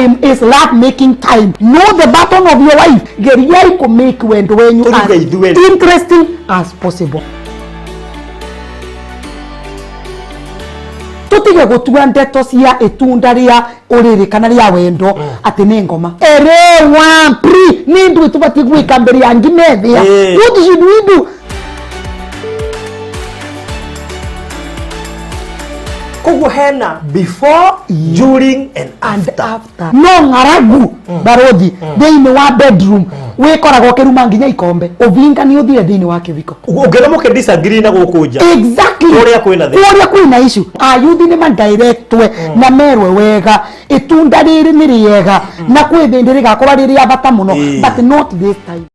time is love making time. Know the button of your wife. Geriai kũ make wendo wenyu Tũruge as ithuerĩ. interesting as possible. Tutige gutua ndeto cia itunda ria uriri kana ria wendo ati ni ngoma ere wa pri ni ndu tubatie gwika mbere ya ngimethia. What should we do? Koguo hena before, during and And after. After no ng'aragu barothi thĩinĩ wa bedroom wĩkoragwo ũkĩruma nginya ikombe ũvinga nĩ ũthire thĩinĩ wa kĩviko. Ũngĩona mũkĩ disagree na gũkũ nja. Exactly. Kũrĩa kwĩna thĩna. Kũrĩa kwĩna issue, ayuthi nĩ madirectwe na merwe wega itunda rĩrĩ nĩ rĩega na kwĩ thĩndĩ rĩgakorwo rĩ rĩa bata mũno, but not this time.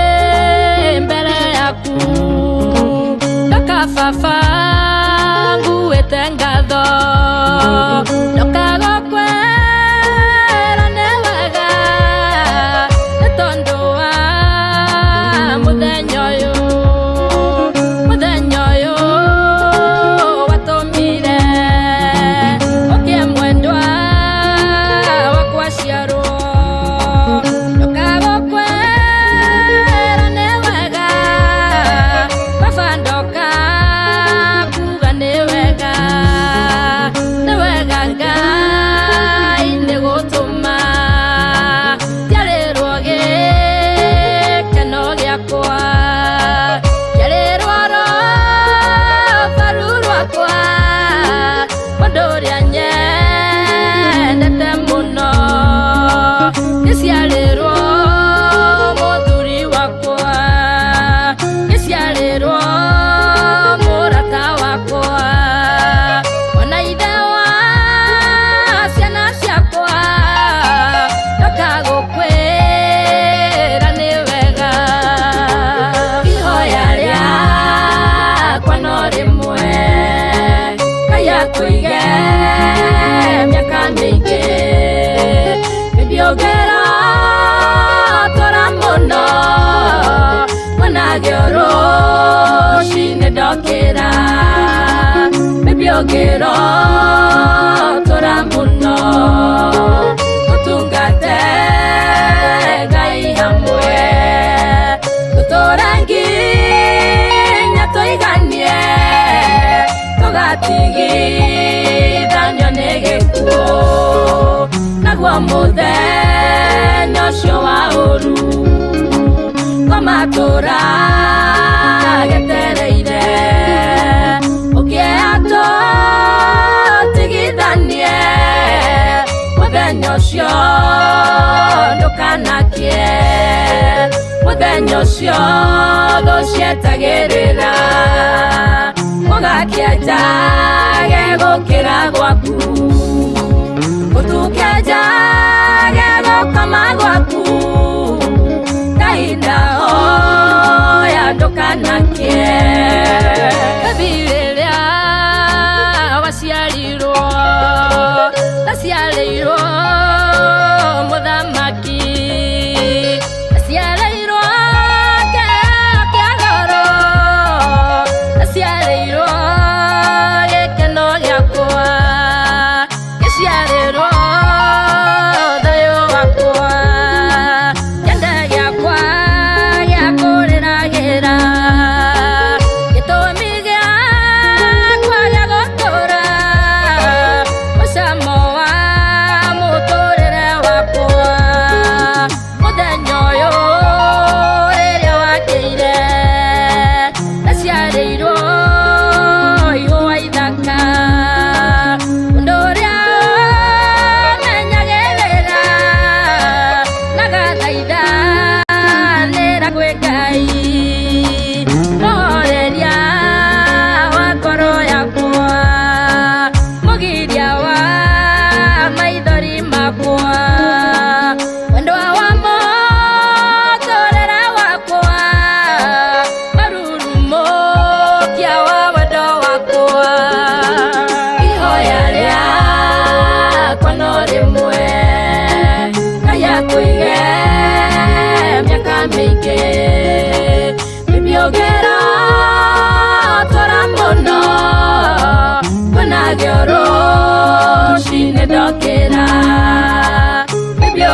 Kainongie mbere yaku ndakababa nguĩte ngatho ndũkagũkwĩra nĩ wega nĩ tondũ wa mũthenya ũyũ, mũthenya ũyũ watũmire ũkĩe mwendwa wakwa ciarwo ndũkagũkwĩra nĩ wega baba ndoka kuga nĩ wega, nĩ wega Ngai nĩ gũtũma njiarĩrwo gĩkeno gĩakwa njiarĩrwo rũbaru rwakwa mũndũ ũrĩa nyendete mũno ngĩciarĩrwo mũthuri wakwa ngĩciarĩrwo mũrata wakwa ona ithe wa ciana ciakwa ndoka gũkwĩra nĩ wega ihoya rĩakwa no rĩmwe Ngai akũige mĩaka mĩingĩ mĩbiũngĩra tũra mũno monage rũcinĩ ndokĩra mĩbiũngĩro tũra mũno tũtungate Ngai hamwe tũtũre nginya tũiganie tũgatigithanio nĩ gĩkuũ naguo mũthenya ũcio wa ũru ngoma tũra getereire ũkĩea tũtigithanie mũthenya ũcio ndũkanakie mũthenya ũcio thũ cietagĩrĩra mũgakĩanjage gũkĩra gwaku ũtukĩanjage gũkoma gwaku Ngai ndahoya ndũkanakie. Baby rĩrĩa waciarirwo ndaciarĩirwo mũthamaki ndaciarĩirwo kĩheo kĩa goro ndaciarĩirwo gĩkeno gĩakwa.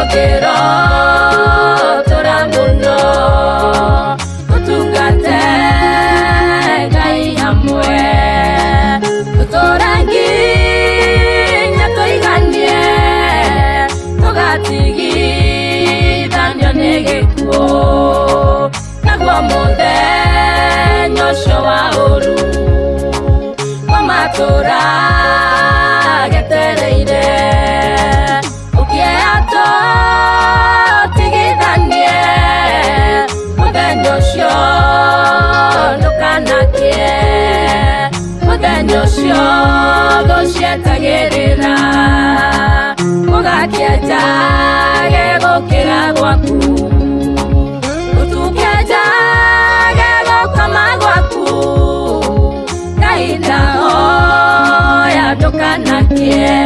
Ngĩro tũra mũno tũtungate Ngai hamwe tũtũra nginya tũiganie tũgatigithanio nĩ gĩkuũ naguo mũthenya ũcio wa ũru wa matũra getereire ũkĩea tũtigithanie mũthenya ũcio ndũkanakie mũthenya ũcio thũ cietagĩrĩra ũgakĩenja gegũkĩra gwaku ũtukĩenja gegũkoma gwaku Ngai ndahoya ndũkanakie.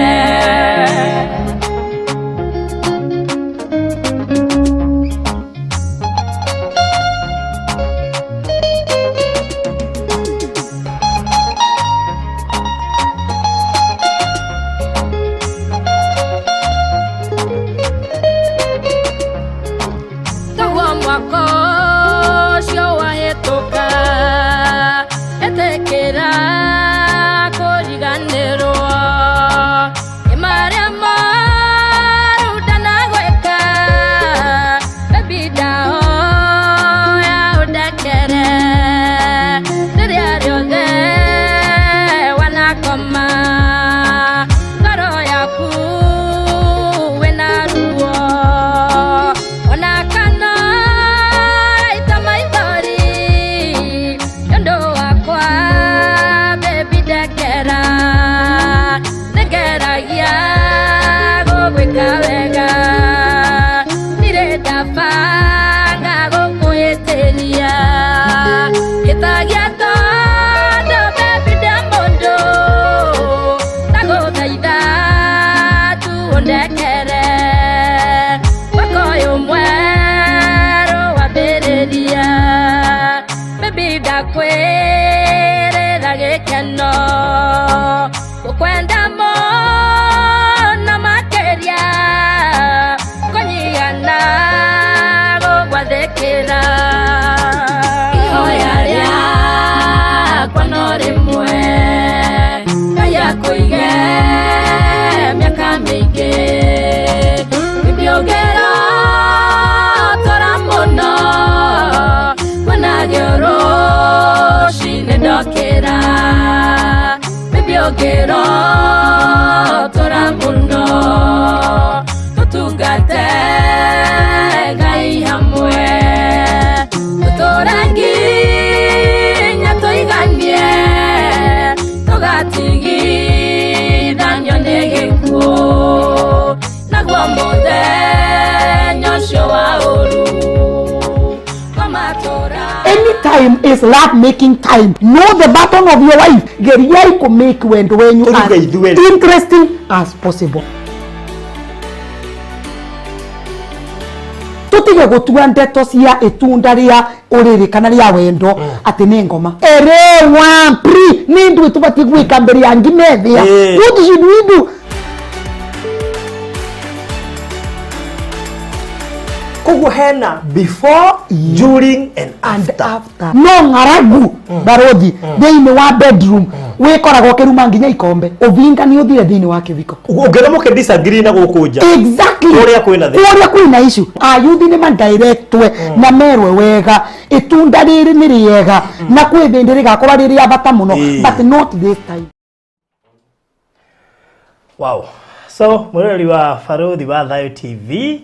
Taguo mwaka ũcio wahĩtũka ĩtĩkĩra kũriganĩrwo nĩ marĩa moru ndanagwĩka baby ndahoya ũndekere rĩrĩa rĩothe wanakoma ngoro yaku wĩna ruo ona kana raita maithori nĩ ũndũ wakwa baby ndekera nĩngeragia gũgwĩka wega ndirĩ ndabanga gũkũhĩtĩria hĩtagia tondũ baby ndĩ mũndũ ndagũthaitha tu ũndekere mwaka ũyũ mwerũ wambĩrĩria baby ndakwĩrĩra gĩkeno gũkwenda mũno makĩria kũnyihana gũgwathĩkĩra ihoya rĩakwa no rĩmwe Ngai akũige mĩaka mĩingĩ baby ũngĩro tũra mũno kuonagio rũcinĩ ndokĩra baby ũngĩro tũra mũno tũtungate Ngai hamwe tũtũre nginya tũiganie tũgatigithanio nĩ gĩkuũ naguo mũthenya ũcio wa ũru wa matũra. Anytime is love making time. Know the button of your wife. Geriai ku make wendo wenyu Tũruge as ithuĩ. interesting as possible. Tutige gutua ndeto cia itunda ria uriri kana ria wendo ati ni ngoma erewa pri ni ndu tubatie gwika mbere ya ngimethia. What should we do? Koguo hena before, during and and after. After no ng'aragu barothi thĩinĩ wa bedroom wĩkoragwo ũkĩruma nginya ikombe ũvinga nĩ ũthire thĩinĩ wa kĩviko. Ũngĩona mũkĩ disagree na gũkũ nja Exactly. Kũrĩa kwĩna thĩna. Kũrĩa kwĩna issue ayuthi nĩ madirectwe na merwe wega itunda rĩrĩ nĩ rĩega na kwĩ thĩndĩ rĩgakorwo rĩ rĩa bata mũno, but not this time. Wow. So, mwĩroreri wa Barothi wa Thayo TV,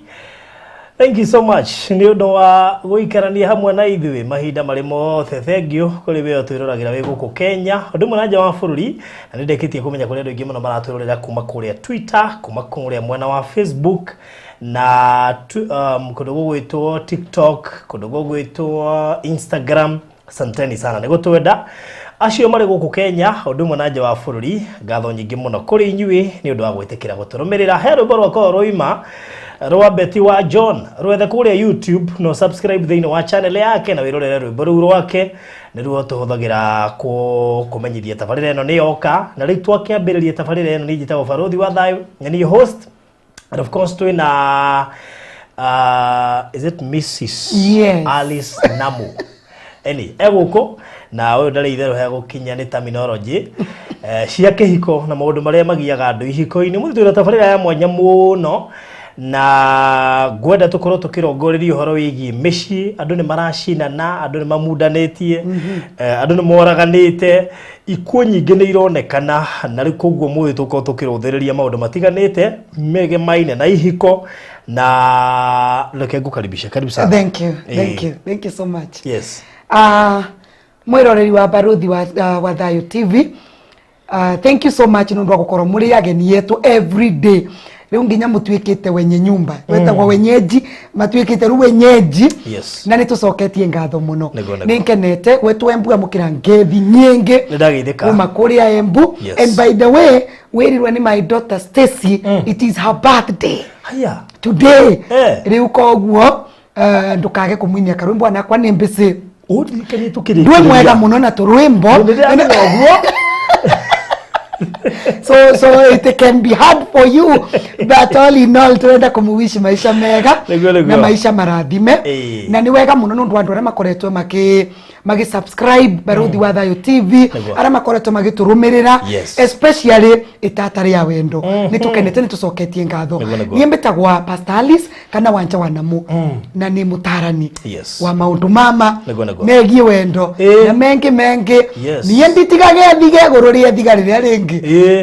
thank you so much nĩ ũndũ wa gũikarania hamwe na ithuĩ mahinda marĩ mothe. Thank you kũrĩ we ũtwĩroragĩra wĩ gũkũ Kenya, ũndũ ũmwe na nja wa bũrũri, na nĩ ndĩkĩtie kũmenya kũrĩ andũ aingĩ mũno maratwĩrorera kuma kũrĩa Twitter, kuma kũrĩa mwena wa Facebook na kũndũ gũgwĩtwo TikTok, kũndũ gũgwĩtwo Instagram. Asanteni sana nĩ gũtwenda acio marĩ gũkũ Kenya ũndũ ũmwe na nja wa bũrũri. Ngatho nyingĩ mũno kũrĩ inyuĩ nĩ ũndũ wa gwĩtĩkĩra gũtũrũmĩrĩra. He rwĩmbo rwakwa rũima rwa Betty wa John rwethe kũrĩa YouTube no subscribe thĩinĩ wa channel yake na wĩrorere rwĩmbo rũu rwake nĩruo tũhũthagĩra kũmenyithia tabarĩra ĩno nĩ yoka. Na rĩu twakĩambĩrĩria tabarĩra ĩno, niĩ njĩtagwo Barothi wa Thayũ na niĩ host. And of course twina is it Mrs. Yes. Alice Namu eni egũkũ na ũyũ ndarĩ itherũ hegũkinya nĩ terminology cia kĩhiko na maũndũ marĩa magiaga andũ ihiko-inĩ. Mũthĩ twĩna tabarĩra ya mwanya mũno na ngwenda tũkorwo tũkĩrongoreria ũhoro wĩgiĩ mĩciĩ. Andũ nĩ maracinana, andũ nĩ mamundanĩtie, andũ nĩ moraganĩte, ikuũ nyingĩ nĩ ironekana, na rĩu koguo mũthĩ tũkorwo tũkĩrũthĩrĩria maũndũ matiganĩte megemaine na ihiko. Na reke ngũkaribisha, karibu sana. Thank you. Thank you, thank you so much. Yes. Mwiroreri wa Baruthi wa Thayo TV, thank you so much nä å ndå wa gå korwo må rä ageni yetu every day. Rä u nginya må tuä kä te wenye nyumba wetagwo wenyeji, matuä kä te rä u wenyeji. Na nä tå coketie ngatho må no. Nĩguo, nĩguo. Nä nkenete gwetwo Embu amå kä ra ngethi nyingä Nĩ ndageithĩka. kuma kå Embu. And by the way, wĩrirwe nĩ my daughter Stacy, it is her birthday Haya. today. Rĩu koguo ndũkage kũmũinia karwĩmbo anakwa nĩ mbĩcĩ. Ũndirikanie tũkĩrĩkĩrĩria. Ndwĩ mwega mũno na tũrwĩmbo. Nĩ ũguo. So it can be hard for you, but all in all turenda kumuwish maisha mega Nĩguo, nĩguo. na maisha marathime. Na nĩ wega mũno nĩ ũndũ wa andũ arĩa makoretwo magi subscribe Baruthi wa Thayo TV, arĩa makoretwo magĩtũrũmĩrĩra, especially itata rĩa wendo. Nĩ tũkenete, nĩ tũcoketie ngatho. Nĩguo, nĩguo. Niĩ mbĩtagwa Pastor Alice kana Wanja wa Namu, na nĩ mũtarani wa maũndũ mama Nĩguo, nĩguo. megiĩ wendo na mengĩ mengĩ. Niĩ nditigage thige igũrũ rĩa thiga rĩrĩa rĩngĩ.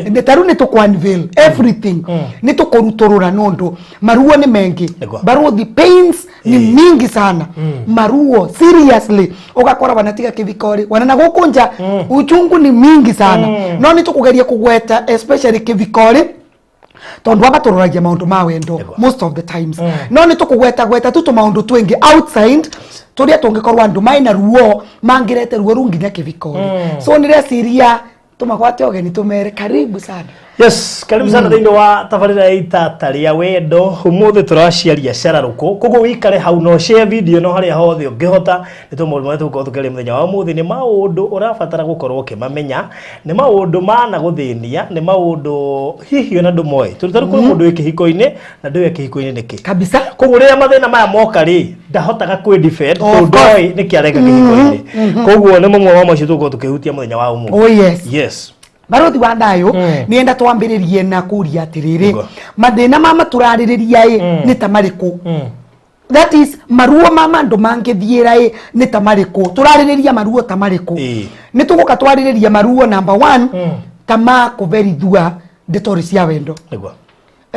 Nĩ tarĩu nĩ tũkũ unveil everything, nĩ tũkũrutũrũra nũndũ maruo nĩ mengi. Nĩguo. Baruthi, pains ni mingi sana. Maruo, seriously, ũgakora wanatiga kĩvikori wana gũkũ nja, uchungu ni mingi sana. No nĩ tũkũgeria kũgweta especially kĩvikori tondu aba tũroragia maũndũ ma wendo most of the times, no nĩ tũkũgweta gweta tu tũmaũndũ twĩngĩ outside tũrĩa tũngĩkorwo andũ maina ruo mangĩrete ruo rũu nginya kĩvikori. So nĩreciria tũmagwate ũgeni, tũmere karibu sana. Yes, karibu sana thĩinĩ wa tabarĩra ya itata rĩa wendo. Ũmũthĩ tũraciaria cararũkũ, koguo wĩikare hau no share video no harĩa hothe ũngĩhota. Nĩ tũ maũndũ marĩa tũgũkorwo tũkĩaria mũthenya wa ũmũthĩ nĩ maũndũ ũrabatara gũkorwo ũkĩmamenya, nĩ maũndũ mana gũthĩnia, nĩ maũndũ hihi ona ndũmoĩ. Tondũ tarĩu kwĩ mũndũ wĩ kĩhiko-inĩ na ndũĩ kĩhiko-inĩ nĩkĩ. Kabisa. Koguo rĩrĩa mathĩna maya moka rĩ, ndahotaga kwĩ defend Of tondũ course. ndoĩ nĩkĩ areka kĩhiko-inĩ. Koguo nĩ mamwe wa macio tũgũkorwo tũkĩhutia mũthenya wa ũmũthĩ. Oh yes. Baruthi wa Thayo, nienda twambĩrĩrie na kũria atĩrĩrĩ, mathĩna mama tũrarĩrĩria ĩ nĩ ta marĩkũ? That is, maruo ma andũ mangĩthiĩra ĩ nĩ ta marĩkũ? Tũrarĩrĩria maruo ta marĩkũ? Nĩ tũgũka twarĩrĩria maruo number one, ta ma kũberithua ndetori cia wendo.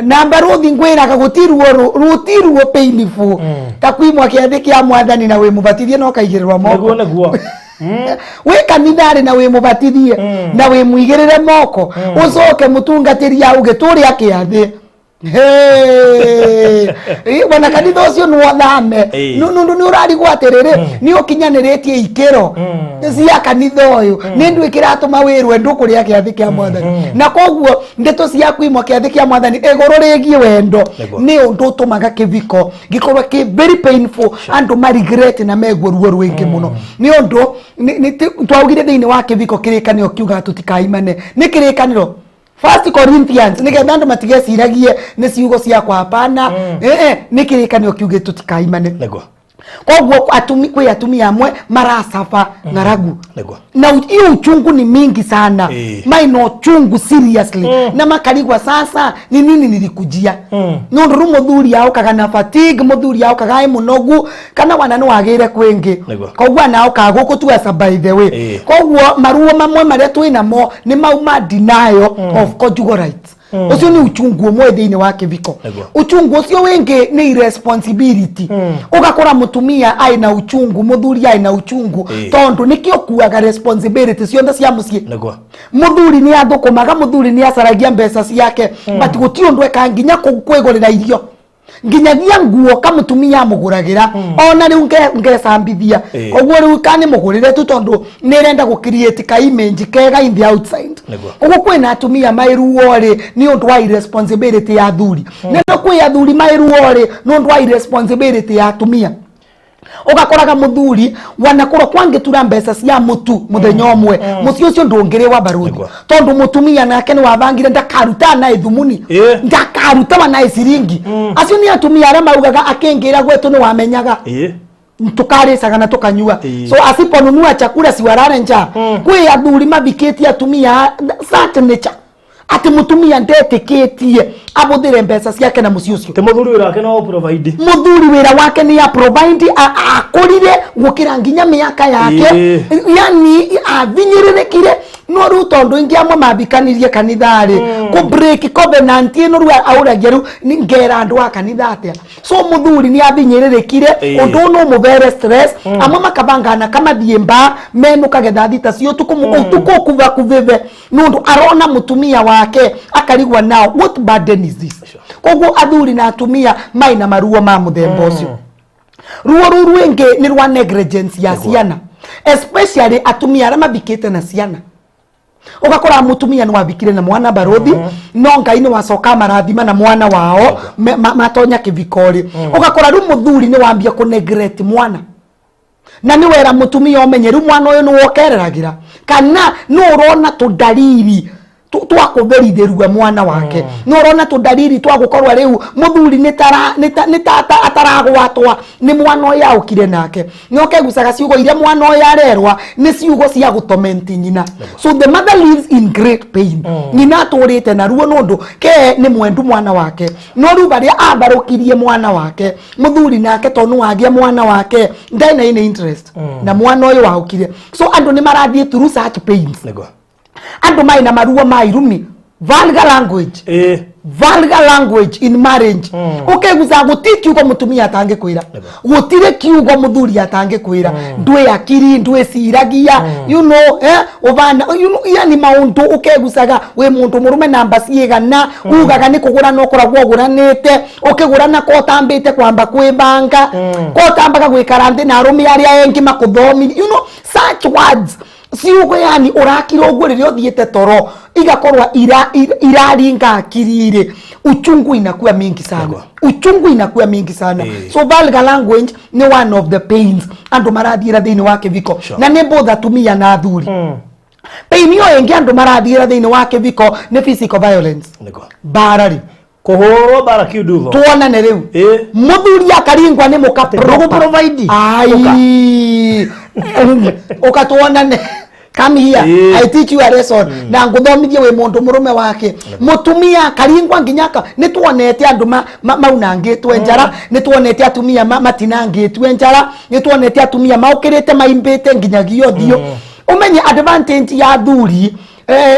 Na baruthi ngwĩraga gũtiruo rũtiruo painful ta kwimwa kĩathĩ kĩa mwathani na wĩ mũbatithie na ũkaigĩrĩrwo moko. Nĩguo, nĩguo. Wĩ kanitharĩ na wĩ mũbatithie na wĩ mũigĩrĩre moko, ũcoke mũtungatĩri auge tũrĩa kĩathĩ. Hey! Bwana, kanitha ũcio nĩ wothame. Nũndũ nĩ ũrarigwo atĩrĩrĩ, nĩ ũkinyanĩrĩtie ikĩro cia kanitha ũyũ, nĩ ndũ ĩkĩratũma wĩrwe ndũkũrĩa kĩathĩ kĩa mwathani? Na koguo ndeto cia kwimwo kĩathĩ kĩa mwathani ĩgũrũ rĩgiĩ wendo nĩ ũndũ ũtũmaga kĩviko gĩkorwo kĩ very painful, andũ ma regret na meguo ruo rwĩngĩ mũno. Nĩ ũndũ twaugire thĩinĩ wa kĩviko kĩrĩkanĩro kiugaga tũtikaimane. Nĩ kĩrĩkanĩro First Corinthians, nĩgetha andũ matigeciragie nĩ ciugo ciakwa, hapana. Nĩ kĩrĩkanĩro kiugĩte tũtikaimane. Koguo atumi kwĩ atumia amwe maracaba ng'aragu na hiyo uchungu ni mingi sana. Maina uchungu seriously, na makarigwa sasa ni nini nilikujia, nundu ru muthuri aukaga na fatigue, muthuri aukaga ai munogu kana wana ni wagire kwingi. Koguo ana aukaga guku tu as a by the way. Koguo maruo mamwe maria twinamo ni mau ma denial of conjugal rights. Ucio ni uchungu umwe thiini wa kiviko. Uchungu ucio wingi ni irresponsibility. Ugakora mutumia aina uchungu, muthuri aina uchungu, tondu nikio kuaga responsibility cionthe cia mucii. Muthuri ni athukumaga, muthuri ni acaragia mbeca ciake, but guti undu eka nginya kwigurira irio nginyagia nguo ka mutumia amuguragira. Ona riu ngecambithia. Koguo riu ka ni mugurire tu tondu nirenda gu create ka image kega in the outside. Koguo kwina atumia mairuo ri ni undu wa irresponsibility ya athuri, na no kwi athuri mairuo ri ni undu wa irresponsibility ya atumia. Ugakoraga muthuri wanakorwo kwangitura mbeca cia mutu muthenya umwe, mucii ucio ndungiriwa, baruthi. Tondu mutumia nake ni wabangire ndakaruta na ithumuni, ndakaruta wa na ciringi. Acio ni atumia aria maugaga akingira gwetu ni wamenyaga tukaricaga na tukanyua. So asiponunua chakula siwarare njaa. Kwi athuri mavikitie atumia such nature ati mutumia ndetikitie abuthire mbeca ciake na mucii ucio. Ti muthuri wĩra wake no provide. Muthuri wira wake ni a provide, akurire gukira nginya miaka yake. Yani athinyĩrĩrĩkire, no rĩu tondu ingi amwe mambikanirie kanitha-rĩ, kũ break covenant ĩno rĩu aũragia rĩu ngera andũ a kanitha atĩa? So muthuri nĩ athinyĩrĩrĩkire. Ũndũ ũyũ no mũbere stress. Amwe makabangana kamathiĩ mba menũkage thaa 3 cia ũtukũ, ũtukũ kuva kuvĩve, nũndũ arona mũtumia wake akarigwa, now what burden is this? Koguo athuri na atumia maina maruo ma mũthemba ũcio. Ruo rũu rwĩngĩ nĩ rwa negligence ya ciana, especially atumia arĩa mathikĩte na ciana. Ũgakora mũtumia nĩ wathikire na mwana, barothi, no Ngai nĩ wacoka marathima na mwana wao matonya kĩviko-rĩ, ũgakora rĩu mũthuri nĩ wambia kũ neglect mwana, na nĩ wera mũtumia ũmenye rĩu mwana ũyũ nĩ wokereragĩra kana nĩ ũrona tũndariri twa kũberithĩrua mwana wake, nĩ ũrona tũndariri twa gũkorwo rĩu mũthuri nĩ ta ataragwatwa nĩ mwana ũyũ aũkire nake, nĩ ũkegucaga ciugo iria mwana ũyũ arerwa nĩ ciugo cia gũtomenti nyina. So the mother lives in great pain. Nyina atũrĩte na ruo nũndũ ke nĩ mwendu mwana wake, no rĩu barĩa ambarũkirie mwana wake, mũthuri nake tondũ wagĩa mwana wake ndarĩ na any interest na mwana ũyũ waũkire. So andũ nĩ marathiĩ through such pains. Andũ marĩ na maruo ma irumi, vulgar language, vulgar language in marriage. Ũkeguca gũti kiugo mũtumia atangĩkwĩra, gũtirĩ kiugo mũthuri atangĩkwĩra, ndwĩ akiri, ndwĩciragia, ũbana, yani maũndũ ũkegucaga wĩ mũndũ mũrũme namba ciĩgana ugaga nĩ kũgũrana ũkoragwo ũgũranĩte, ũkĩgũrana ko ũtambĩte kwamba kwĩbanga, ko ũtambaga gwĩkara thĩ na arũme arĩa engĩ makũthomithia, such words, ciugo yani ũrakira ũguo rĩrĩa ũthiĩte toro igakorwa iraringa akiri-rĩ, uchungu inakuwa mingi sana. Uchungu inakuwa mingi sana. So vulgar language ni one of the pains andũ marathiĩra thĩinĩ wa kĩviko. Na nĩ both atumia na athuri. Pain ĩyo ĩngĩ andũ marathiĩra thĩinĩ wa kĩviko nĩ physical violence. Mbara rĩ. Kũhũrwo mbara kiundutho. Tuonane rĩu. Mũthuri akaringwa nĩ mũka. Ndũgũ provide. Ai, uka tuonane, come here. I teach you a lesson na nguthomithie wi mundu murume wake. Mutumia karingwa nginya ka ni tuonete andu maunangitwe njara, ni tuonete atumia matinangitwe njara, ni tuonete atumia maukirite maimbite nginyagia ũthiũ. Umenye advantage ya athuri,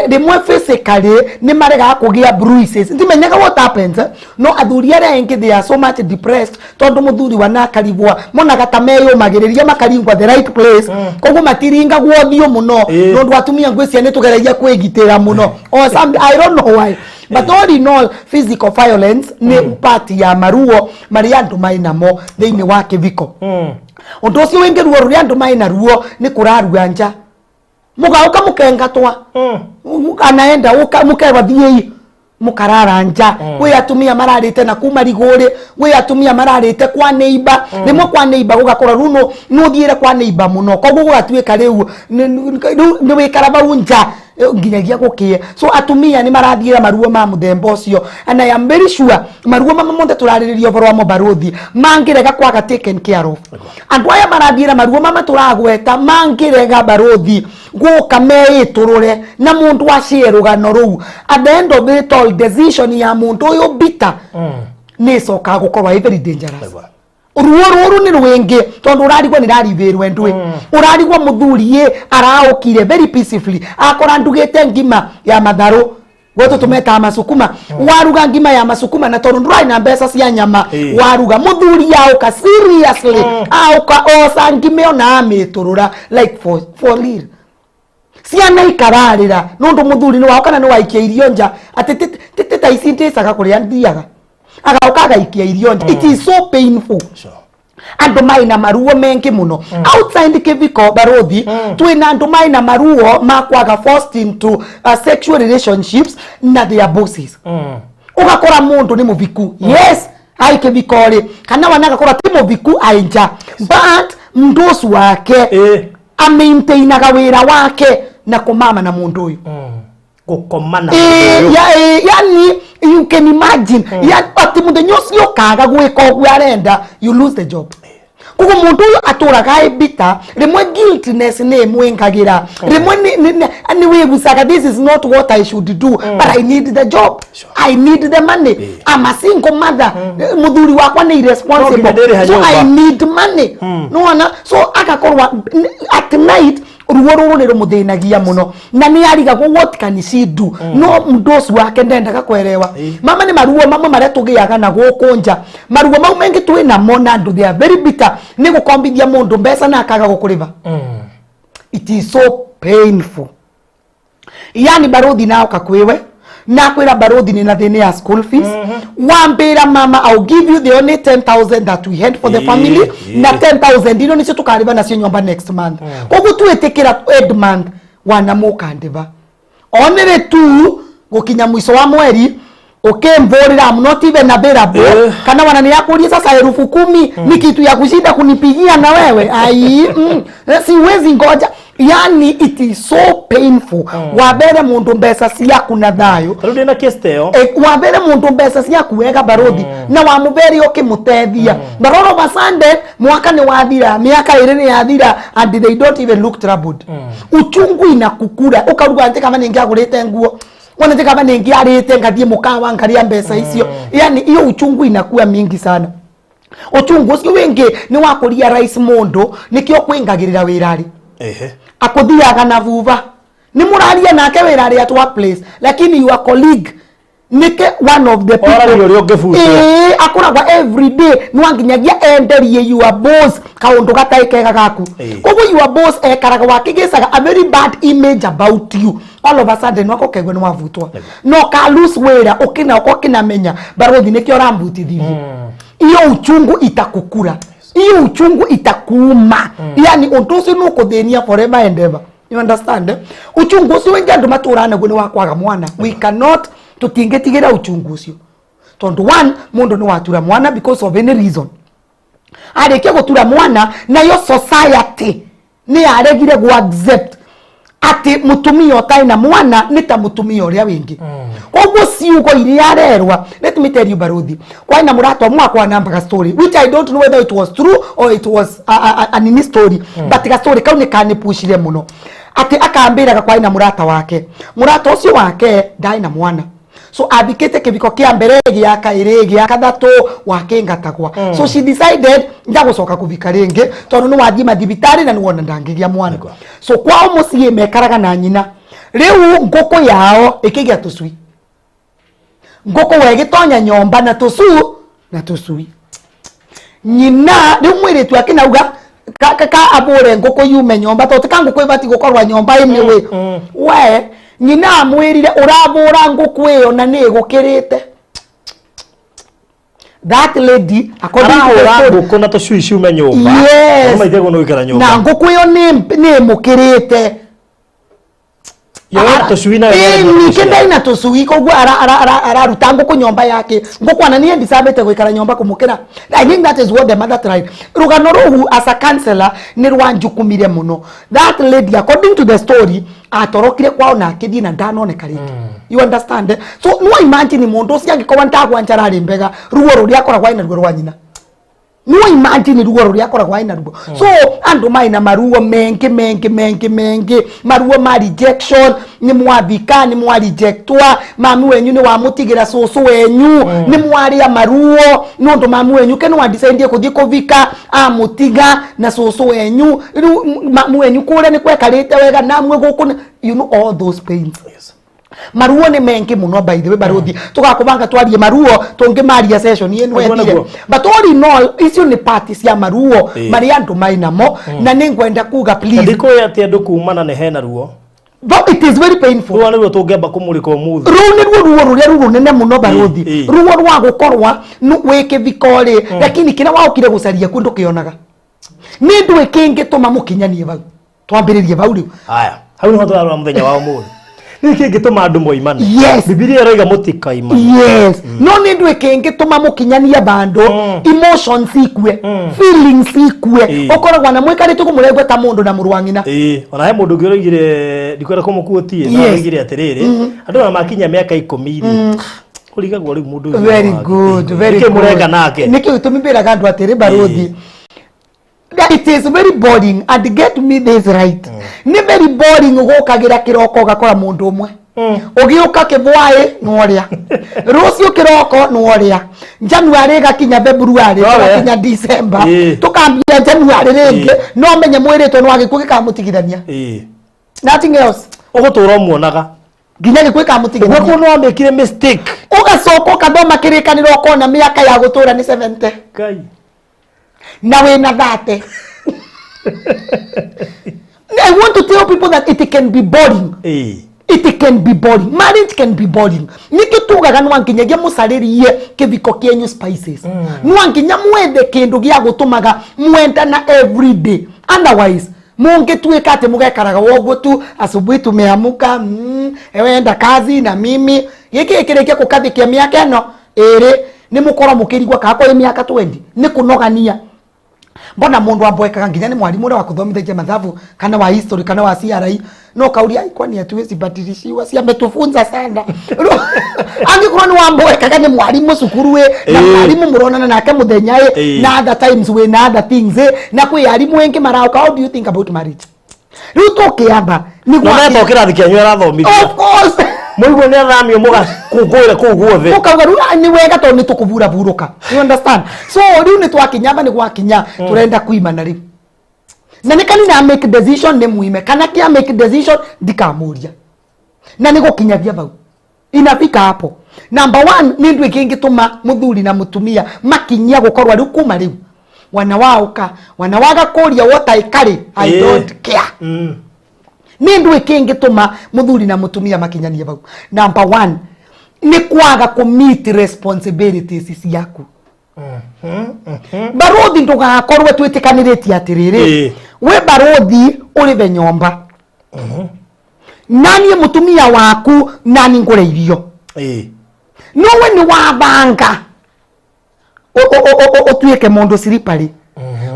rimwe physically nĩ maregaga kũgĩa bruises. Ndimenyaga what happens, eh? No athuri arĩa aingĩ, they are so much depressed tondũ mũthuri wanakarigwa monaga ta meyũmagĩrĩria makaringwa the right place, koguo matiringagwo ũthiũ mũno. Nũndũ atumia ngwĩcia nĩ tũgeragia kwĩgitĩra mũno or some, I don't know why, but all in all, physical violence nĩ part ya maruo marĩa andũ marĩ namo thĩinĩ wa kĩviko. Ũndũ ũcio wĩngĩ, ruo rũrĩa andũ marĩ naruo nĩ kũrarua nja, mũgaũka mũkengatwa, anaenda uka mukerwa thiĩi mukarara nja. Gwĩ atumia mararĩte na kuma rigũrĩ, gwĩ atumia mararĩte kwa neighbor. Rĩmwe kwa neighbor gũgakorwo rĩu nũ ũthiĩre kwa neighbor mũno, koguo gũgatuĩka rĩu rĩu nĩ wĩkara bau nja nginyagia gũkĩe. So atumia nĩ marathiĩra maruo ma mũthemba ũcio, and I am very sure maruo mama mothe tũrarĩrĩria ũhoro wa mũbarũthi mangĩrega kwaga taken care of, andũ aya marathiĩra maruo mama tũragweta mangĩrega barũthi gũka meĩtũrũre na mũndũ acie rũgano rũu, at the end of it all, decision ya mũndũ ũyũ bitter nĩ ĩcokaga gũkorwo ĩ very dangerous. Ruo rũrũ nĩ rwĩngĩ tondũ ũrarigwo nĩ raribĩrwo ndwĩ ũrarigwo mũthuri ĩ araũkire very peacefully akora ndugĩte ngima ya matharũ, gwetũ tũmetaga masukuma, waruga ngima ya masukuma na tondũ ndũrarĩ na mbeca cia nyama. Waruga, mũthuri aũka seriously, aũka oca ngima ĩyo na amĩtũrũra like for real. Ciana ikararĩra nũndũ mũthuri nĩ wao kana nĩ waikia irio nja atĩ ti ta ici ndĩcaga kũrĩa thiaga agoka agaikia irio nja. It is so painful. Andũ marĩ na maruo mengĩ mũno outside kĩviko, barothi. Twĩna andũ marĩ na maruo ma kwaga forced into sexual relationships na their bosses. Ũgakora mũndũ nĩ mũviku, yes, ai kĩviko rĩ, kana wana agakora ti mũviku, ai nja, but Mndu wake amaintainaga wira wake na kumama na mundu uyu. Gũkomana. Yani you can imagine ya ati muthenya ucio kaga gwika uguo arenda, you lose the job. Koguo mundu uyu aturaga e bitter. Rimwe guiltiness ni imwingagira, rimwe ni wigucaga, "This is not what I should do, but I need the job. I need the money. I'm a single mother. Muthuri wakwa ni No irresponsible, nginya ndĩrĩha so nyũmba." I need money." Nĩwona? So agakorwa at night ruo rũrũ nĩ rũmũthĩnagia mũno na nĩ arigagwo what can she do, no mũndũ ũcio wake ndendaga kwerewa. Mama, nĩ maruo mamwe marĩa tũgĩaga na gũkũ nja, maruo mau maingĩ twĩ namo na andũ, they are very bitter, nĩ gũkombithia mũndũ mbeca na akaga gũkũrĩva. It is so painful. Yani barothi naoka kwiwe nakwira, "Barothi, nina thĩna ya school fees." Wambĩra, "Mama, I'll give you the only 10,000 that we had for the family, na 10,000 ino nicio tukarĩva nacio nyomba next month." Koguo twĩtĩkĩra end month wanamũkandĩva onĩrĩ tu gũkinya mwico wa mweri ukimvurira, I'm not even available. Kana wana niyakuria sasa 10,000 ni kitu ya kushinda kunipigia na wewe ai, siwezi ngoja. Yani it is so painful. Wambere mundu mbeca ciaku na thayo. Rĩu ndĩna case ta ĩyo. Wambere mundu mbeca ciaku wega, barothi, na wamubere ukimutethia, but all of a sudden mwaka ni wathira, miaka iri ni yathira, and they don't even look troubled. Uchungu inakukura, ukaruga ati kama ningiagurite nguo, wona ti kama ningiarite ngathie mukawa ngaria mbeca icio. Yani iyo uchungu inakuwa mingi sana. Uchungu ucio wingi ni wa kuria rais mundu nikio kwingagirira wirari. Akuthiaga na vuva ni muraria nake wira at workplace, lakini your colleague nike one of the Oragia ũrĩa ũngĩbutwo. Ĩĩ, akoragwa every day nwanginyagia enderie your boss kaundu gatarĩ kega gaku. Koguo your boss ekaraga wakigicaga a very bad image about you. All of a sudden wako kegwe ni wavutwa no ka lose wira ukina uko kinamenya barothi nikio ũrambutithirie. Iyo uchungu itakukura, iyo uchungu itakuuma. Yani undu ucio nukuthinia forever and ever, you understand, eh? Uchungu ucio wingi andu matũraga naguo nĩ wa kwaga mwana. We cannot, tũtingĩtigĩra uchungu ũcio, tondu one, mundu nĩ watura mwana because of any reason, arĩkia gũtura mwana nayo society nĩ yaregire gũ accept atĩ mũtumia ũtarĩ na mwana nĩ ta mũtumia ũrĩa wĩngĩ. Koguo ciugo iria arerwa, let me tell you, baruthi, kwai na mũrata ũmwe wakwa nambaga story which I don't know whether it was true or it was a nini story, but ga story kau nĩ kanipushire mũno, atĩ akambĩraga kwai na mũrata wake. Mũrata ũcio wake ndarĩ na mwana, so athikĩte kĩbiko kĩa mbere, gĩa kaĩrĩ, gĩa kathatũ, wakĩngatagwa. So she decided ndagũcoka kũbika rĩngĩ tondũ nĩ wathiĩ mathibitarĩ na nĩwona ndangĩgĩa mwana. So kwao mũciĩ mekaraga na nyina. Rĩu ngũkũ yao ĩkĩgĩa tũcui, ngũkũ wegĩtonya nyomba na tũcu na tũcui. Nyina rĩu mwĩrĩtu akĩnauga ka abũre ngũkũ yume nyomba tondũ ka ngũkũ ĩbatiĩ gũkorwo nyomba anyway. We nyina amwĩrire, "Ũrabũra ngũkũ ĩyo na nĩ ĩgũkĩrĩte." That lady, according to the Arahũra story, ngũkũ na tũcui ciume nyũmba. Yes. Maithegwo nĩ gũikara nyũmba. Na ngũkũ ĩyo nĩ ĩmũkĩrĩte. Yo tũcui nayo Ĩĩ, nĩ ningĩ ndarĩ na tũcui, koguo araruta ngũkũ nyomba yake. Ngũkũ ana niĩ ndicambĩte gũikara nyomba kũmũkĩra. I think that is what the mother tried. Rũgano rũu as a counselor nĩ rwanjukumire mũno. That lady, according to the story, atorokire kwao na akĩthiĩ na ndanoneka rĩngĩ, you understand, eh? So no imagine mũndũ ũcio angĩkorwo ndagwanja ararĩ mbega, ruo rũrĩa akoragwo aina ruo rwa nyina, no imagine ruo ruria akoragwo aina ruo. So andu maina maruo mengi mengi mengi mengi, maruo ma rejection. Ni mwathika, ni mwarejectwa, mami wenyu ni wamutigira cucu wenyu, ni mwaria maruo nundu mami wenyu ke ni wadecide kuthie kuvika amutiga na cucu wenyu. Riu mami wenyu kuria ni kwekarite wega namwe guku you know all those pains. Maruo nĩ mengi mũno. By the way, baruthi, tũgakũbanga twarie maruo tũngĩmaria session ĩno Nĩguo, ethire. Nĩguo. But all in all, icio nĩ part cia maruo marĩa andũ maina na nĩ ngwenda kuga, please. Ndikũĩ atĩ andũ kumana nĩ hena ruo. But it is very painful. Ruo nĩruo tũngĩamba kũmũrĩka ũmũthĩ. Rũu nĩruo ruo rũrĩa rũ rũnene mũno, baruthi. Ruo rwa gũkorwa wĩ kĩthiko rĩ, lakini kĩrĩa waũkire gũcaria kuo ndũkĩonaga. Nĩ ndũĩ kĩngĩtũma mũkinyanie vau, twambĩrĩrie vau rĩu. Aya, hau niho tũrarora mũthenya wa ũmũthĩ. Nĩ kĩ kĩngĩtũma andũ moimane? Yes. Bibilia ĩroiga mũtikaimane. Yes, no nä ndå ä kä tå ma må kinyanie bandå emotions ikue, feelings ikue. Ũkoragwo na mwĩkarĩte kå må regua ta må ndå na må rwa ng'ina. Ĩĩ, ona he mũndũ ũngĩ ũroigire, ndikwenda kũmũkuotie, no aroigire atĩrĩrĩ, andũ aya makinya mĩaka 10 rĩ, kũrigagwo rĩu mũndũ ũyũ Very nĩ wake. good, very Nĩkĩ good. mũreka nake? Nĩkĩo gĩtũmi mbĩraga andũ atĩrĩ, barũthi, that it is very boring, and get me this right, nĩ very boring gũkagĩra kĩroko ũgakora mũndũ ũmwe ũgĩũka kĩbwaĩ nĩworĩa, rũciũ kĩroko nĩworĩa, January ĩgakinya, February, Nowe. tũgakinya December, tũkambia January rĩngĩ. No menye mwĩrĩtwo nĩ wagĩkuũ gĩkamũtigithania. Nothing else. Ũgũtũra ũmuonaga nginya gĩkuũ gĩkamũtigithania. Ũguo no wamĩkire mistake. Ũgacoka ũkathoma kĩrĩkanĩro, ũkona mĩaka ya gũtũra nĩ 70 Ngai. na wĩna 30. I want to tell people that it can be boring. It can be boring. Marriage can be boring. Nikio tugaga no nginyagia mucaririe kĩviko kĩenyu spices. No nginya mwethe kĩndũ gĩa gũtũmaga mwendana every day. Otherwise mungĩtuĩka atĩ mũgekaraga woguo tu, asubuhi tumeamuka, ewe enda kazi na mimi gĩkĩ gĩkĩrĩkia kũkathĩkia mĩaka ĩno ĩrĩ, nĩ mũkorwo mũkĩrigwa kana kwa mĩaka 20 nĩ kũnogania. Mbona mundu amboekaga nginya nĩ mwarimu ũrĩa wa kũthomithagia mathabu kana wa history kana wa CRE, no kauria, "Ai, kwani hatuwezi badilishiwa? Si ametufunza sana." Angĩkorwo nĩ wamboekaga nĩ mwarimu cukuru ĩ na mwarimu mũronana nake mũthenya ĩ na other times wĩ na other things ĩ, na kwĩ arimũ ĩngĩ marauka, how do you think about marriage? Rĩu tũkĩamba nĩ Na metwo kĩrathi kĩanyu arathomithia. Of course. Mũigua nĩ athamio, mũgakũngũĩra kũu guothe. Ũkauga rĩu, "Ah, nĩ wega tondũ nĩ tũkũburavurũka." You understand? So rĩu nĩ twakinya amba nĩ gwakinya tũrenda kuimana rĩu, na nĩ kanina make decision nĩ muime kana kia make decision ndikamũria, na nĩ gũkinyagia bau inafika hapo. Number one, nĩ ndũ ĩngĩ ĩngĩtũma mũthuri na mũtumia makinyia gũkorwo rĩu kuma rĩu wana waũka wana waga kũria what I carry, I don't care. Nĩ ndũ ĩkĩngĩtũma mũthuri na mũtumia makinyanie bau? Number one, nĩ kwaga kũ meet responsibilities ciaku. Barothi, ndũgakorwe twĩtĩkanĩrĩtie atĩrĩrĩ, we barothi ũrĩbe nyomba, naniĩ mũtumia waku nani ngũre irio, no we nĩ wabanga ũtuĩke mũndũ slippery,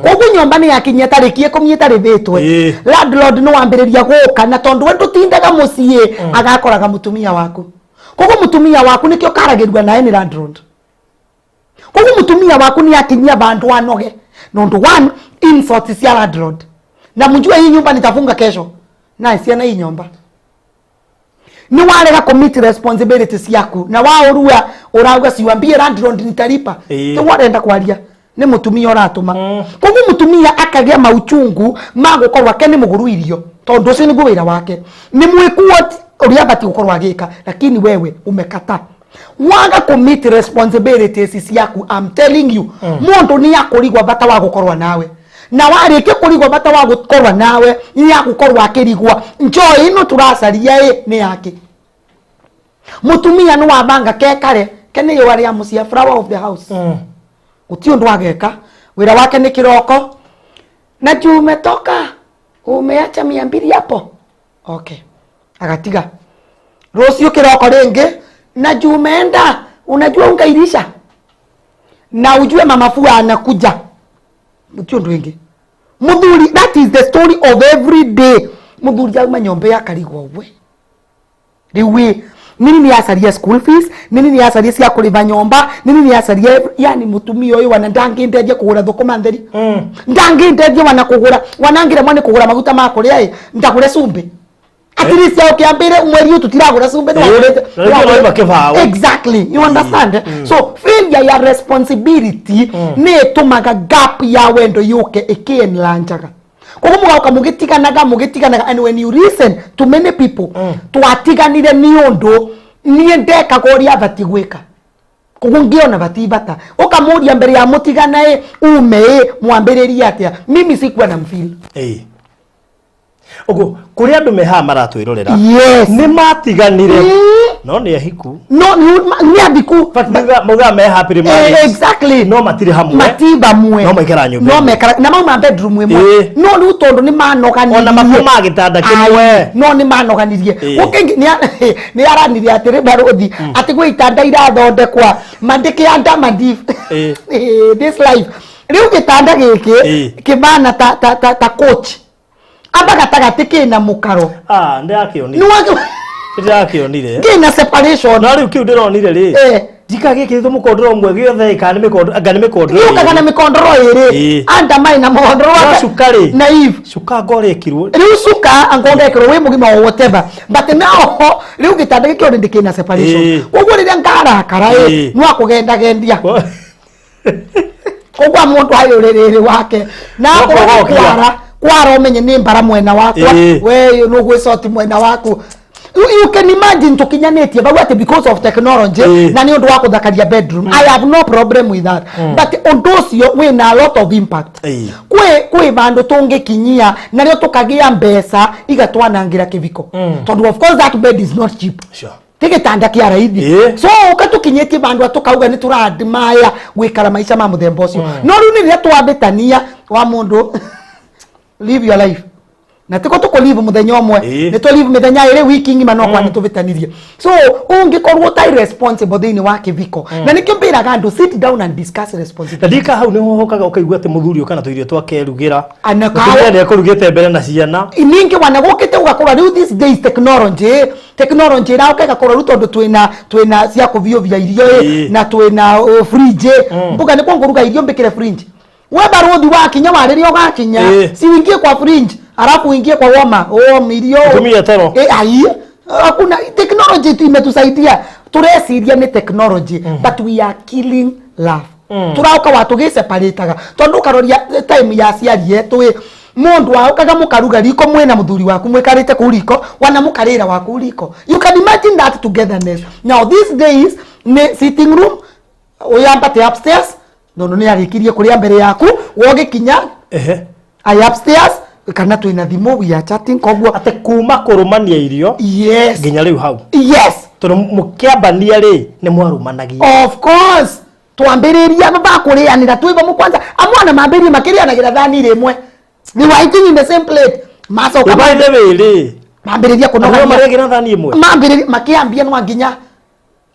koguo nyomba nĩ yakinyia tarĩki 10 ĩtarĩthĩtwe, landlord nĩ wambĩrĩria gũka, na tondũ we ndũtindaga mũciĩ, agakoraga mũtumia waku. Koguo mũtumia waku nĩkĩo karagĩrua naye nĩ landlord. Koguo mũtumia waku nĩ akinyia bandũ anoge nondu one, insult cia landlord, na mjue hii nyumba nitafunga kesho na ciana hii nyomba ni warega commit responsibility ciaku na waurua urauga siwambie landlord nitalipa. Ti warenda kwaria, nĩ mũtumia ũratũma. Koguo mũtumia akagĩa mauchungu ma gũkorwo ake nĩ mũgũru irio, tondũ ũcio nĩguo wĩra wake, nĩ mwĩkuo ũrĩa abatiĩ gũkorwo agĩka, lakini wewe umekata waga commit responsibilities ciaku. I'm telling you, mũndũ nĩ akũrigwo bata wa gũkorwo nawe, na warĩkia kũrigwo bata wa gũkorwo nawe, nĩ agũkorwo akĩrigwo njoi ĩno tũracaria ĩ nĩ yake. Mũtumia nĩ wabanga kekare ke nĩyo arĩa mũcia flower of the house, gũtirĩ ũndũ ageka, wĩra wake nĩ kĩroko na juu umetoka umeacha 200 hapo, okay, agatiga rũciũ kĩroko rĩngĩ na juu umeenda, unajua ungairisha na ujue mama fua anakuja, gũtirĩ ũndũ ĩngĩ. Mũthuri, that is the story of every day. Mũthuri auma nyomba yakarigwo, we rĩu ĩ nini nĩ acaria school fees, nini nĩ acaria cia kũrĩba nyomba, nini nĩ acaria, yani mũtumia ũyũ wana ndangĩndeithia kũgũra thũkũma theri, ndangĩndeithia wana kũgũra, wanangĩremwo nĩ kũgũra maguta ma kũrĩa ĩ ndagũre cumbĩ, at least ũkĩambĩre mweri ũyũ tũtiragũra cumbĩ, nĩwagũrĩte. Na rĩngĩ ũraima kĩbaũ. Exactly, you understand? So failure ya responsibility nĩ ĩtũmaga gap ya wendo yũke ĩkĩenlanjaga, koguo mũgoka mũgĩtiganaga mũgĩtiganaga. And when you listen to many people, twatiganire nĩ ũndũ niĩ ndekaga ũrĩa abatiĩ gwĩka, koguo ngĩona bati bata. Ũkamũria mbere ya mũtigana ĩ ume ĩ mwambĩrĩrie atĩa, mimi sikuwa na mfeel. Ũguo kũrĩ andũ me haha maratwĩrorera, nĩ matiganire. No nĩ ahiku. No nĩ athiku. Maugaga me happily married. Exactly. No matirĩ hamwe. Matimba mwe. No maikaraga nyũmba no ĩmwe. mekara na mauma bedroom ĩmwe. No rĩu tondũ nĩ manoganirie, Ona makomaga gĩtanda kĩmwe. No nĩ manoganirie. Gũkĩngĩ nĩ aranirie atĩrĩ barũthi atĩ gwĩ itanda irathondekwa mandĩke anda mandif. This life rĩu gĩtanda gĩkĩ kĩmana ta coach amba gatagatĩ kĩna mũkaro. Ah, ndĩrakĩonire. Ndĩrakĩonire. Kĩna separation. No rĩu kĩu ndĩronire rĩ, ndika gĩkĩrĩtwo mũkondoro ũmwe gĩothe kana nĩ mĩkondoro, anga nĩ mĩkondoro Gĩũkaga na ĩrĩ. Mĩkondoro ĩrĩ. Anda mai na mũkondoro No wake cuka rĩ, na Eve. Cuka ngorĩkirwo. Rĩu cuka angongekĩrwo wĩ mũgima o whatever, but now rĩu gĩtanda gĩkĩ already kĩna separation. Koguo rĩrĩa ngarakara ĩ, no akũgendagendia, koguo mũndũ arĩ ũrĩrĩ wake na No akorwo nĩ kũgokia. Kwara kwara ũmenye nĩ mbara mwena wakwa. We nũgwĩcoti mwena waku. You can imagine tukinyanĩtie vau atĩ because of technology na nĩ ũndũ wa kũthakaria bedroom. I have no problem with that, but ũndũ ũcio wĩna a lot of impact. Kwĩ vandũ tũngĩkinyia narĩo tũkagĩa mbeca igatwanangĩra kĩviko, tondũ of course that bed is not cheap. Ti gĩtanda kĩa raithi. So ũka tũkinyĩtie vandũ atũkauga nĩ tũradmaya gwĩkara maica ma mũthemba ũcio. No rĩu nĩ rĩrĩa twambĩtania wa mũndũ live your life na tiko tũkũ live mũthenya ũmwe, nĩ tũ live mĩthenya ĩrĩ, wiki ng'ima, no kwa nĩ tũvĩtanirie. So ũngĩkorwo ũtarĩ responsible thĩinĩ wa kĩviko, na nĩkĩo mbĩraga andũ, sit down and discuss responsibility. Na ndika hau nĩho hokaga ũkaigua atĩ mũthuri ũka na tũirio twakerugĩra. Ana Mũtumia nĩ ekũrugĩte mbere na ciana. Ningĩ wana gũkĩte ũgakorwo rĩu these days technology ĩraũka ĩgakorwo rĩu tondũ twĩna cia kũviũvia irio ĩ, na twĩna fridge ĩ. Mbuga nĩ kũngũruga irio mbĩkĩre fridge, we barũthi wakinya warĩrĩa ũgakinya, si uingie kwa fridge alafu uingie kwa warmer warm irio. Mũtumia toro. Ai, hakuna technology tu imetusaidia. Tureciria nĩ technology, but we are killing love. Turauka watũgĩseparĩtaga tondũ ũkaroria time ya aciari etũ ĩ, mũndũ waũkaga mũkaruga riko mwĩna mũthuri waku mwĩkarĩte kũu riko wana mũkarĩra wa kũu riko. You can imagine that togetherness. Now these days nĩ sitting room, ũyambate upstairs tondũ nĩ arĩkirie kũrĩa mbere yaku wogĩkinya. Ai, upstairs kana twĩna thimũ, we are chatting, koguo Atĩ kuma kũrũmania irio nginya rĩu hau. Tondũ mũkĩambania rĩ, nĩ mwarũmanagia. Of course, twambĩrĩria bakũrĩanĩra twĩ vamwe kwanza, amwana mambĩrĩrie makĩrĩanagĩra thani rĩmwe, they were eating in the same plate, macoka By the way rĩ, mambĩrĩria andũ kũnogania. marĩagĩra thani ĩmwe. Mambĩrĩria makĩambia no nginya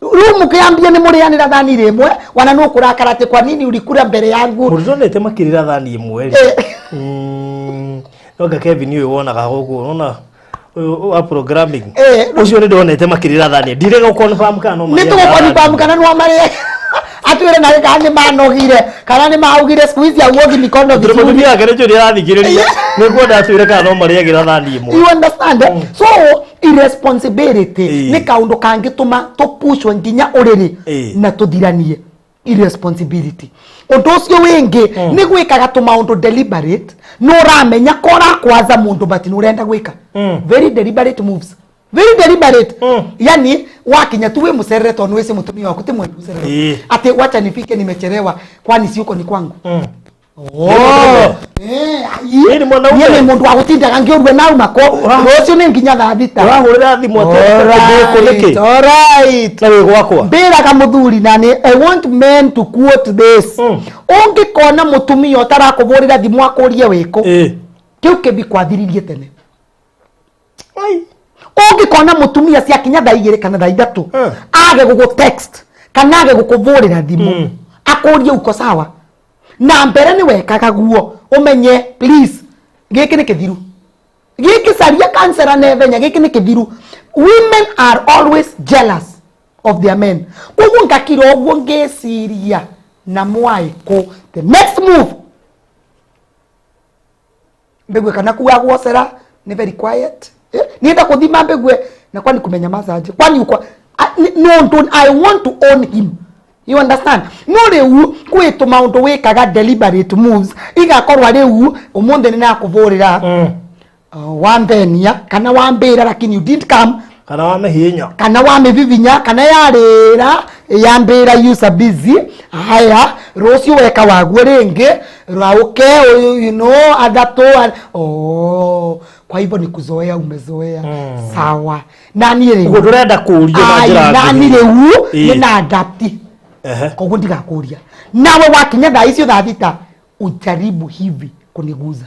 rĩu mũkĩambia nĩ mũrĩanĩra thani rĩmwe, wana nũ kũrakara atĩ kwa nini ulikula mbere yangu. Mũndũ ndonete makĩrĩra thani ĩmwe rĩ, no nga Kevin ũyũ wonaga gũkũ, ũrona ũyũ wa programming, ũcio nĩ ndonete makĩrĩra thani, ndirega gũ-confirm kana no nĩ marĩaga thani. Tũgũkonifam kana nĩ marĩa atwĩre nawe kana nĩ manogire kana nĩ maugire siku hizi hauogi mikono Tondũ vizuri. Mũtumia wake nĩ njũria arathikĩrĩria, nĩ kuona atwĩre kana no marĩagĩra thani ĩmwe. You understand? So irresponsibility nĩ kaũndũ kangĩtũma tũpushwo nginya ũrĩrĩ na tũthiranie. Irresponsibility, ũndũ ũcio wĩngĩ nĩ gwĩkaga tũmaũndũ deliberate, nĩ ũramenya ko ũrakwaza mũndũ but nĩ ũrenda gwĩka very deliberate moves, very deliberate. Yani wakinya tu wĩ mũcerere tondũ wĩci mũtumia waku ti mwendu ũcerere, atĩ wacha nifike, nimechelewa, kwani si huko ni kwangu? Oh. Ai. Niĩ nĩ mwanaume. Niĩ nĩ mũndũ wa gũtindaga ngĩũrua nauma ko rũciũ nĩ nginya thaa 6. Ũrahũrĩra thimũ atĩ ndĩ nĩkĩ? Alright. Na wĩ gwakwa. Mbĩraga mũthuri na nĩ I want men to quote this. Ũngĩkona mũtumia ũtarakũbũrĩra thimũ akũrie wĩkũ, kĩu kĩbi kwathiririe tene. Ai. Ũngĩkona mũtumia ciakinya thaa 2 kana thaa 3 age gũgũ text kana age gũkũbũrĩra thimũ akũrie uko sawa, na mbere nĩ wekaga guo, ũmenye please gĩkĩ nĩ kĩthiru, gĩkĩ caria kansera nethenya, gĩkĩ nĩ kĩthiru. Women are always jealous of their men, koguo ngakira ũguo ngĩciria na mwaĩkũ the next move mbegue kana kuga gwocera nĩ very quiet. Nienda kuthima mbegue na kwani kumenya massage kwani ukwa no don't. I want to own him, you understand? No riu kwi tumaundu wikaga deliberate moves igakorwa riu umuthi ni nakuvurira, wambenia kana wambira, lakini you didn't come. Kana wamĩhihinya. Kana wamĩvivinya kana yarĩra yambĩra user busy. Haya, rũciũ weka waguo rĩngĩ rauke, you know, athatũ oh. Kwa hivyo ni kuzoea umezoea. Sawa, nani rĩu Ũguo ndũrenda kũũrio na Ai, njĩra nani nguhĩ. rĩu nĩ na adapt. Koguo ndigakũria nawe wakinya thaa icio 6:00, ujaribu hivi kuniguza,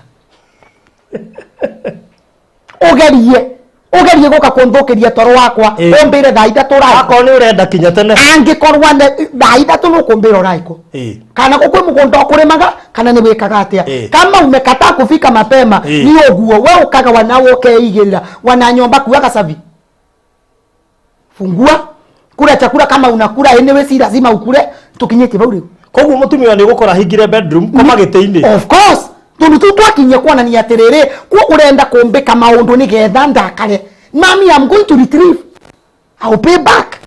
ugerie guka kunthukiria toro wakwa. Umbire 3:00 ũraĩ. Akorwo nĩ ũrenda kinya tene. Angĩkorwo 3:00 nũkũmbĩra ũraĩkũ, kana kwĩ mũgũnda ũkũrĩmaga, kana nĩ wĩkaga atĩa. Kama umekataa kufika mapema, ni ũguo we ũkaga wanawe ũkeigĩrĩra wananyomba kuaga cabi, fungua, kula chakula kama unakula. Anyway, si lazima ukule, tukinyĩtie bau rĩu. Koguo mũtumia nĩ ũgũkora hingire bedroom, koma gĩtĩ-inĩ. Of course, tondu tu twakinyia kuonania atiriri, ku urenda kumbika maundu nigetha ndakare. Mami, I'm going to retrieve, I'll pay back.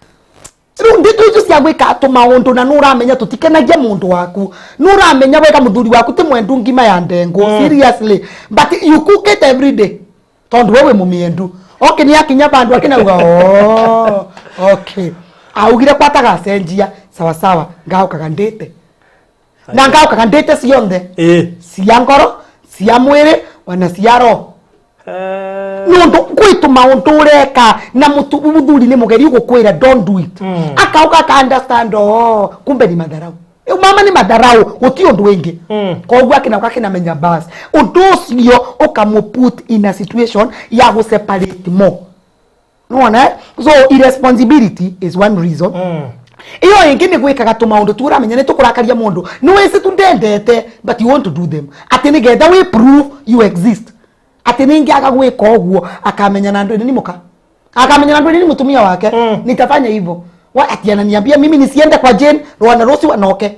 Riu ndeto icio cia gwika tumaundu na nuramenya tutikenagia mundu waku, nuramenya wega muthuri waku ti mwendu ngima ya ndengu. Seriously, but you cook it every day tondu wewe mumiendu. Okay, ni akinya bandu akinauga, "Oh, okay, augire kwatagacenjia." Sawa sawa, ngaukaga ndite na ngaukaga ndite cionthe, cia ngoro, cia mwĩrĩ, ona cia roho, nundu gwĩ tũmaũndũ ũreka na mũthuri nĩ mũgeri gũkwĩra, "Don't do it." Akauka aka understand, "Oh, kumbe ni madharau. Mama, ni madharau, gũti ũndũ wĩngĩ." Koguo akinauka akinamenya bas ũndũ ũcio ũkamũ put in a situation ya gũ separate more. Nĩwona, eh? So irresponsibility is one reason. Iyo ĩngĩ nĩ gwĩkaga tũmaũndũ tu ũramenya nĩ tũkũrakaria mũndũ, nĩ wĩci tu ndendete, but you want to do them atĩ nĩgetha wĩ prove you exist, atĩ nĩngĩaga gwĩka ũguo akamenya na ndũ nĩ mũka, akamenya na ndũ nĩ mũtumia wake. Nitafanya hivyo wa ati ananiambia mimi nisiende kwa Jane rwana rũciũ anoke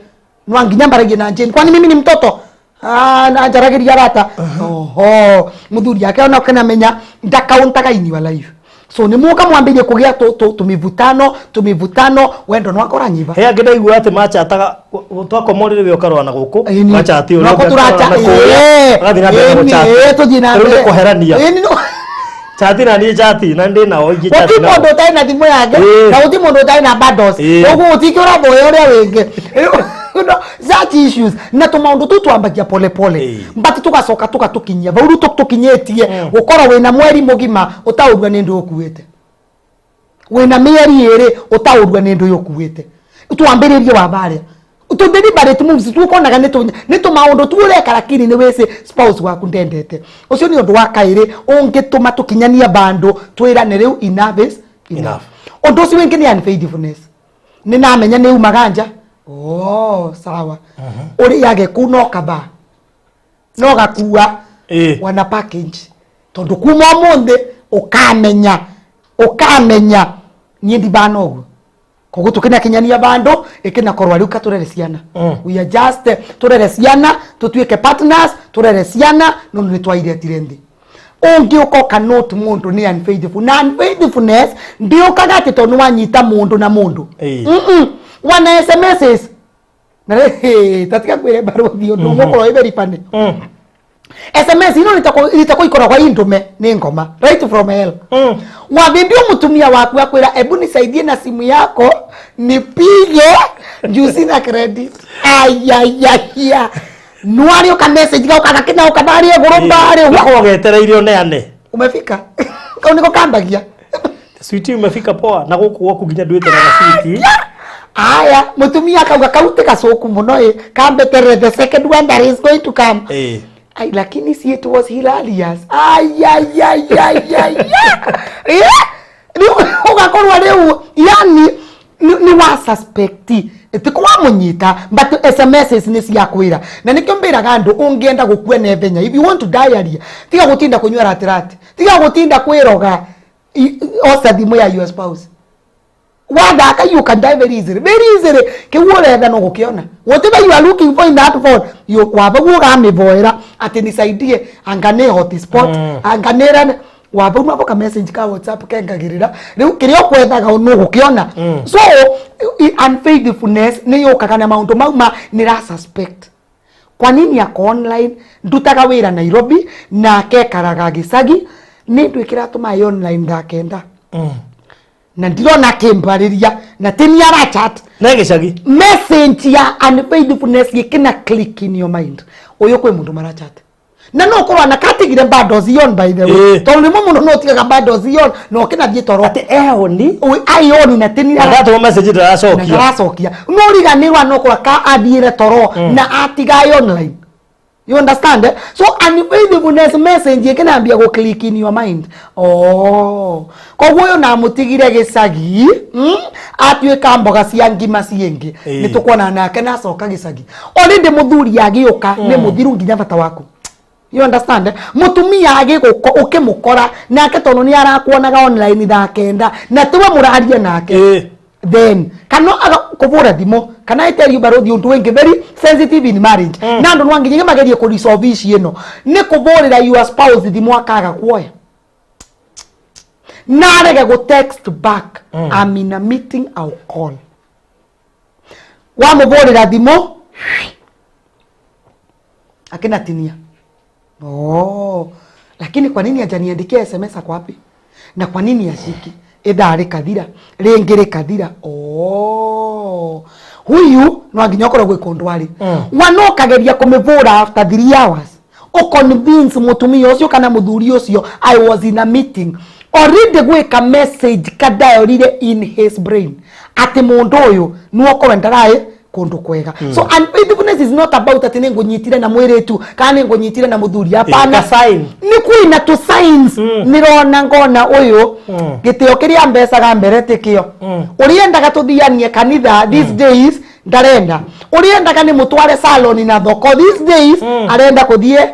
no nginya mbaragie na Jane. Kwani mimi ni mtoto? Ah, na njaragĩria arata. Oho, mũthuri ake ona ũkanamenya ndakauntaga in your life, so nĩ mũka mwambĩrie kũgĩa tũmivutano tũmivutano, wendo no akoranyiva. He angĩ ndaigua atĩ machataga twakoma ũrĩrĩ, we ũkarũa na gũkũ, Ĩni. gachati ũrĩa Nako ũngĩ tũracha akarũa na kũrĩa, agathiĩ na mbere na ĩni, gũchat. tũthiĩ na Rĩu nĩ mbere. kũherania. Ĩni, Chati na niĩ chati na ndĩ nao ingĩ gũti chati nao. mũndũ ũtarĩ na thimũ yake, na gũti mũndũ ũtarĩ na bundles. Ũguo gũtikĩ ũraboya ũrĩa wĩngĩ. No, such issues na tũmaũndũ tu twambagia pole pole, but tũgacoka tũgatũkinyia bau rĩu tũkinyĩtie gũkorwo wĩna mweri mũgima ũtaũrua nĩ ndũ ũkuĩte, wĩna mĩeri 2 ũtaũrua nĩ ndũ ũkuĩte. Twambĩrĩrie wa barĩa tũ deliberate moves tukonaga nĩ tũmaũndũ tu ũreka, lakini nĩ wĩci spouse waku ndendete. Ũcio nĩ ũndũ wa kaĩrĩ ũngĩtũma tũkinyania bandũ twĩrane rĩu enough is enough. Enough. Ũndũ ũcio wĩngĩ nĩ unfaithfulness. Nĩ namenya nĩ umaga nja, oh sawa, ũrĩage kuu no kaba no gakua wana package, tondu kuma ũmũthĩ ũkamenya ũkamenya niĩ ndibana ũguo. Koguo tũkĩnakinyania bandũ ĩkĩnakorwa rĩu katũrere ciana. We are just tũrere ciana, tũtuĩke partners, tũrere ciana, nondu nĩ twairetire nthĩ. Ũngĩ ũkoka note mũndũ nĩ unfaithful, na unfaithfulness ndĩũkaga atĩ tondũ nĩwanyita mũndũ na mũndũ. Wana SMSs na tatiga kwĩre barũthi ũndũ ũgũkorwo wĩ very funny. SMS ino nitako ikoragwo indume nĩ ngoma right from hell. Wambĩmbia mũtumia waku akwĩra, "Ebu nisaidie na simu yako nipige juu sina credit." Ayayaya, nwarĩ ũka message gauka gakina ũkanarĩ igũrũ mbarĩ. Gakorwo getereire ũneane. Umefika, kau niko kambagia. Sweetie, umefika poa na gũkũ gwaku nginya ndwĩtanaga sweetie. Aya, mutumia akauga kau ti gacuku muno ĩ, kambeterere the second one that is going to come. Ai, lakini si it was hilarious. Ayayayayaya, ugakorwo rĩu yani nĩ wa suspect tiko wamunyita, but SMSs nĩ ciakwĩra. Na nĩkĩo mbĩraga andũ, ũngĩenda gũkua naihenya, if you want to die early, tiga gũtinda kũnyua ratirati, tiga gũtinda kwĩroga, oca thimũ ya your spouse wathaka. You can die very easily, very easily. Kiu ũretha no gũkĩona, whatever you are looking for in that phone, you waba ugamĩvoera atĩ nisaidie, anga nĩ hotspot, anga nĩ rane waba uma ka message ka WhatsApp kengagĩrĩra rĩu kĩrĩa ũkwethaga no gũkĩona. So unfaithfulness nĩ yũkaga na maũndũ mau ma nĩ ra suspect kwa nini ako online. Ndutaga wĩra Nairobi nake ekaraga gĩcagi, nĩ ndũ ĩkĩratũma ĩ online 9:00, na ndirona akĩmbarĩria na ti ni arachat. Na gĩcagi. Message ya unfaithfulness gĩkĩna click in your mind, ũyũ kwĩ mũndũ marachat. Na no korwo na katigire bado zion, by the way. Tondu rĩmwe mũno no tigaga bado zion na ũkĩnathiĩ toro. Atĩ eoni. Aioni na tini. Ndatũma message ndaracokia. Ndaracokia, no riganĩrwa no korwa ka athiĩre toro na atiga online, you understand, eh? So unfaithfulness message ĩkĩnambia gũ click in your mind. Oh, koguo ũyũ namũtigire gĩcagi, Atuĩka mboga cia ngima ciĩngĩ. Nĩ tũkuona nake nacoka gĩcagi already mũthuri agĩũka nĩ mũthiru nginya bata waku, you understand, eh? Mũtumia agĩgũko ũkĩmũkora nake tondũ nĩ arakuonaga online thaa 9 na tiwe mũraria nake. Then kana aga kũbũra thimũ kana I tell you, barothi, ũndũ wĩngĩ very sensitive in marriage na andũ no nginya magerie kũ resolve issue ĩno nĩ kũbũrĩra your spouse thimũ akaga kuoya na arege gũ text back, "I'm in a meeting, I'll call." Wamũbũrĩra thimũ akinatinia. Oh, lakini kwa nini hajaniandikia SMS? Ako wapi na kwa nini ashiki? Ithaa rĩkathira, rĩngĩ rĩkathira. Oh, huyu no nginya ũkorwo gwĩ kũndũ arĩ. Wana ũkageria kũmĩbũra after 3 hours ũconvince mũtumia ũcio kana mũthuri ũcio, "I was in a meeting." Already gwĩka message kadiorire in his brain atĩ mũndũ ũyũ nĩwokorwo ndaraĩ kũndũ kwega. So unfaithfulness is not about atĩ nĩ ngũnyitire na mwĩrĩtu kana nĩ ngũnyitire na mũthuri, hapana. Ka sign. Nĩ kwĩna tũ signs nĩrona ngona ũyũ gĩtĩo kĩrĩa mbecaga mbere tĩkĩo ũrĩa endaga tũthianie kanitha these days ndarenda, ũrĩa endaga nĩ mũtware salon na thoko these days arenda kũthiĩ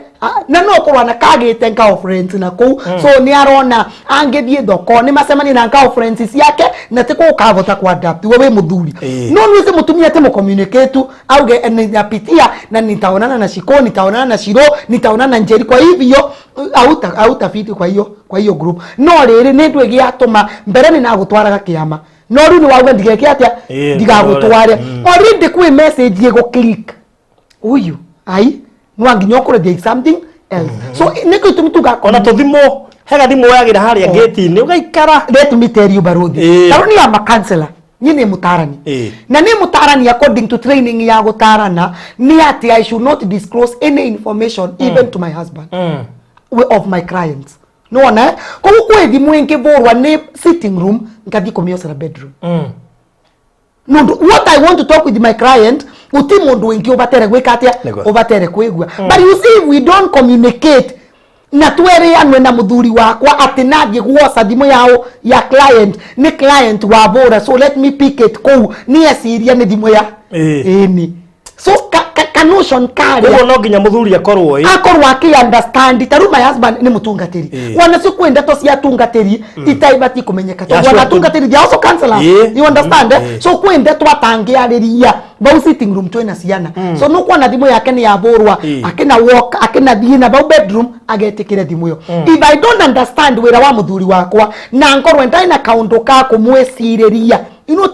na no korwo na kagĩte girlfriends na kũu. So nĩ arona angĩthiĩ thoko nĩ macemanie na girlfriends ciake na ti kũkavota ku adapt we wĩ mũthuri. No nĩwĩci mũtumia ti mũcommunicate auge, "Eh, ninapitia na nitaonana na Shiko, nitaonana na Shiro, nitaonana na Njeri, kwa hivyo auta hautafiti kwa hiyo group." No rĩrĩ nĩ ndũ ĩgĩatũma mbere nĩ nagũtwaraga kĩama no rĩu nĩ wauga ndigeke atĩa? Ndigagũtware. Already kwĩ message ĩgũ click uyu ai no nginya ũkorwo there is something else. So nĩkĩo itũmi tuga Ona tũthimũ he gathimũ woyagĩra harĩa ngĩti-inĩ ũgaikara. Let me tell you, barothi, tarũ ni ama counselor, niĩ nĩ mũtarani na nĩ mũtarani according to training ya gũtarana nĩ atĩ I should not disclose any information even to my husband of my clients, nĩwona, eh? Koguo kwĩ thimũ ĩngĩbũrwa nĩ sitting room ngathiĩ kũmĩocera bedroom nundu what I want to talk with my client uti mundu wingi ubatere gwika atia? Ubatere kwigua. But you see, if we don't communicate na twereanwe na muthuri wakwa ati nathiĩ guoca thimũ yao ya client nĩ client wabũra, so let me pick it kũu nĩ eciria nĩ thimũ ya ĩni so ka notion karĩa. Koguo no nginya mũthuri akorwo ĩ Akorwo akĩ understand. Ta rĩu my husband nĩ mũtungatĩri. Wanacio kwĩ ndeto cia atungatĩri itaibati kũmenyeka tondũ sure. Wana atungatĩri, they are also counselors. You understand, eh? Mm. So kwĩ ndeto atangĩarĩria vau sitting room twĩna ciana. So nũkuona thimũ yake nĩ yabũrwa akĩna walk akĩna thiĩ na vau bedroom agetĩkĩre thimũ ĩyo. If I don't understand wĩra wa mũthuri wakwa na ngorwo ndarĩ na kaũndũ ka kũmwĩcirĩria,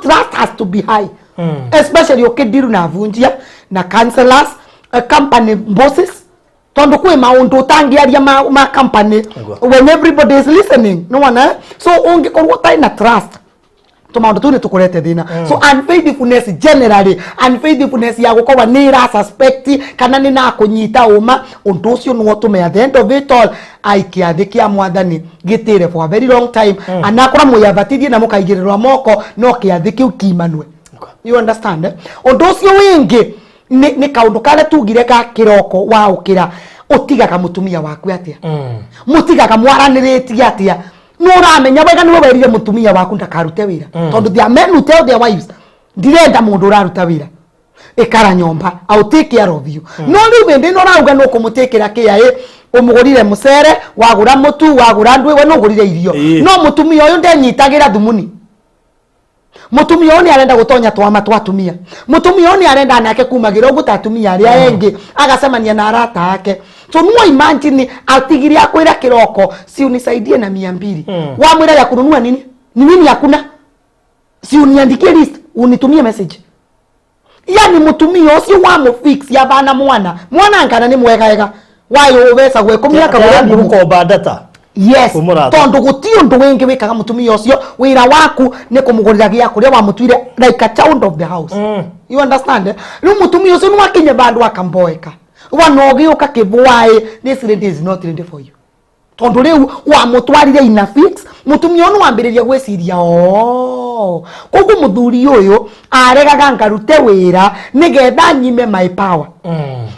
trust has to be high, especially ũkĩndiru na vunjia na counselors, company bosses, tondu kwĩ maũndũ ũtangĩaria ma company when everybody is listening, nĩwona, eh? So ũngĩkorwo ũtarĩ na trust tũmaũndũ tũu nĩ tũkũrete thĩna. So unfaithfulness generally, unfaithfulness ya gũkorwo nĩ ĩra suspect kana nĩ nakũnyita ũma ũndũ ũcio nĩwo tũme at the end of it all aikĩathĩ kĩa mwathani gĩtĩre for a very long time anakora mwĩambatithie na mũkaigĩrĩrwo moko no kĩathĩ kĩu kimanwe, you understand, eh? Ũndũ ũcio wĩngĩ nĩ kaũndũ karĩa tugire ga kĩroko waũkĩra ũtigaga mũtumia waku atĩa, mũtigaga mwaranĩrĩtie atĩa. Nĩ ũramenya wega nĩwe werire mũtumia waku ndakarute wĩra tondũ there are men who tell their wives, "Ndirenda mũndũ ũraruta wĩra, ikara nyomba, I'll take care of you." No rĩu hĩndĩ ĩno ũrauga nĩ ũkũmũtĩkĩra kĩa ĩ ũmũgũrire mũcere, wagũra mũtu, wagũra ndwĩ, we nĩ ũgũrire irio. No mũtumia ũyũ ndenyitagĩra thumuni, mutumia ũyũ nĩ arenda gũtonya twama twa atumia, mutumia ũyũ nĩ arenda nake kumagĩra ũguo ta atumia arĩa engĩ agacemania na arata ake. So no imagine atigire akwĩra kĩroko, "Si unisaidie na 200?" Wamwĩra ya kununua nini? Ni nini hakuna? "Si uniandikie list, unitumie message." Yani mutumia ũcio wamũfix yabana mwana mwana ngana nĩ mwega wayo ũbecagwo 10 akagũra Atĩ nguo. Gũkomba data. Yes. Kũmũrata. Tondu guti undu wingi wikaga mutumia ucio, wira waku ni kumugurira gia kuria wamutuire like a child of the house, you understand, eh? Riu mutumia ucio niwakinye bandu akamboeka. Wana ũgĩũka kĩbwaĩ, this lady is not ready for you, tondu riu wamutwarire in a fix. Mutumia ũyũ nĩwambĩrĩria gwĩciria, "Oh, koguo mũthuri ũyũ aregaga ngarute wĩra nĩgetha nyime my power."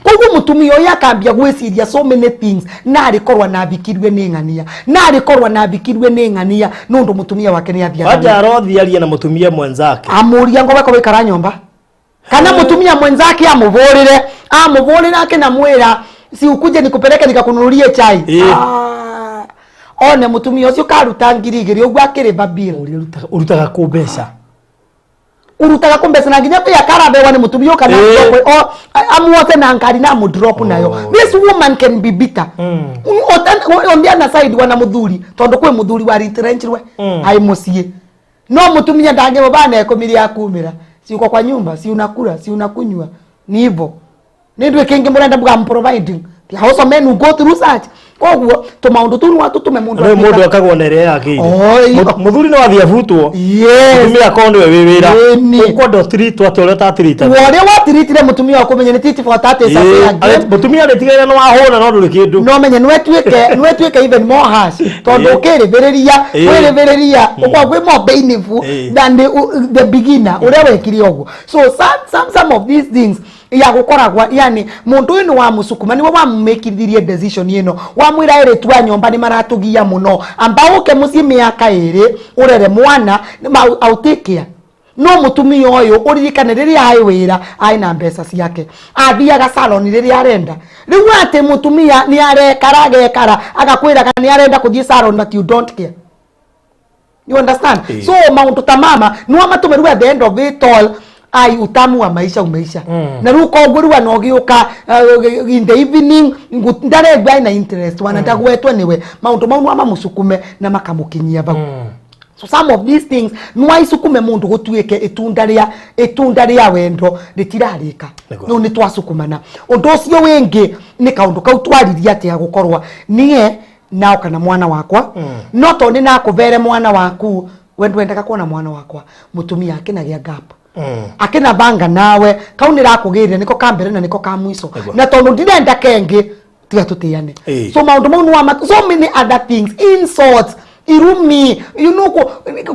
Koguo mutumia ũyũ akambia gwĩciria so many things, narĩ korwa nambikirue nĩ ng'ania, narĩ korwa nambikirue nĩ ng'ania, nũndũ mutumia wake nĩ athiaga Wanja wĩra. Arothi arie na mutumia mwenzake. Amuria ngowe ko wikara nyomba kana mutumia mwenzake amuvurire, amuvurire akinamwira, "Si ukuje nikupeleke nikakununulie chai?" Ah, one mutumia ucio karuta 2000 uguo akiriba bill. Ũrĩa ũrutaga kũ mbeca? Urutaga ku mbeca na nginya pia karabewa ni mutumia kana o amuote na ngari na amudrop nayo. This woman can be bitter. On the other side, wana muthuri, tondu kwi muthuri wa retrenchirwe ai mucii, no mutumia ndangĩmũbana ikũmi rĩa kumĩra, si uko kwa nyumba, si unakula, si unakunywa, ni hivyo nĩ ndwĩ kĩngĩ mũrenda mũgam providing. The house of men who go through such, koguo tũmaũndũ tũu nĩ watũtũme mũndũ Rĩu atuĩka- mũndũ akagwo na ĩrĩa yagĩrĩire. Oi. Mũthuri no athiĩ abutwo. Mũtumia akorwo nĩwe wĩ wĩra. Ĩni. Ũkwenda ũtiritwo atĩa ũrĩa ũtatiritaga? Ũrĩa watiritire mũtumia waku, menye nĩ tit for tat is a fair game. Mũtumia arĩtigĩrĩra nĩ wahũna no ndũrĩ kĩndũ. No menye nĩwetuĩke even more harsh, tondũ ũkĩrĩbĩrĩria kwĩrĩbĩrĩria ũkorwo kwĩ more painful than the beginner ũrĩa wekire ũguo. So some of these things ya gukoragwa, yani mundu uyu ni wamusukuma, niwe wamumikithirie decision ino, wamwira iritu a nyomba ni maratugia muno, amba uke mucii miaka iri urere mwana au take care. No mutumia uyu uririkane riria ai wira ai na mbeca ciake, athiaga salon riria arenda. Riu ati mutumia ni arekara agekara agakwiraga ni arenda kuthie salon, but you don't care, you understand? So maundu ta mama no matume riu at the end of it all, ai, utamu wa maisha umeisha. Na riu koguo riu ana ũgĩũka in the evening ndaregua ena interest wana ndagwetwo niwe, maundu mau no mamusukume na makamukinyia vau. So some of these things no aisukume mundu gutuike itunda ria wendo ritirarika. No ni twasukumana. Undu ucio wingi ni kaundu kau twaririe atia gukorwa nie nao kana mwana wakwa, no to ni nakuvere mwana waku, we ndwendaga kuona mwana wakwa. Mutumia akinagia gap, akina banga nawe kau nä rakå niko ka mbere na niko ka mwico, na tondu ndirenda kengi tiga tutiane. So maundu mau nĩ so many other things, insults, irumi,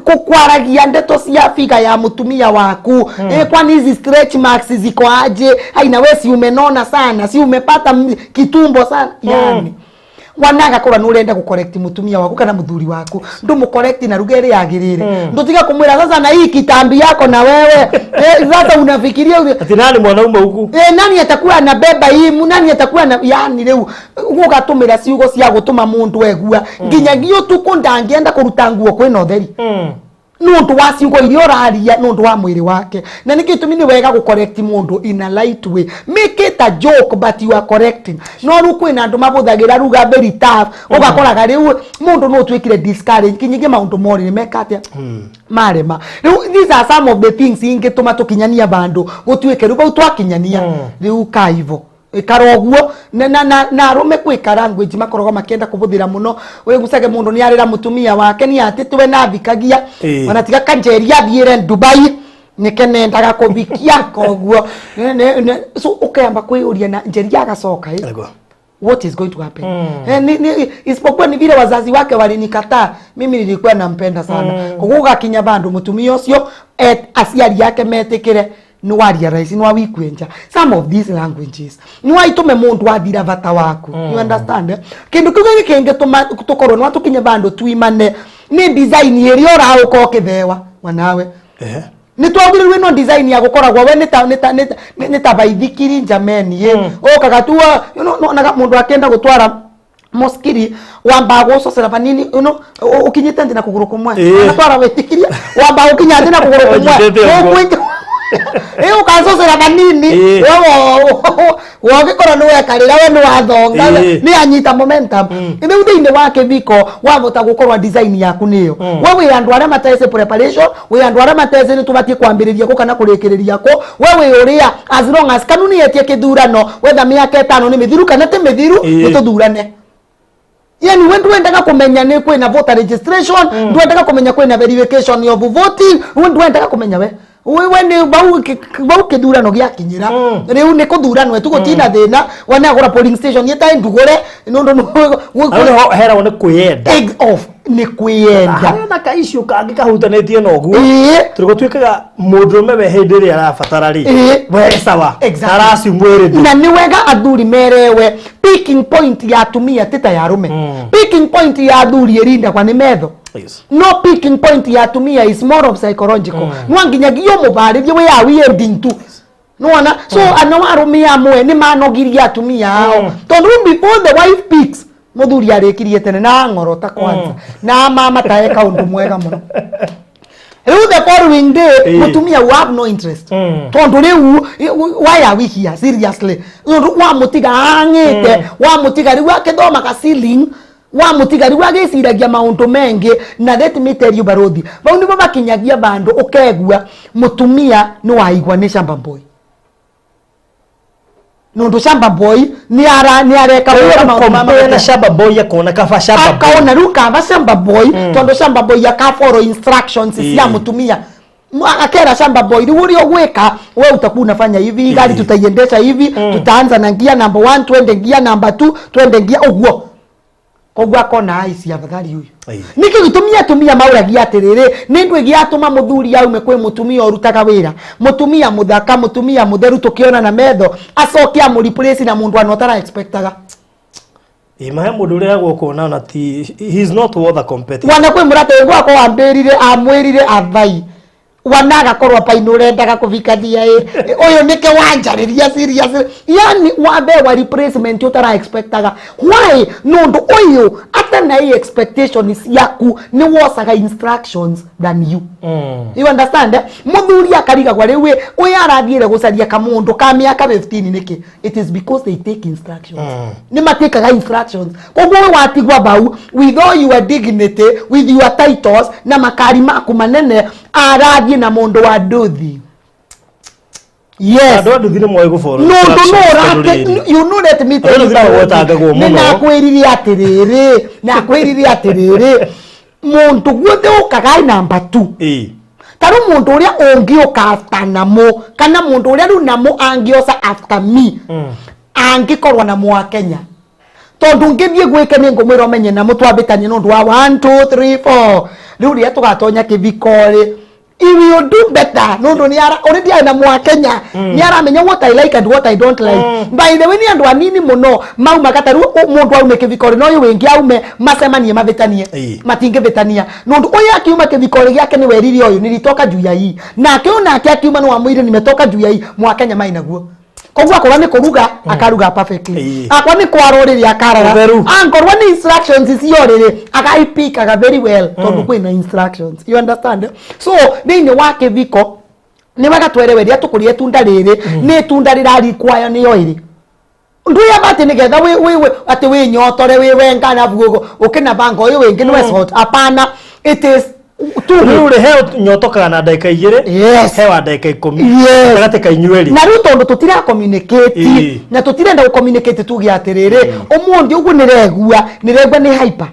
kukwaragia ndeto cia figa ya mutumia waku. Kwani hizi stretch marks ziko aje? Ai, na we si umenona sana, si umepata kitumbo sana? Yani wanaga korwa nä urenda gå correct mutumia waku kana muthuri waku, ndu correct na ruga ĩrĩa yagĩrĩire, ndutiga kumwĩra, "Sasa na hii kitambi yako na wewe, sasa unafikiria Ati nani mwanaume huku? Nani atakuwa anabeba hii, nani atakuwa na?" Yani riu ugatumira ciugo cia gutuma mundu egua nginyagia utuku ndangienda kuruta nguo kwina utheri nundu wa ciugo iria ũraria nundu wa mwĩrĩ wake. Na nĩkĩ gĩtũmi nĩ wega gũ correct mũndũ in a light way? Make it a joke, but you are correcting. No rĩu kwĩna andũ mabũthagĩra ruga very tough, ũgakoraga rĩu mũndũ no ũtuĩkire discourage kinyagia maũndũ morĩ meka atĩa marema. Rĩu these are some of the things ingĩtũma tũkinyania bandũ gũtuĩke rĩu bau twakinyania rĩu kaivo ikara ũguo na arũme kwĩka language makoragwo makĩenda kũbũthĩra mũno. Wĩgucage mũndũ nĩ arĩra mũtumia wake nĩ atĩtwe na thikagia ona tiga kanjeri athiĩre Dubai nĩke nendaga kũbikia koguo so ũkamba kwĩyũria na njeri agacoka what is going to happen? Isipokuwa ni vile wazazi wake walinikataa, mimi nilikuwa nampenda sana. Koguo ugakinya bandu mutumia ucio aciari ake metikire ni waria rahisi ni wawikwenja. Some of these languages ni waitume mundu athira bata waku, you understand, eh? Kindu kiu gĩkĩngĩtũma tũkorwo nĩ watukinye bandu tuimane nĩ design ĩrĩa ũraũka ũkĩthewa mwanawe. Nĩ twagĩrĩirwo ĩno design ya gũkoragwo we nĩ ta baithikiri njameni ĩ ũkaga tu nonaga mũndũ akĩenda gũtwara muskiri wambaga gũcocera vanini, ũkinyĩte thĩ na kũgũrũ kũmwe. Anatwara baithikiri wambaga gũkinya thĩ na kũgũrũ kũmwe. Ũnyitĩte ũguo. Ĩ ũkacocera vanini, wogĩkorwo nĩ wekarĩra we nĩ wathonga nĩ anyita momentum. Rĩu thĩinĩ wa kĩbiko wavota gũkorwo design yaku nĩyo we wĩ andũ arĩa matece preparation, wĩ andũ arĩa matece nĩ tũbatiĩ kwambĩrĩria kũ kana kũrĩkĩrĩria kũ. We wĩ ũrĩa as long as kanuni yetie kĩthurano wetha mĩaka 5 nĩ mĩthiru kana ti mĩthiru, nĩ tũthurane. Yani we ndwendaga kumenya nĩ kwĩna voter registration, ndwendaga kumenya kwĩna verification of voting, we ndwendaga kumenya. We We nĩ bau kĩthurano gĩakinyĩra, rĩu nĩ kũthuranwo tu, gũtina thĩna. Wanagũra polling station ĩtarĩ ndugũre nũndũ Hau nĩho heragwo nĩ kwĩyenda. Egg off nĩ kwĩyenda. Harĩ na ka issue kangĩ kahutanĩtie na ũguo, tondũ gũtuĩkaga mũndũrũme we hĩndĩ ĩrĩa arabatara rĩ, we sawa. Araci mwĩrĩ. Na nĩ wega athuri merewe picking point ya atumia ti ta ya arũme. Picking point ya athuri ĩrindagwa nĩ metho. No picking point ya atumia is more of psychological. No nginyagia ũmũbarĩrie wĩ are we ending to nĩwona. So ana arũme amwe nĩ manogirie atumia ao, tondũ rĩu before the wife picks, mũthuri arĩkirie tene na ang'orota kwanza na mama tae kaũndũ mwega mũno. Rĩu the following day, mũtumia will have no interest, tondũ rĩu why are we here, seriously? Tondũ wamũtiga ang'ĩte, wamũtiga rĩu akĩthomaga ceiling, wamũtiga rĩu agĩciragia maũndũ mengĩ. Na let me tell you, barothi, bau nĩbo makinyagia bandũ ũkegua mũtumia nĩ waigua nĩ shamba boy, nũndũ shamba boy nĩ ara nĩ areka wega maũndũ ma Compare na shamba boy, akona kaba shamba boy. Akaona rĩu kaba shamba boy, tondũ shamba boy aka follow instructions cia mũtumia. Akera shamba boy, rĩu ũrĩa ũgwĩka we utakuwa unafanya hivi, gari tutaiendesha hivi, tutaanza na ngia number one, twende ngia number two, twende ngia ũguo. Koguo akona aici afadhali huyu. Nĩkĩ gĩtũmi atumia maũragia atĩrĩrĩ, nĩ ndũ ĩgĩatũma mũthuri aume kwĩ mũtumia ũrutaga wĩra, mũtumia mũthaka, mũtumia mũtheru tũkĩona na metho, acoke amũreplace na mũndũ ana ũtara expectaga? Ĩ, mahe mũndũ ũrĩa kuona ona ti he is not worth a competitor. Wana kwĩ mũrata gwakwa wambĩrire, amwĩrire athai wana agakorwo paino ũrendaga kũbikania ĩ ũyũ nĩke wanjarĩria serious, yani wambewa replacement ũtara expectaga. Why? Nũndũ ũyũ atana i expectation ciaku nĩ wocaga instructions than you. You understand, eh? Mũthuri akarigagwa rĩu ĩ ũyũ arathiĩre gũcaria kamũndũ ka mĩaka 15 nĩkĩ? It is because they take instructions. Nĩ matĩkaga instructions. Koguo we watigwa bau with all your dignity, with your titles na makari maku manene, arathiĩ na mũndũ wa nduthi, yes. Andũ a nduthi nĩ moĩ gũfollow Nundu instructions tondũ nurate rĩrĩ. You know, let me tell Andũ you, nduthi magwetangagwo nĩ mũno. Nakwĩrire atĩrĩrĩ, mũndũ guothe ũkaga namba 2, ta rĩu mũndũ ũrĩa ũngĩũka after namo, kana mũndũ ũrĩa rĩu namo angĩoca after me, angĩkorwo na mwa Kenya, tondũ ngĩthiĩ gwĩke nĩ ngũmwĩra ũmenye namo twambĩtanie nĩ ũndũ wa 1 2 3 4. Rĩu rĩrĩa tũgatonya kĩbiko rĩ, he will do better, nũndũ nĩ ara already arĩ na mwa Kenya, nĩ aramenya what I like and what I don't like. By the way, nĩ andũ anini mũno maumaga ta rĩu mũndũ aume kĩbiko rĩ, no ũyũ wĩngĩ aume macemanie mavĩtanie. Matingĩvĩtania nũndũ ũyũ akiuma kĩbiko rĩ gĩake nĩ werire ũyũ nilitoka juu ya hii, nake ũyũ nake akiuma nĩ wamwĩrire nimetoka juu ya hii. Mwa Kenya maina guo. Koguo akorwo nĩ kũruga akaruga perfectly, akorwo nĩ kwarwo rĩrĩ akarara. Ũtheru. Angorwo nĩ instructions cio rĩrĩ akaipikaga very well, tondũ kwĩna instructions, you understand? So thĩinĩ wa kĩbiko nĩ wega twerewe rĩrĩa tũkũrĩa itunda rĩrĩ nĩ itunda rĩrarikwayo nĩyo ĩrĩ nduyamba atĩ nĩgetha wĩ atĩ wĩnyotore wĩ wenga na bugo ũkĩnabanga ũyũ wĩngĩ nĩwe sort. Hapana, it is tu. Rĩu rĩ, he nyotokaga na ndagĩka 2, he wa ndagĩka 10, gatagatĩ ka inyuĩ rĩ? Na rĩu tondũ tũtira communicate na tũtirenda gũ communicate, tuge atĩrĩrĩ, ũmũthĩ ũguo nĩregua nĩ hyper,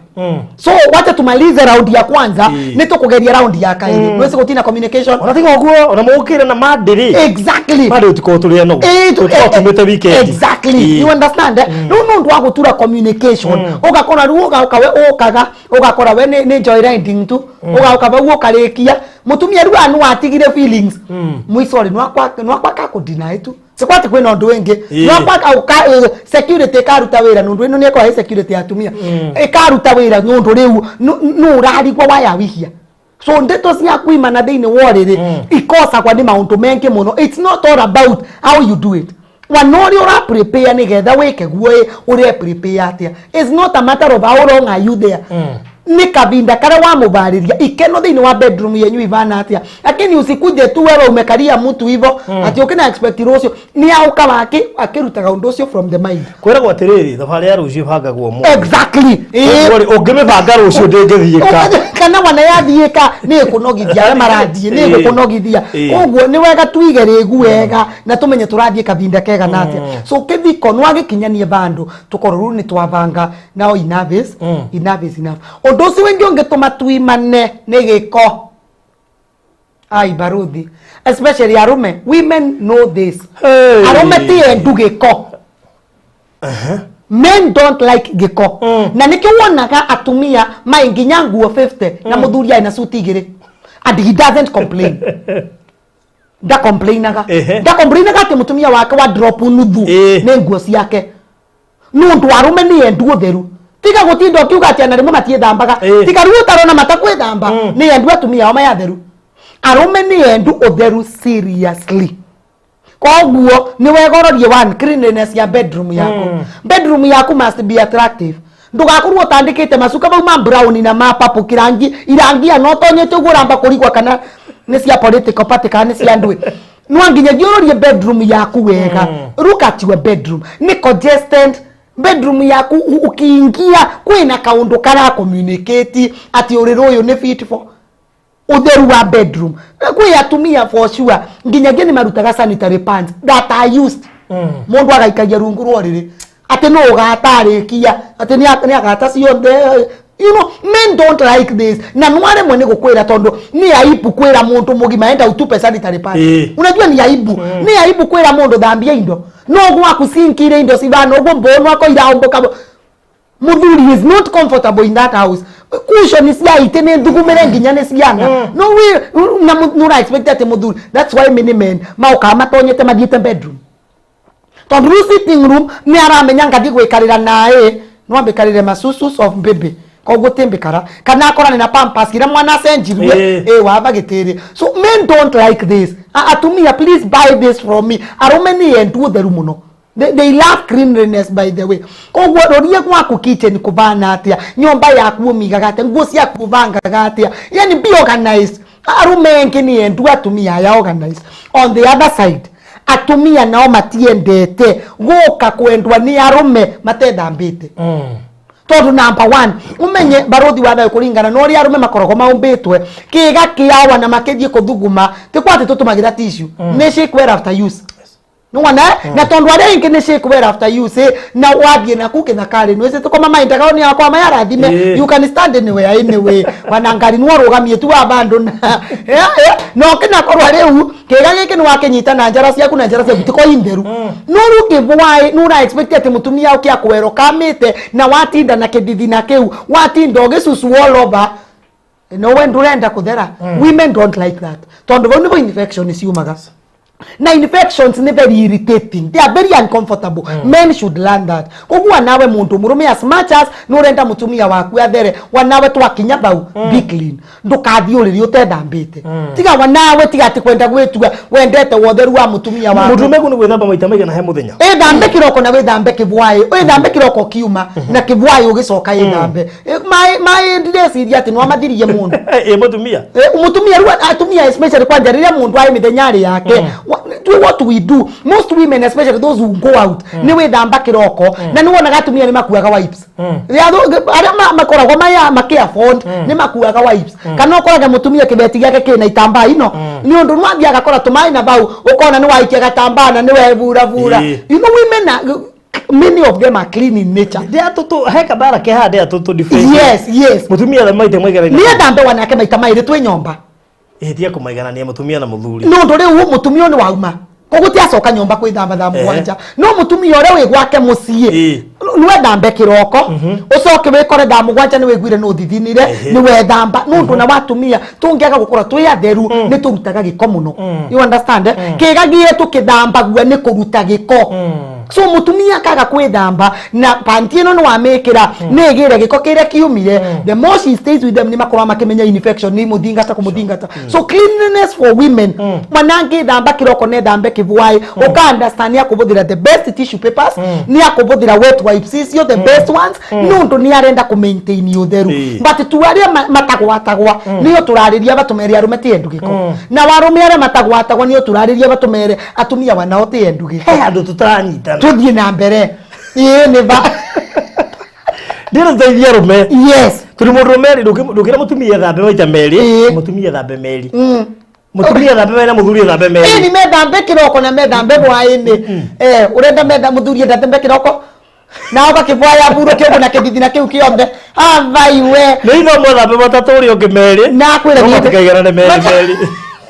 so wacha tumalize round ya kwanza, nĩ tũkũgeria round ya kaĩrĩ. Nwĩci gũtina communication. Ona tiga ũguo, ona mũgũkĩra na Monday rĩ, Monday tũtikorwo tũrĩ anogu. Tũtikorwo tumĩte weekend. Exactly. You understand, eh? Rĩu nĩ ũndũ wa gũtura communication, ũgakora rĩu ũgoka we ũkaga ũgakora we nĩ joyriding tu, ũgoka vau ũkarĩkia mũtumia rĩu anu watigire feelings mũico rĩ nwakwa kakũdeny tu sikwati kwĩna ũndũ wĩngĩ. Nwakwa security ĩkaruta wĩra nũndũ ĩno nĩ ĩkorwo ĩ security ya atumia ĩkaruta wĩra, nũndũ rĩu nũ ũrarigwo waya wihia. So ndeto cia kwimana thĩinĩ wa ũrĩrĩ ikosagwa nĩ maũndũ mengĩ mũno. It's not all about how you do it, wana ũrĩa ũra prepare nĩgetha wĩke guo ĩ ũrĩa prepare atĩa. It's not a matter of how long are you there, nĩ kavinda karĩa wamũbarĩria ikeno thĩinĩ wa bedroom yenyu ivana atĩa. Lakini usikuje tu wewe umekaria mtu hivo ati ũkĩna expect rũciũ nĩ auka wake akĩrutaga ũndũ ũcio from the mind. Kwĩragwo atĩrĩrĩ, thabarĩ ya rũciũ ĩbangagwo ũmũthĩ. Exactly. Koguo rĩ, ũngĩmĩbanga rũciũ ndĩngĩthiĩka. Kana wana yathiĩka nĩ ĩkũnogithia arĩa marathiĩ, nĩ ĩgũkũnogithia. Koguo nĩ wega tuige rĩgu wega na tũmenye tũrathiĩ kavinda kega na atĩa. So kĩthiko nwagĩkinyanie bandũ tũkorwo rĩu nĩ twabanga nao, enough is enough is enough. Ũndũ ũcio wĩngĩ ũngĩtũma tuimane nĩ gĩko. Ai, baruthi, especially arume, women know this. Hey. Arume ti endu gĩko. Men don't like gĩko. Na nĩkĩo wonaga atumia mai nginya nguo 50 na mũthuri aina suti igĩrĩ and he doesn't complain. Ndacomplainaga. Ndacomplainaga atĩ mũtumia wake wa drop nuthu nĩ nguo ciake, nĩ ũndũ arume nĩ endu ũtheru. Tiga gũtinda ũkiuga atĩ ana rĩmwe matiĩthambaga. Tiga rĩu ũtarona matakwĩthamba, nĩ endu atumia ao mayatheru. Arume nĩ endu ũtheru, seriously. Koguo nĩ wega ũrorie one, cleanliness ya bedroom yaku. Bedroom yaku must be attractive. Ndũgakorwo ũtandĩkĩte macuka mau ma brown na ma purple, kirangi irangi ano ũtonyete ũguo ũramba kũrigwa kana nĩ cia political party kana nĩ cia ndũĩ. No nginyagia ũrorie bedroom yaku wega. Look at your bedroom, nĩ congested bedroom yaku. Ukiingia kwĩna kaũndũ kara communicate atĩ ũrĩrĩ ũyũ nĩ fit for ũtheru wa bedroom. Kwĩ atumia for sure nginyagia nĩ marutaga sanitary pads that are used, mũndũ agaikagia rungu rwa ũrĩrĩ atĩ no ũgatarĩkia atĩ nĩ agata ciothe. Men don't like this, na no aremwe nĩ gũkwĩra tondũ nĩ aibu kwĩra mũndũ mũgima enda utupe sanitary pad. Unajua ni aibu, nĩ aibu kwĩra mũndũ thambia indo no gwaku sinkire indo cibana ũguo mbũnũ akoira mũthuri is not comfortable in that house. Cushion cia itĩ nĩ thugumĩre nginya nĩ ciana. No we na nĩ expect atĩ mũthuri. That's why many men maũkaga matonyete mathiĩte bedroom, tondũ rĩu sitting room nĩ aramenya ngathiĩ gwĩkarĩra naĩ no ambĩkarĩre masusus of baby, koguo timbĩkara kana akorane na pampers ira mwana acenjirie. Ĩ wamba gĩtĩrĩ. So men don't like this. Atumia, please buy this from me. Arũme nĩ endu ũtheru mũno. They love cleanliness, by the way. Koguo rorie gwaku kitchen kũbana atĩa, nyũmba yaku ũmigaga atĩa, nguo ciaku ũbangaga atĩa, yani be organized. Arũme engĩ nĩ endu atumia aya organized. On the other side, atumia nao matiendete gũka kwendwa nĩ arũme matethambĩte, tondũ number one, umenye barothi wa thayũ, kũringana na ũrĩa arũme makoragwo maumbĩtwe, kĩga kĩawa na makĩthiĩ kũthuguma ti kwa atĩ tũtũmagĩra tissue, nĩ shake well after use. Nĩwona, na tondũ arĩa aingĩ nĩ shake well after use, na wathiĩ naku kĩthakarĩ nwĩci tũkoma maindaga nĩ akwa mayarathime. You can stand anywhere anyway, wana ngari nĩ warũgamie tu wa bandũ na no kĩnakorwo rĩu kĩga gĩkĩ nĩ wakĩnyita na njara ciaku, na njara ciaku tiko itheru, no rĩu kĩbwaĩ nĩ ũra expect atĩ mũtumia ũke akwero kamĩte na watinda na kĩthithina kĩu, watinda ũgĩcucu all over, no we ndũrenda kũthera. Women don't like that, tondũ vau nĩvo infection ciumaga, na infections nĩ very irritating, they are very uncomfortable. Men should learn that. Koguo nawe mundu murume, as much as nĩ ũrenda mũtumia waku athere, wanawe twakinya bau, be clean. Ndũkathiĩ ũrĩrĩ ũtethambĩte. Tiga wanawe, tiga atĩ kwenda gwĩtua wendete wotheru wa mũtumia waku. Mũndũrũme guo nĩ gwĩthamba maita maigana he mũthenya? Ĩthambe kĩroko na wĩthambe kĩbwaĩ, wĩthambe kĩroko kiuma na kĩbwaĩ ũgĩcoka ĩthambe. Maĩ maĩ ndireciria atĩ nĩwamathirie mũndũ. Ĩ mũtumia? Mũtumia rĩu, atumia especially, kwanja rĩrĩa mũndũ arĩ mĩthenya-rĩ yake, do what we do, most women, especially those who go out, nĩ wĩthamba kĩroko na nĩ wonaga atumia nĩ makuaga wipes. Arĩa makoragwo maya makĩ afford nĩ makuaga wipes, kana ũkoraga mũtumia kĩbeti gĩake kĩna itambaa ino, nĩ ũndũ nĩ agakora tũmaĩ na bau, ũkona nĩ waikia gatambaa na nĩ weburabura. Women are, many of them are clean in nature. Ndĩa tũtũ he kabara ke haha ndĩa tũtũ differentiate. Yes. Mũtumia thamba maita maigana? Nĩ ethambe wanake maita maĩrĩ twĩ nyomba. Ĩhĩtia kũmaiganania mũtumia na mũthuri. Nĩ ũndũ rĩu mũtumia ũyũ nĩ wauma, koguo ti acoka nyũmba kwĩthamba thaa 7, no mũtumia ũrĩa wĩ gwake mũciĩ nĩ wethambe kĩroko, ũcoke wĩkore thaa 7 nĩ wĩiguire nĩ ũthithinire, nĩ wethamba, nĩ ũndũ na watumia tũngĩaga gũkorwo twĩ atheru nĩ tũrutaga gĩko mũno. You understand, eh? Kĩga gĩetũ kĩthambagua nĩ kũruta gĩko. So mũtumia akaga kwĩthamba na panti ĩno nĩ wamĩkĩra nĩ ĩgĩre gĩko kĩrĩa kiumire. The more she stays with them, nĩ makoragwo makĩmenya infection nĩ mũthingata kũmũthingata. So cleanliness for women, mwana angĩthamba kĩroko na ethambe kĩbwaĩ, ũka understand nĩ akũbũthĩra the best tissue papers, nĩ akũbũthĩra wet wipes icio, the best ones, nĩ ũndũ nĩ arenda kũ maintain ũtheru. But tu arĩa matagwatagwa nĩo tũrarĩria batũmere arũme ti endu gĩko, na warũme arĩa matagwatagwa nĩo tũrarĩria batũmere atumia wanao ti endu gĩko. He handũ tũtaranyitana. Tuthiĩ na mbere, ĩĩ nĩ ba. Ndĩrĩ tũteithie arũme. Tondũ mũndũrũme rĩ, ndũngĩra mũtumia thambe maita merĩ. Mũtumia thambe merĩ, mũtumia thambe merĩ na mũthuri thambe Ĩĩ merĩ. Nĩ methambe kĩroko na methambe hwaĩ-inĩ. Ũrenda metha mũthuri endathambe kĩroko na oka kĩbwaya burũke ũguo na kĩthithina kĩu kĩothe avaiwe. Nĩ ithe ũmwe thambe matatũ, ũrĩa ũngĩ merĩ. Na akwĩra No matikaigana merĩ merĩ.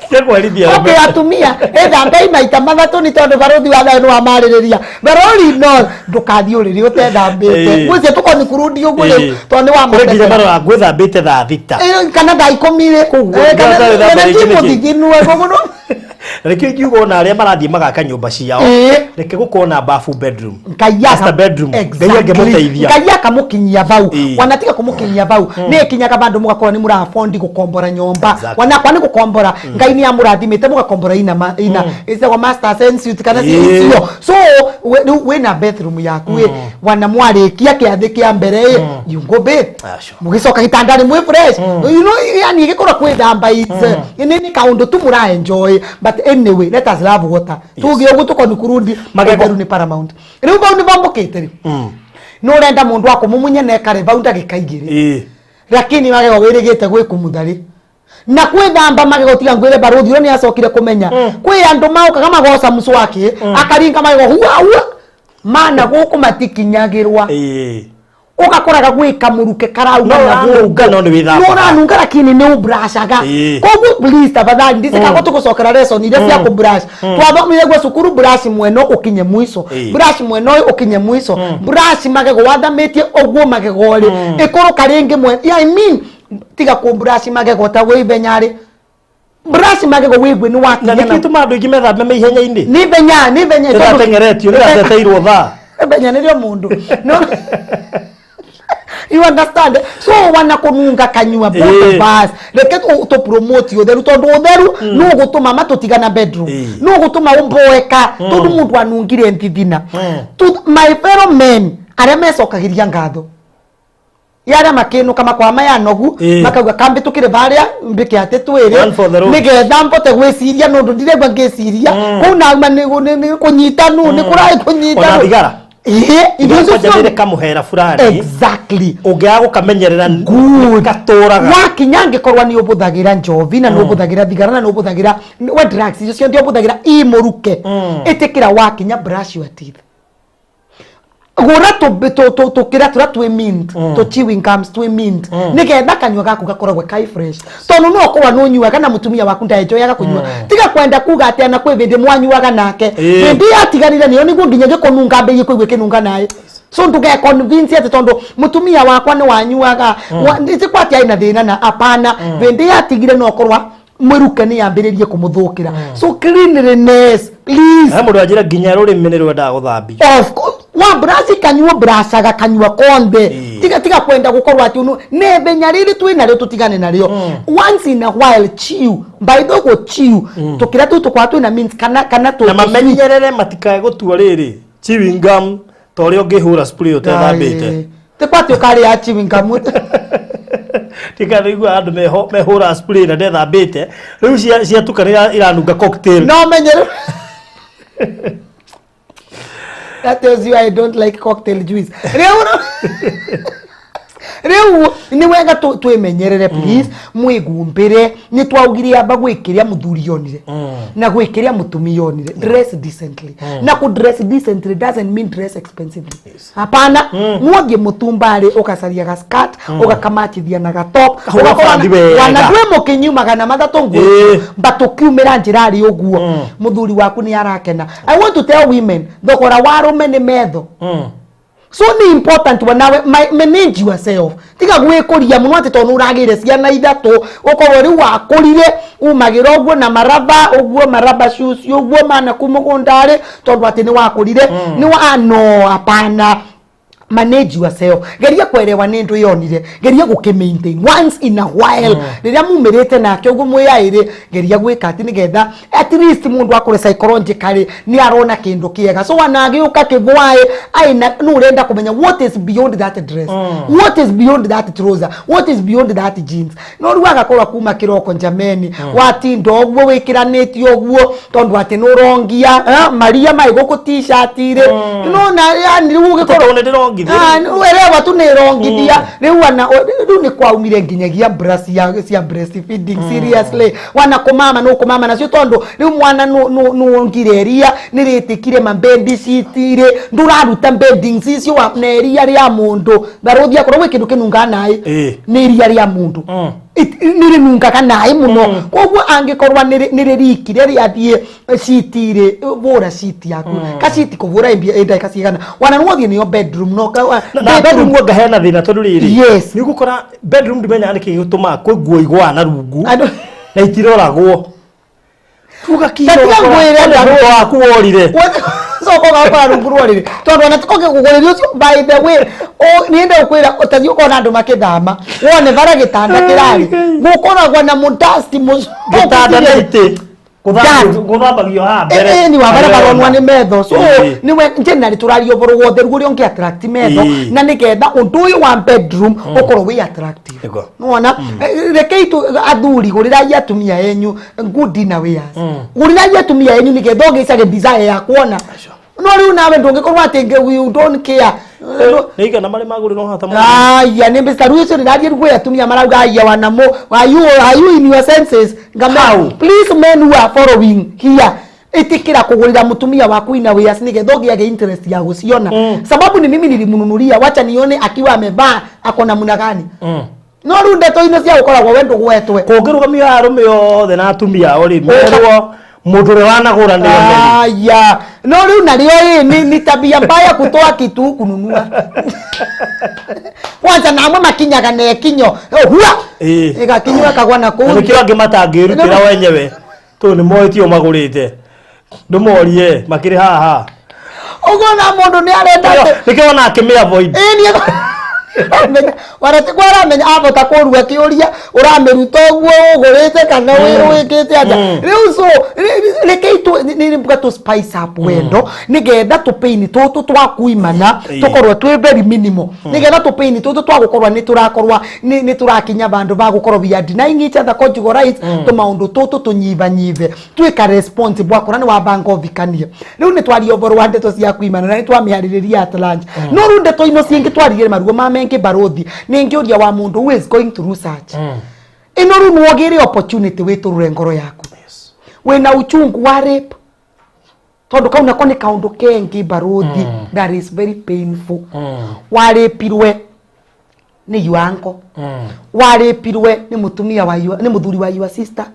Cia kwerithia Okay, arũme. Atumia ĩthambei maita 3 nĩ tondũ barũthi wa thayũ nĩ wamarĩrĩria. Barũri no ndũkathiĩ ũrĩrĩ ũtethambĩte. Gwĩcia tũkoni kurundi ũguo rĩu tondũ nĩ Kũrĩ nginya wamatetera. marora ngwĩthambĩte thaa 6. Kana thaa 10 rĩ. Koguo, Kana ndatha kana rĩngĩ ti nĩkĩ? mũthithinu ũguo mũno. Na nĩkĩo ingiuga ona arĩa marathiĩ magaka nyũmba ciao, reke gũkorwo na bafu bedroom. Ngai Master bedroom. Ngai angĩmũteithia. Ngai akamũkinyia vau. Wanatiga kũmũkinyia vau, nĩ ĩkinyaga vandũ mũgakorwo nĩ mũrabondi gũkombora nyũmba. Wanakwa nĩ gũkombora, Ngai nĩ amũrathimĩte mũgakombora ina ina ĩtagwo masters en suite kana icio. So rĩu wĩna bathroom yaku ĩ, wana mwarĩkia kĩathĩ kĩa mbere ĩ, you go bathe. Ah, sure. Mũgĩcoka gĩtanda-inĩ mwĩ fresh, yani ĩgĩkorwo kwĩthamba is nĩ kaũndũ tu mũra enjoy. But anyway, let us love water. Tuge ũguo tũkoni kurundi. Magego. Ũtheru nĩ paramount. Rĩu vau nĩ vambũkĩte. Rĩu nĩ ũrenda mũndũ wa kũmumunya nekare vau ndagĩka 2, lakini magego wĩrĩgĩte gwĩkumutha rĩ na kwĩthamba magego. Tiga ngwĩre, barũthi ũrĩa nĩ acokire kũmenya kwĩ andũ maũkaga magoca mswaki, akaringa magego hua hua mana gũkũ matikinyagĩrwa. Ũgakoraga gwĩ kamũruke karauma No na ũranunga, gũkũ. no nĩ wĩthambaga. No ũranunga lakini nĩ ũbrashaga. Koguo please, tafadhali, ndicikago tũgũcokera lesson iria cia kũbrush twathomire gwa cukuru. Brush mwena ũkinye mwico, brush mwena ũyũ ũkinye mwico, brush magego wathamĩtie ũguo magego rĩ ĩkũrũka rĩngĩ mwena. Yeah, I mean, tiga kũbrush magego ta wĩ ithenya rĩ, brush magego wĩgue nĩ Na wakinya. nĩkĩo itũmaga andũ aingĩ methambe me ihenya-inĩ. Nĩ ithenya, nĩ ithenya. Nĩratengeretio, nĩrateteirwo thaa. Benya nĩrĩo mũndũ no you understand. So wana kununga kanyua, both of us, reke tũ promote ũtheru tondũ ũtheru nũ gũtũma matũtigana bedroom, nũ gũtũma ũmboeka tondũ mũndũ anungire nthithina. To my fellow men arĩa mecokagĩria ngatho ya arĩa makĩnũka makwa maya nogu, makauga kambĩtũkĩre barĩa mbĩke atĩ twĩrĩ One for the road. Nĩgetha mbote gwĩciria nũndũ ndiregua ngĩciria kũu nauma nĩ kũnyitanu nĩ kũraĩ kũnyitanu. Ona thigara. Ĩĩ, indo icio kwanja ciothe. nĩrĩ kamũhera fulani ũngĩaga gũkamenyerera gatũraga. Wakinya angĩkorwo nĩ ũbũthagĩra njovi na nĩ ũbũthagĩra thigara na nĩ ũbũthagĩra we drugs icio ciothe ũbũthagĩra imũruke, ĩtĩkĩra wakinya brush your teeth, gũra tũkĩra tũrĩa twĩ mint, tũ chewing gums twĩ mint, nĩgetha kanyua gaku gakoragwo kai fresh tondũ no ũkorwo nĩ ũnyuaga na mũtumia waku ndaenjoyaga kũnyua. Tiga kwenda kuga atĩ ana kwĩ hĩndĩ mwanyuaga nake, hĩndĩ yatiganire nĩyo nĩguo nginya gĩkũnunga mbĩrie kũigua ĩkĩnunga naĩ. So nduge convince atĩ tondũ mũtumia wakwa nĩ wanyuaga ndikwati aĩ na thĩna na apana, hĩndĩ yatigire no ũkorwa mwĩruke nĩ yambĩrĩrie kũmũthũkĩra. So cleanliness, please. He mũndũ anjĩra nginya rũrĩmĩ nĩ rwendaga gũthambio. Of course, wa brush kanyua, brashaga kanyua konthe. Tiga kwenda gukorwo ati unu nĩ ithenya rĩrĩ twĩ narĩo tũtigane narĩo. Once in a while chew, by the way, chew tũkĩra tũu tũkoragwo twĩna mint kana Na mamenyerere matikae gũtua rĩrĩ chewing gum ta ũrĩa ũngĩhũra spray ũtethambĩte. Tikwati ũkarĩa chewing gum. Tikanaigua andũ mehũra spray na ndethambĩte, rĩu ciatukana iranunga cocktail. No menyere. That tells you I don't like cocktail juice. Rĩu nĩ wega twĩmenyerere, please, mwĩgumbĩre. Nĩ twaugire amba gwĩkĩria mũthuri onire na gwĩkĩria mũtumia onire. Dress decently, na kũ dress decently doesn't mean dress expensively. Hapana. Muothiĩ mũtumbarĩ ũgacaria ga skirt ũgakamatithia na ga top. Kahũra ũgakorwo bandi wega. Wana ndwĩ mũkinyu 300 nguo, but ũkiumĩra njĩra rĩ ũguo mũthuri waku nĩ arakena. I want to tell women, thogora wa arũme nĩ metho. So nĩ important wanawe manage yourself. Tiga gwĩkũria mũno atĩ tondũ ũragĩire ciana 3 ũkorwo rĩu wakũrire umagĩra ũguo na maraba ũguo maraba shoes ũguo mana ku mũgũnda-rĩ tondũ atĩ nĩ wakũrire nĩ wa no. Hapana, manage yourself. Geria kuelewa nĩ ndũ yonire, geria gũkĩ maintain once in a while rĩrĩa mumĩrĩte nake ũguo mwĩyaĩrĩ, geria gwĩka atĩ nĩgetha at least mũndũ akũre psychologically nĩ arona kĩndũ kĩega. So wana agĩũka kĩbwaĩ aina nĩ ũrenda kũmenya what is beyond that dress, what is beyond that trouser, what is beyond that jeans. No rĩu agakorwo kuma kĩroko njameni watinda ũguo wĩkĩranĩtie ũguo tondũ atĩ nĩ ũrongia maria mai gũkũ t-shirt rĩ nona yani rĩu ũgĩkorwo Tondũ nĩ ndĩrongithia. Ah, elewa tu nĩ ĩrongithia rĩu. Ana rĩu nĩ kwaumire nginyagia bra cia breastfeeding. Seriously, wana kũmama nũ kũmama nacio tondũ rĩu mwana nũ iria nĩ rĩtĩkire ma bed sheet rĩ ndũraruta beddings icio na iria rĩa mũndũ barũthi akorwo gwĩ kĩndũ kĩnunga naĩ nĩ iria rĩa mũndũ. Nĩ rĩnungaga naĩ mũno. Koguo angĩkorwo nĩ rĩrikire rĩathiĩ citi-rĩ, vũra citi yaku. Kaciti kũvũra ĩ ndagĩka cigana wana nĩwothiĩ nĩyo bedroom no na bedroom anga hena thĩna tondũ rĩrĩ, nĩ ũgũkora bedroom ndimenyaga nĩkĩ gĩtũmaga kwĩ nguo igũaga na rungu na itiroragwo. Tiga ngwĩre andũ waku worire. Coka ũgakora rungu rwa rĩrĩ, tondũ ona ũkĩgũrĩria ũcio. By the way, niĩ ndĩgũkwĩra, ũtathiĩ ũkona andũ makĩthama, wone bara gĩtanda kĩrarĩ gũkoragwo na mũdasti. Gĩtanda na itĩ gũthambagio haha mbere. Ĩni wa bara baronwa nĩ metho. So nĩwe generally tũraria ũhoro wa ũtheru ũrĩa ũngĩ attract metho na nĩgetha ũndũ ũyũ wa bedroom ũkorwo wĩ attractive. Nĩwona, rekei tu athuri, gũrĩrai atumia enyu good dinner wears, gũrĩrai atumia enyu nĩgetha ũgĩcage desire ya kuona. No rĩu nawe ndũngĩkorwo atĩ you don't care. Nĩ igana marĩ magũrĩrwo hata mũno. Aya nĩ mbeca rĩu icio ndĩrathiĩ kwĩ atumia marauga, "Aya wanamo, are you in your senses?" Ngame How? Please, men who are following here, ĩtĩkĩra kũgũrĩra mũtumia waku ina wears nĩgetha ũgĩage interest ya gũciona, sababu ni mimi nilimnunulia, wacha nione akiwa amevaa ako namna gani. No rĩu ndeto ino cia gũkoragwo we ndũgwetwe. Kũngĩrũgamio arũme othe na atumia ao rĩ, merwo mũndũ ũrĩa wanagũra nĩ oneri. Aya, no rĩu narĩo ĩ ni tabia mbaya kutoa kitu kununua kwanza, na amwe makinyaga na ikinyo hua ĩgakinywa ĩkagwa na kũu. Na nĩkĩo angĩ matangĩrutĩra wenyewe tondũ nĩ moĩ tio magũrĩte. Ndũmorie makĩrĩ haha. Ũkona mũndũ nĩ arenda atĩ Nĩkĩo ona akĩmĩ avoid. Ĩĩ, nĩ wanatigwo aramenya abota kũrua kĩũria ũramĩruta ũguo ũgũrĩte kana wĩkĩte atĩa rĩu. So rekei tu nĩ mbuga tũ spice up wendo nĩgetha tũpaini tũtũ twa kuimana tũkorwo twĩ very minimal, nĩgetha tũpaini tũtũ twa gũkorwo nĩ tũrakorwo nĩ tũrakinya vandũ va gũkorwo we are denying each other conjugal rights, tũmaũndũ tũtũ tũnyivanyive, tuĩka responsible akora nĩ wabanga ũvikanie. Rĩu nĩ twaria ũhoro wa ndeto cia kuimana na nĩ twamĩarĩrĩria at lunch, no rĩu ndeto ino ciĩngĩ twaririe maruo ma mengĩ. Barothi nĩ ngĩũria wa mũndũ who is going through such ĩno, rĩu nĩwogĩre opportunity wĩtũrũre ngoro yaku wĩna uchungu wa rape, tondũ kau nako nĩ kaũndũ kengĩ, barothi, that is very painful. Warĩpirwe nĩ your uncle, warĩpirwe nĩ mũtumia wa nĩ mũthuri wa your sister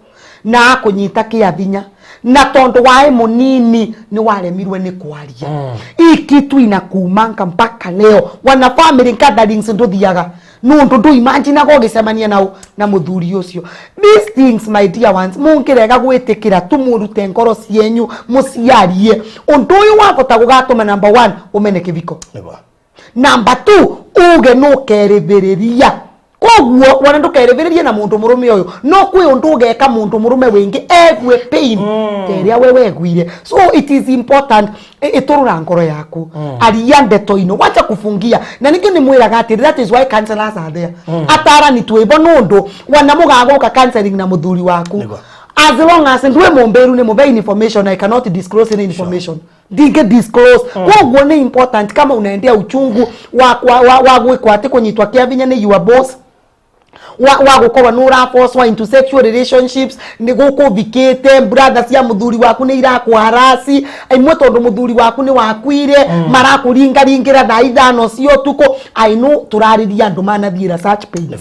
na akũnyita kĩa vinya, na tondũ waĩ mũnini nĩ waremirwe nĩ kwaria. Hii kitu inakuumanga mpaka leo. Wana family gatherings ndũthiaga nũndũ ndũimaginaga ũgĩcemania nao na mũthuri ũcio. These things, my dear ones, mũngĩrega gwĩtĩkĩra tumũrute ngoro cienyu mũciarie ũndũ ũyũ wabota gũgatũma, number one, ũmene kĩbiko. Number two, uge nũkerĩthĩrĩria. Koguo wona ndũkerĩthĩrĩrie na mũndũ mũrũme ũyũ, no kwĩ ũndũ ũgeka mũndũ mũrũme wĩngĩ egue pain ta ĩrĩa we weguire. So it is important, ĩtũrũra ngoro yaku, aria ndeto ino, wacha kufungia. Na nĩkĩo nĩ mwĩraga atĩrĩ, that is why counselors are there, atarani twĩbo nũndũ wana mũgagũka counseling na mũthuri waku. As long as ndwĩ mũmbĩru nĩ mũbe information, I cannot disclose any information, ndinge disclose. Koguo nĩ important kama unaendea uchungu wa gwĩkwo atĩ kũnyitwa kĩa vinya nĩ your boss, wa gũkorwo nĩ ũrabocwa into sexual relationships, nĩ gũkũ ũthikĩte brother cia mũthuri waku nĩ irakũharasi imwe tondũ mũthuri waku nĩ wakuire, marakũringaringĩra thaa 5 cia ũtukũ. I know tũrarĩria andũ manathiĩra such pains.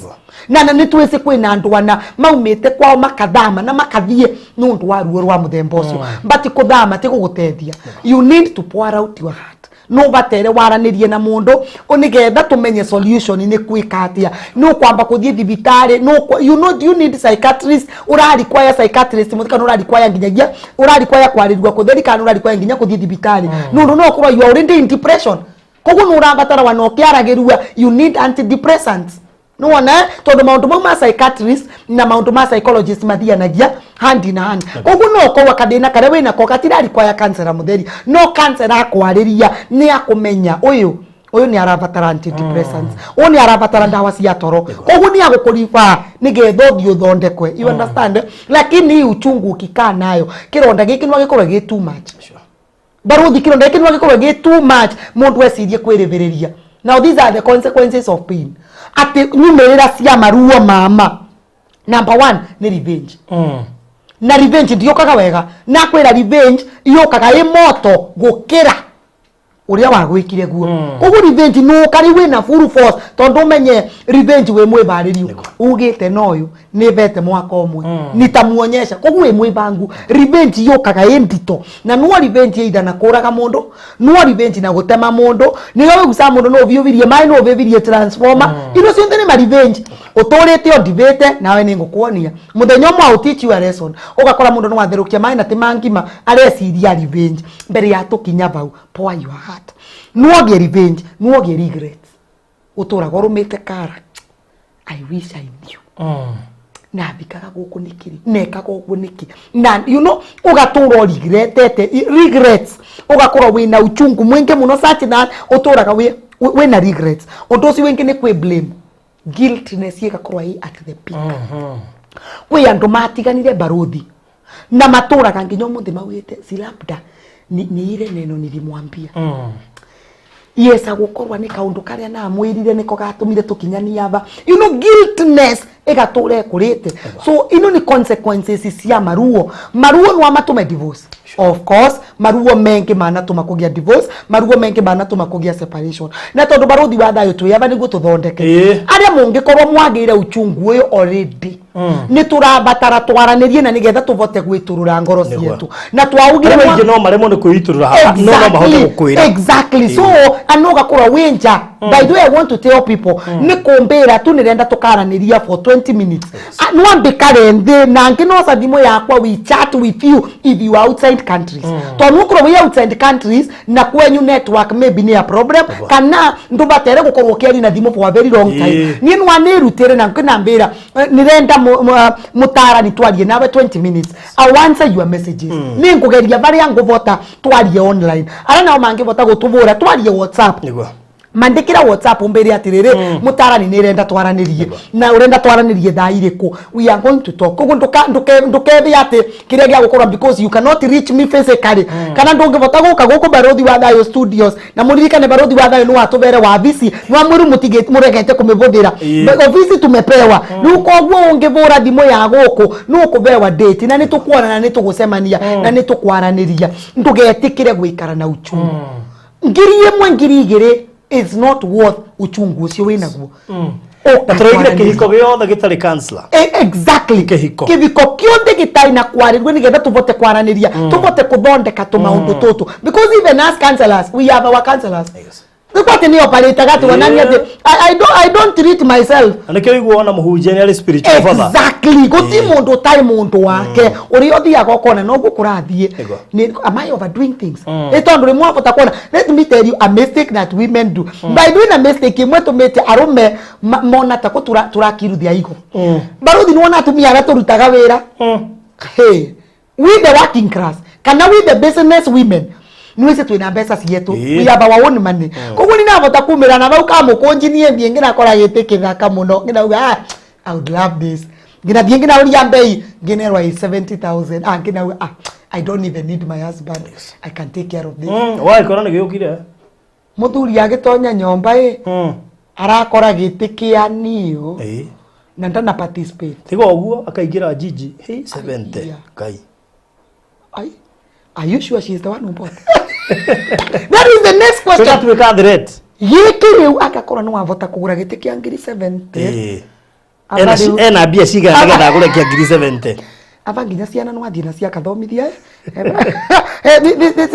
Na nĩ twĩci kwĩna andũ ana maumĩte kwao makathama na makathiĩ nĩ ũndũ wa ruo rwa mũthemba ũcio, but kũthama ti gũgũteithia. You need to pour out your heart, no batere waranĩrie na mũndũ nĩgetha tũmenye solution nĩ kwĩka atĩa. Nĩ ũkwamba kũthiĩ thibitarĩ, no you know you need psychiatrist. Ũrarikwaya psychiatrist mũthika nĩ ũrarikwaya nginyagia ũrarikwaya kwarĩrua kũtheri kana ũrarikwaya nginya kũthiĩ thibitarĩ, nĩ ũndũ no ũkorwo you are already in depression. Koguo nĩ ũrabatara wana ũkĩaragĩrua, you need antidepressants. Nĩwona, tondũ maũndũ mau ma psychiatrist na maũndũ ma psychologist mathianagia hand in hand. Koguo no ũkorwo kathĩna karĩa wĩnako gatirarikwaya counselor mũtheri, no counselor akwarĩria nĩ akũmenya ũyũ ũyũ nĩ arabatara antidepressants, ũyũ nĩ arabatara ndawa cia toro. Koguo nĩ agũkũriba nĩgetha ũthiĩ ũthondekwe, you understand? Lakini hii uchungu ukikaa nayo, kĩronda gĩkĩ no gĩkorwo gĩ too much. Baruthi, kĩronda gĩkĩ no gĩkorwo gĩ too much, mũndũ ecirie kwĩrĩbĩrĩria. Now these are the consequences of pain, atĩ nyumĩrĩra cia maruo mama. Number one nĩ revenge. Na revenge ndiũkaga wega, na kwĩra revenge yũkaga ĩ moto gũkĩra Uria wagwikire guo koguo revenge nuka riu wina full force, tondu umenye revenge wi mwibaririo ugite noyu nivete mwaka umwe nitamuonyesha. Koguo wi mwibangu, revenge yukaga ĩ ndito, na nuo revenge either na kuraga mundu, nuo revenge na gutema mundu, niyo wiguca mundu, no ũviũvirie maĩ, no ũvĩvirie transformer. Ino ciothe nĩ ma revenge. Ũtũrĩte ũndivĩte nawe nĩ ngũkuonia mũthenya ũmwe, I will teach you a lesson. Ũgakora mũndũ no atherũkia maĩ na ti mangima, areciria revenge. Mbere ya tũkinya vau, pour your heart. Nuogie revenge, nuogie regrets, ũtũraga ũrũmĩte kara, "I wish I knew." Na thikaga gũkũ nĩkĩ, nekaga ũguo nĩkĩ? Na ũgatũra ũregretete, regrets, ũgakorwo wĩna uchungu mwingĩ mũno such that ũtũraga wĩna regrets. Ũndũ ũcio wĩngĩ nĩ kwĩ blame, guiltiness ĩgakorwo ĩ at the peak. Kwĩ andũ matiganire, baruthi, na matũraga nginya ũmũthĩ maugĩte, "Si labda ni ile neno nilimwambia, yesa gukorwa ni kaundu karia namwirire niko gatumire tukinyania aba." Guiltness ĩgatũra ĩkũrĩte. So ino ni consequences cia maruo. Maruo no matume divorce. Of course, maruo mengi manatuma kũgĩa divorce, maruo mengi manatuma kũgĩa separation. Na tondũ baruthi wa thayũ twĩ aba nĩguo tũthondeke arĩa mũngĩkorwo mwagĩire uchungu ũyũ already, nĩ tũrabatara twaranĩrie na nĩgetha tũvote gwĩtũrũra ngoro cietu na twaugire Arĩa aingĩ no maremwo nĩ kwĩitũrũra haha, no mahote gũkwĩra. Exactly. So ano ugakorwo wĩ nja. By the way, I want to tell people nĩ kũmbĩra tu nĩrenda tũkaranĩria for 20 minutes. Ah, nwambĩkare nthĩ na ngĩ noca thimũ yakwa, we chat with you if you are outside countries, tondũ ũkorwo wĩ outside countries na kwenyu network maybe nĩ a problem, kana ndũbatere gũkorwo ũkĩaria na thimũ for a very long time. Niĩ nwanĩrutĩre na ngĩnambĩra nĩrenda mũtarani twarie nawe 20 minutes. I'll answer your messages. Nĩ ngũgeria barĩa ngũvota twarie online, arĩa nao mangĩvota gũtũvũra twarie WhatsApp. Mandĩkĩra WhatsApp, umbĩre atĩrĩrĩ, "Mũtarani, nĩ renda twaranĩrie na ũrenda twaranĩrie thaa irĩkũ?" We are going to talk. Koguo ndũkethe atĩ kĩrĩa gĩa gũkorwo because you cannot reach me physically, kana ndũngĩvota gũka gũkũ Barothi wa Thayũ Studios. Na mũririkane Barothi wa Thayũ nĩ watũbere wabici, nĩ wamwĩru mũtigĩ mũregete kũmĩbũthĩra. Ofisi tumepewa rĩu, koguo ũngĩbũra thimũ ya gũkũ nĩ ũkũbewa date na nĩ tũkuonana, nĩ tũgũcemania na nĩ tũkwaranĩria. Ndũgetĩkĩre gũikara na uchungu. 1000, 2000 is not worth uchungu ũcio wĩnaguo. Na tũroigire kĩhiko gĩothe gĩtarĩ counselor. Exactly. Kĩhiko. Kĩhiko kĩothe gĩtarĩ na kwarĩrwo, nĩgetha tũvote kwaranĩria, tũvote kũthondeka tũmaũndũ tũtũ, because even us counselors, we have our counselors. Nĩkuo atĩ nĩ operate atĩ wonania atĩ I don't treat myself. Na nĩkĩo igua ona mũhunjia nĩ arĩ spiritual father. Exactly. Gũti mũndũ ũtarĩ mũndũ wake ũrĩa ũthiaga ũkona noguo kũrathiĩ. Am I overdoing things? Ĩ tondũ rĩmwe wabota kuona, let me tell you a mistake that women do. By doing a mistake ĩmwe tũmĩte arũme mona ta kũ tũrakiruthia igo. Baruthi, nĩwona atumia arĩa tũrutaga wĩra, hey, we the working class kana we the business women, nwĩci twĩna mbeca cietu. We have our own money. Koguo ninavota kumĩra na vau kamũkũnji, niĩ thiĩ ngĩnakora gĩtĩ kĩthaka mũno, ngĩnauga, "Ah, I would love this." Ngĩnathiĩ ngĩnauria mbei, ngĩnerwa ĩ 70,000. Ah, ngĩnauga, "Ah, I don't even need my husband, I can take care of this." Wagĩkora nĩ gĩũkire. Mũthuri agĩtonya nyomba ĩ, arakora gĩtĩ kĩa niyo na ndana participate. Tiga ũguo akaingĩra jiji hey, 70. Ngai. Ai, are you sure she is the one who bought? That is the next question. Tũgatuĩka threat. Gĩkĩ rĩu agakorwo nĩ wavota kũgũra gĩtĩ kĩa 70,000. Aba Ena mbia cigana nĩgetha agũre kĩa 70,000? Aba nginya ciana no athiĩ nacio akathomithia.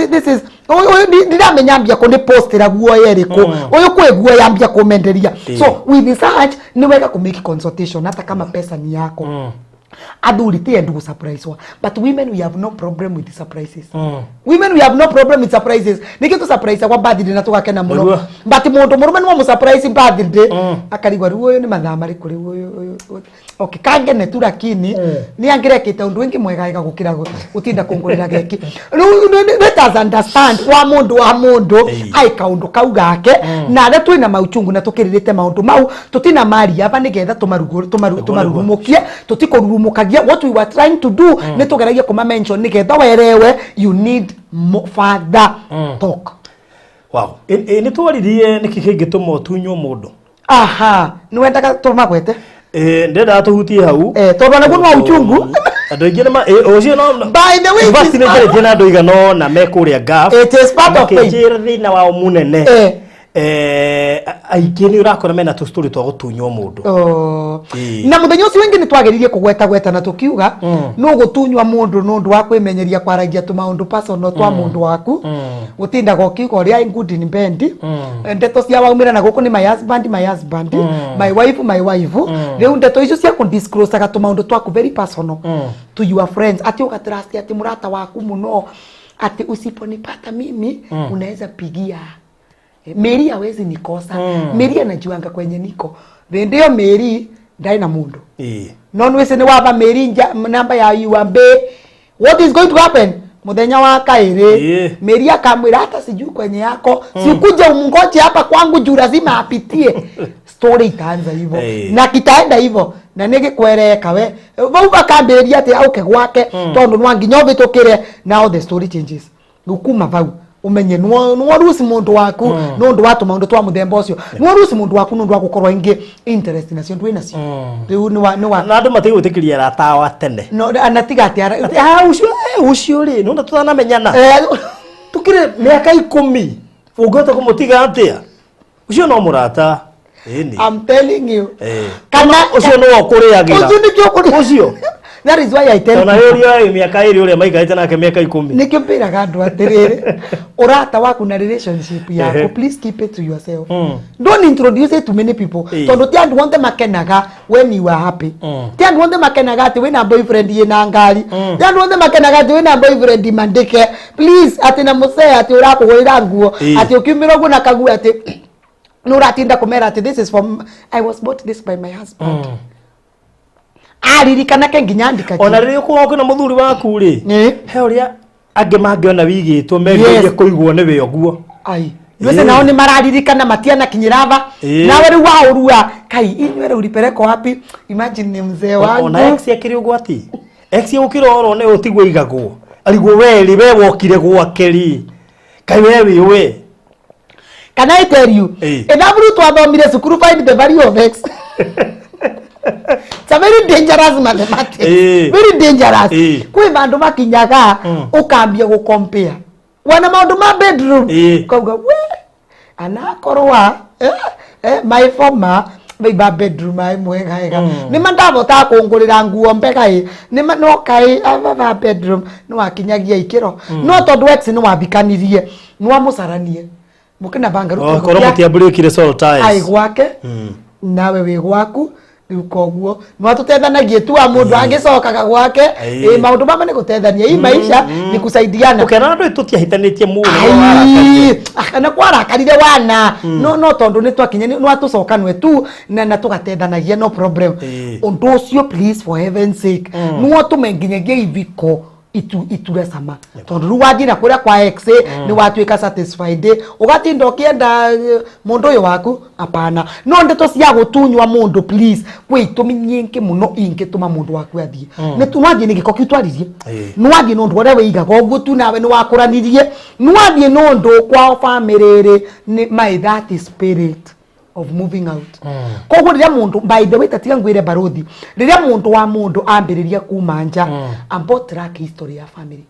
This is ũyũ ndiramenya mbia kũ nĩ postĩra guoya ĩrĩkũ ũyũ, kwĩ guoya mbia kũmenderia. So with such, nĩ wega kũ make consultation hata kama pesa ni yako. Athuri ti endu gũsurprise, but women, we have no problem with surprises. Women, we have no problem with surprises. Nĩkĩ tũ surprise kwa birthday na tũgakena mũno? But mũndũ mũrũme nĩ wamũ birthday, akarigwa, "Rĩu ũyũ nĩ mathaa marĩkũ rĩu ũyũ?" Okay, kangene tu, lakini nĩ angĩrekĩte ũndũ wĩngĩ mwega wega gũkĩra gũtinda kũngũrĩra geki. Rĩu let us understand wa mũndũ wa mũndũ ai kaũndũ kau gake, na arĩa twĩna mauchungu na tũkĩrĩrĩte maũndũ mau, tũtina maria aba nĩgetha tũmarurumũkie. Tũtikũrurumũkagia. What we were trying to do nĩ tũgeragia kũma mention nĩgetha werewe you need further talk. Wow. Nĩ twaririe nĩkĩ kĩngĩtũma ũtunywo mũndũ. Aha, nĩ wendaga tũmagwete? Ĩ, ndendaga tũhutie hau. Eh, tondũ naguo nĩ wa uchungu. Andũ aingĩ nĩ ũcio no By the way, it is University nĩ njarĩtie na andũ igana ũna me kũrĩa Gulf. It is part of pain. Makĩnjĩra thĩna wao mũnene. Aingĩ nĩ ũrakora mena tũstory twa gũtunywo mũndũ. Oh. Ĩĩ. Na muthenya ũcio wĩngĩ nĩ twageririe kũgweta gweta na tũkiuga nũ gũtunywa mũndũ nĩ ũndũ wa kwĩmenyeria kwaragia tũmaũndũ personal twa mũndũ waku, gũtindaga ũkiuga ũrĩa good in bed, ndeto cia waumĩra na gũkũ nĩ my husband, my husband, my wife, my wife. Rĩu ndeto icio cia kũdisclosaga tũmaũndũ twaku very personal to your friends, atĩ ũgatrust atĩ mũrata waku mũno, atĩ usiponipata mimi unaweza pigia Mary, hawezi nikosa, Mary anajuanga kwenye niko. Thĩndĩ ĩyo Mary ndarĩ na mũndũ. No nwĩci nĩ waba Mary namba ya UMB, what is going to happen muthenya wa kaĩrĩ? Mary akamwĩra hata sijui kwenye yako, sikuje umngoje hapa kwangu juu lazima apitie. Story itaanza hivyo na kitaenda hivyo na nĩ gĩkwereka we vau bakambĩrĩria atĩ auke gwake tondũ nwa nginya ũvĩtũkĩre. Now the story changes. Rĩu kuma vau umenye nwo rusi mundu waku nĩ ũndũ wa tũmaũndũ twa mũthemba ũcio, nwo rusi mũndũ waku nĩ ũndũ wa gũkorwo ingĩ interest nacio ndwĩ nacio. Rĩu nĩ wa Na andũ matigwĩtĩkĩria arata ao a tene. No anatiga atĩ Ah, ũcio ũcio rĩ, nona tũtanamenyana tukire mĩaka 10, ũngĩhota kũmũtiga atĩa? Ũcio no mũrata. Ĩni. I'm telling you. Kana ũcio no ũkũrĩagĩra. Ũcio nĩkĩo ũkũrĩ. Ũcio. That is why I tell Ona people. ũrĩa mĩaka 2 ũrĩa maikarĩte nake mĩaka 10. Nĩkĩo mbĩraga andũ atĩrĩrĩ, ũrata waku na relationship yaku, please keep it to yourself. Don't introduce it to many people, tondũ ti andũ othe makenaga when you are happy. Ti andũ othe makenaga atĩ wĩna boyfriend yĩna ngari. Ti andũ othe makenaga atĩ wĩna boyfriend mandĩke, please, atĩ na mũcee atĩ ũrakũgũrĩra nguo, atĩ ũkiumĩra ũguo na kaguo, atĩ nĩ ũratinda kũmera atĩ this is from, I was bought this by my husband. Aririkana ke nginya andika. Ona rĩrĩa ũkorwo kwĩna mũthuri waku rĩ, he ũrĩa angĩ mangĩona wigĩtwo merirĩrie kũigwo nĩwe ũguo. Ai, ndwese nao nĩ mararirikana matianakinyĩra tha. Nawe rĩu waũrua kai inyuĩ rĩu ulipelekwa wapi? Imagine ni mzee wangu. Ona ex akĩrĩ ũgwati, ex gũkĩra oro nĩ ũtigwo igagwo arigwo we rĩ, we wokire gwake rĩ, kaĩ we wĩ we. Can I tell you, ithabu rĩu twathomire cukuru, find the value of x, it's a very dangerous mathematics. Very dangerous. Kwĩ vandũ makinyaga ũkambia gũ compare wana maũndũ ma bedroom, kauga we anakorwa my former vaiba bedroom ai mwega ega, nĩma ndavotaga kũngũrĩra nguo mbega ĩ nĩma, no kaĩ ava bedroom nĩ wakinyagia ikĩro. No tondũ ex nĩ wabikanirie, nĩ wamũcaranie mũkĩna banga rĩu Korwo mũtiambũrĩkire soul ties. Ai gwake nawe wĩ gwaku. Rĩu koguo nwatũtethanagie tu wa mũndũ angĩcokaga gwake. Ĩ maũndũ mama nĩ gũtethania, hii maisha ni kusaidiana. Ũkĩona andũ tũtiahĩtanĩtie mũno. Ai, ah, na kwarakarire wana no tondũ nĩ twakinya nĩ watũcokanwe tu na tũgatethanagia, no problem. Ũndũ ũcio, please, for heaven's sake, nĩwo tũme nginyagia iviko itu iture cama, tondũ rĩu wathiĩ na kũrĩa kwa ex nĩ watuĩka satisfied, ũgatinda ũkĩenda mũndũ ũyũ waku. Hapana. No ndeto cia gũtunywa mũndũ, please, kwĩ itũmi nyingĩ mũno ingĩtũma mũndũ waku athiĩ. Nĩ tu nwathiĩ nĩ gĩko kĩu twaririe, nwathiĩ nĩ ũndũ ũrĩa wĩigaga ũguo tu nawe nĩ wakũranirie, nwathiĩ nĩ ũndũ kwao family rĩ nĩ my that spirit of moving out. Koguo rĩrĩa mũndũ, by the way, tatiga ngwĩre barothi, rĩrĩa mũndũ wa mũndũ ambĩrĩria kuma nja, amba track history ya family.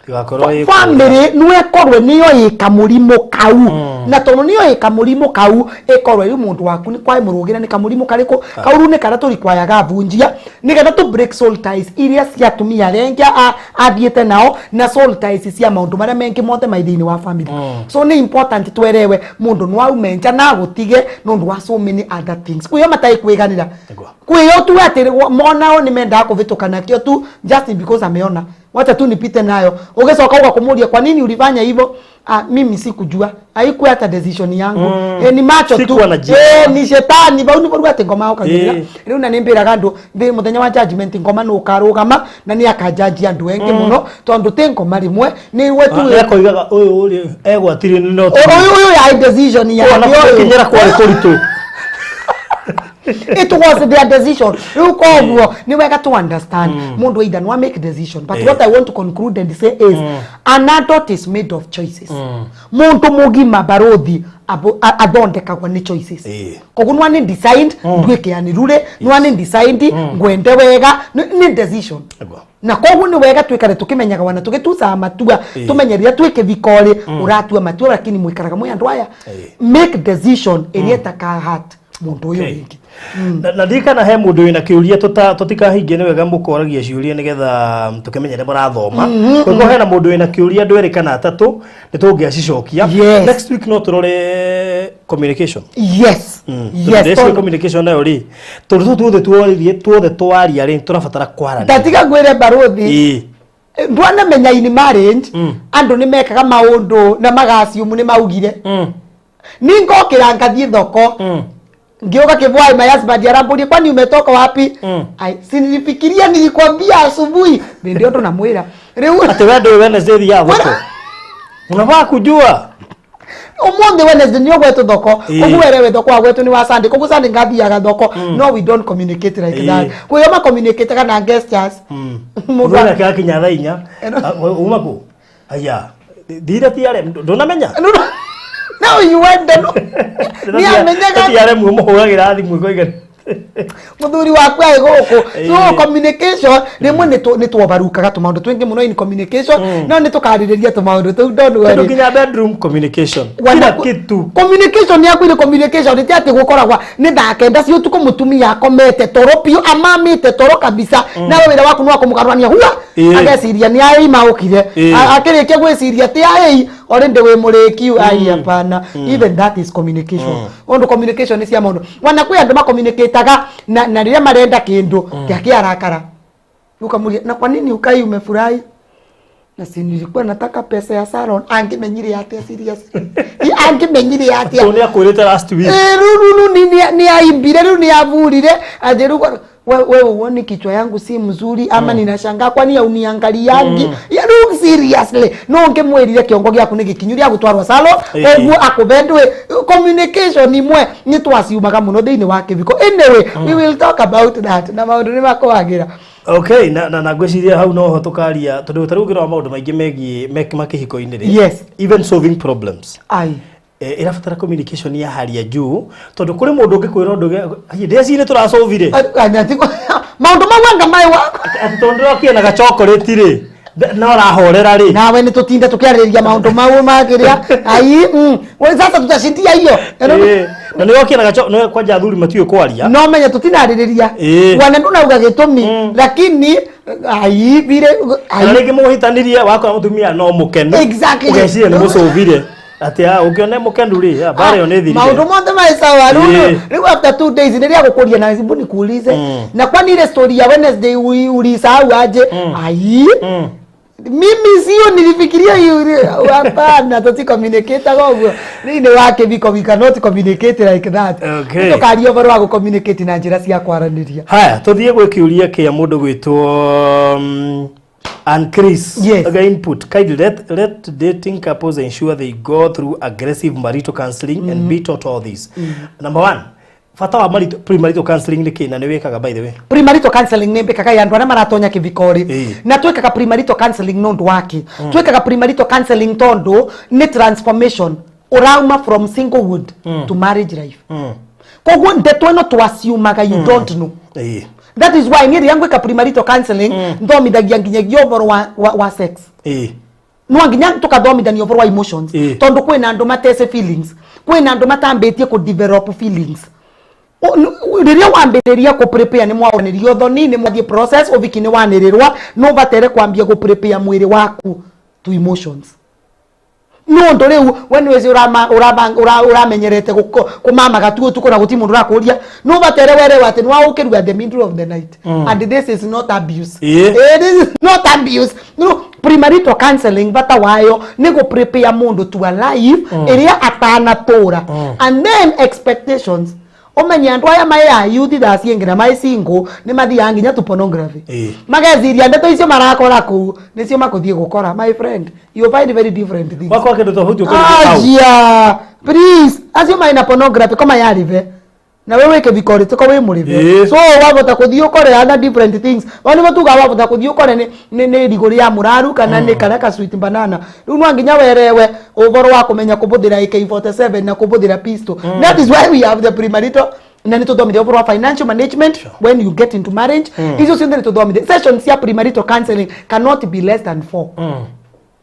Ĩgakorwo ĩ Family nĩwekorwe nĩyo ĩ kamũrimũ kau, na tondũ nĩyo ĩ kamũrimũ kau, ĩkorwe rĩu mũndũ waku nĩ kwaĩ mũrũgĩre nĩ kamũrimũ karĩkũ kau rĩu nĩ karĩa tũrikwayaga vunjia nĩgetha tũ break soul ties iria cia atumia arĩa angĩ athiĩte nao na soul ties cia maũndũ marĩa mengĩ mothe mai thĩinĩ wa family. So nĩ important twerewe mũndũ no aume nja na agũtige nĩ ũndũ wa so many other things. Kwĩyo matarĩ kwĩganĩra, kwĩyo tu atĩ monao nĩ mendaga kũvĩtũka nakĩo tu, just because ameona, wacha tu nipite nayo. Ugicoka uga kwa nini ulifanya hivyo? Ah, mimi sikujua, haikuwa hata decision yangu. Ni macho tu. Sikuwa najua. Ni shetani. Bau ni boruga ati ngoma ukagirira. Riu na nimbiraga andu thi muthenya wa judgment ngoma nũ ukarugama na ni akajaji andu engi muno, tondu ti ngoma rimwe ni we tu. Nĩakoigaga ũyũ rĩ egwatirie nĩ no Ũyũ ya decision ya ona gũkinyĩra kwarĩ kũritũ. It was their decision. Rĩu koguo nĩ wega to understand mũndũ either no make decision, but what I want to conclude and say is an adult is made of choices. Mũndũ mũgima, barothi, athondekagwo nĩ choices. Koguo nwa nĩ decide nduĩke anirure, nwa nĩ decide ngwende wega, nĩ decision. Na koguo nĩ wega twikare tukimenyaga wana tugitucaga matua, tumenye rĩrĩa twĩ kĩviko rĩ ũratua matua, lakini mwikaraga mwĩ andũ aya. Make decision ĩrĩa ĩtaka hurt mũndũ ũyũ rĩngĩ. Na ndirikana he mũndũ wĩna kĩũria, tũtikahingie, nĩ wega mũkoragia ciũria nĩgetha tũkĩmenye nĩ mũrathoma. Koguo hena mũndũ wĩna kĩũria, andũ erĩ kana atatũ, nĩ tũngĩacicokia. Next week no tũrore communication. Yes. Yes, communication nayo rĩ, tondũ tũtũ tuothe twaririe, tuothe twaria rĩ, tũrabatara kwaranĩria. Ndatiga ngwĩre, barothi, ndwanamenya in marriage andũ nĩ mekaga maũndũ na magaciumu nĩ maugire. Ningokĩra ngathiĩ thoko, ngĩũka kĩbwai, my husband arambũria, "Kwani umetoka wapi?" Ai, si nilifikiria nilikwambia asubuhi. Ndio ndo namwĩra rĩu. Atĩ we ndũĩ Wednesday thiaga thoko, unafaa kujua. Umuthi Wednesday nĩ ũgwetwo thoko. Koguo werewe thoko wa gwetwo nĩ wa Sunday, koguo Sunday ngathiaga thoko. No, we don't communicate like that. Kwĩyo ma communicate kana gestures. Mũndũ akinya thaa 4, uma kũ? Aya, thire ti are ndũnamenya. No, you went no nĩ amenyaga. Ti are mũhũragĩra thimũ ĩkoiga. Muthuri waku arĩ gũkũ. So communication rĩmwe nĩ twobarukaga tũmaũndũ twingĩ mũno in communication, no nĩ tũkarĩrĩria tũmaũndũ tũu, don't Tondũ worry. Nginya bedroom communication, kila kitu. Communication yaku ĩrĩ communication ti atĩ gũkoragwa nĩ thaa 9 cia ũtukũ, mũtumia akomete toro biũ, amamĩte toro kabisa, nawe wĩra waku nĩ wa kũmũgarũrania hua. Ageciria nĩ aĩ maũkire. Akĩrĩkia gwĩciria ti aĩ already wĩ mũrĩkiu. Ai, hapana, even that is communication. Ũndũ communication nĩ cia maũndũ wana kwĩ andũ macommunicataga na rĩrĩa marenda kĩndũ kĩa kĩarakara, ukamuria, "Na kwa nini ukai umefurahi?" "Na si nilikuwa nataka pesa ya salon." Angĩmenyire atĩa? Serious, angĩmenyire atĩa? Tondũ nĩ akwĩrĩte last week. Eh, rĩu rĩu nĩ aimbire, rĩu nĩ avurire aje rĩu, wewe uoni kichwa yangu si mzuri ama ninashangaa kwani hauniangaliangi ya rĩu? Seriously, no ngĩmwĩrire kĩongo gĩaku nĩ gĩkinyu rĩa gũtwarwo salon. Koguo akũbendwe communication imwe nĩ twaciumaga mũno thĩinĩ wa kĩviko. Anyway, we will talk about that na maũndũ nĩ makwagĩra. Okay, na ngwĩciria hau noho tũkaria, tondũ ta rĩu ũngĩrora maũndũ maingĩ megiĩ makĩhiko-inĩ rĩ, even solving problems, ai ĩrabatara communication ya hali ya juu, tondũ kũrĩ mũndũ ũngĩkwĩra ũndũ ndĩcirĩ tũracovire. Maũndũ mau anga maĩ wa Atĩ tondũ ndĩrokire na gachocolate rĩ, no ũrahorera rĩ. Nawe nĩ tũtinde tũkĩarĩrĩria maũndũ mau makĩrĩa ai, we sasa tutashindia hiyo. Na nĩ okire na gacho nĩ kwanja athuri matiũĩ kwaria. No menye tũtinarĩrĩria. Wana ndunauga gĩtũmi, lakini ai vile Kana rĩngĩ mũhĩtanirie, wakora mũtumia no mũkenu. Ũgeciria nĩ mũcũvire, atĩ ũngĩona mũkenu rĩ, mbara ĩyo nĩ thirire. Maũndũ mothe maĩ sawa. Rĩu rĩu after 2 days nĩrĩa gũkũria, "Na hebu nikuulize, na kwani ile story ya Wednesday ulisahau aje?" Ai, mimi sio nilifikiria hiyo. Hapana, tuti communicate ũguo thĩinĩ wa kĩviko. We cannot communicate like that. Tũkaria ũhoro wa gũ-communicate na njĩra cia kwaranĩria. Haya, tũthiĩ gwĩ kĩũria kĩa mũndũ gwĩtwo Ann Chris. Aga input. Kindly let dating couples ensure they go through aggressive marital counseling and be taught all this. Number one, bata wa premarital counseling nĩ kĩ, na nĩ wĩkaga, by the way? Premarital counseling nĩ mbĩkaga ya andũ arĩa maratonya kĩviko rĩ. Na twĩkaga premarital counseling nĩ ũndũ wake, twĩkaga premarital counseling tondũ nĩ transformation ũrauma from singlehood to marriage life. Koguo ndeto ĩno twaciumaga you don't know. That is why niĩ rĩrĩa ngwĩka premarital counseling thomithagia nginyagia ũhoro wa sex. No nginya tukathomithania ũhoro wa emotions, tondũ kwĩna andũ matece feelings, kwĩna andũ matambĩtie kũ develop feelings. Rĩrĩa wambĩrĩria kũ prepare, nĩ mwaranĩria ũthoni, nĩ mwathiĩ process, ũviki nĩ wanĩrĩrwa, no batere kwambia kũ prepare mwĩrĩ waku to emotions, nĩ ũndũ rĩu we nĩ wĩci ũramenyerete kũmamaga tu ũtukũ na gũti mũndũ ũrakũria, no batere werewe atĩ nĩ waũkĩrua at the middle of the night. And this is not abuse. This is not abuse. No, premarital counseling bata wayo nĩ gũ prepare mũndũ to a life ĩrĩa atanatũra. And then expectations, ũmenye andũ aya mai a youth thaa ciĩngĩ na mai single nĩ mathiaga nginya tu pornography. Mageciria ndeto icio marakora kũu nĩcio makũthiĩ gũkora. My friend, you find very different things. Wakwa kĩndũ tofauti ũkũrĩ hau. Aja, please, acio mai na pornography koma yarive. Na we wĩ kĩviko rĩ, tiko wĩ mũrĩbe. So wavota kũthiĩ ũkore other different things. Wao nĩmo tugaga wavota kũthiĩ ũkore nĩ irigũ rĩa mũraru kana nĩ kana ka sweet banana. Rĩu no nginya werewe ũhoro wa kũmenya kũbũthĩra AK47 na kũbũthĩra pistol. That is why we have the premarital, na nĩ tũthomithia ũhoro wa financial management when you get into marriage. Icio ciothe nĩ tũthomithia. Sessions cia premarital counseling cannot be less than four.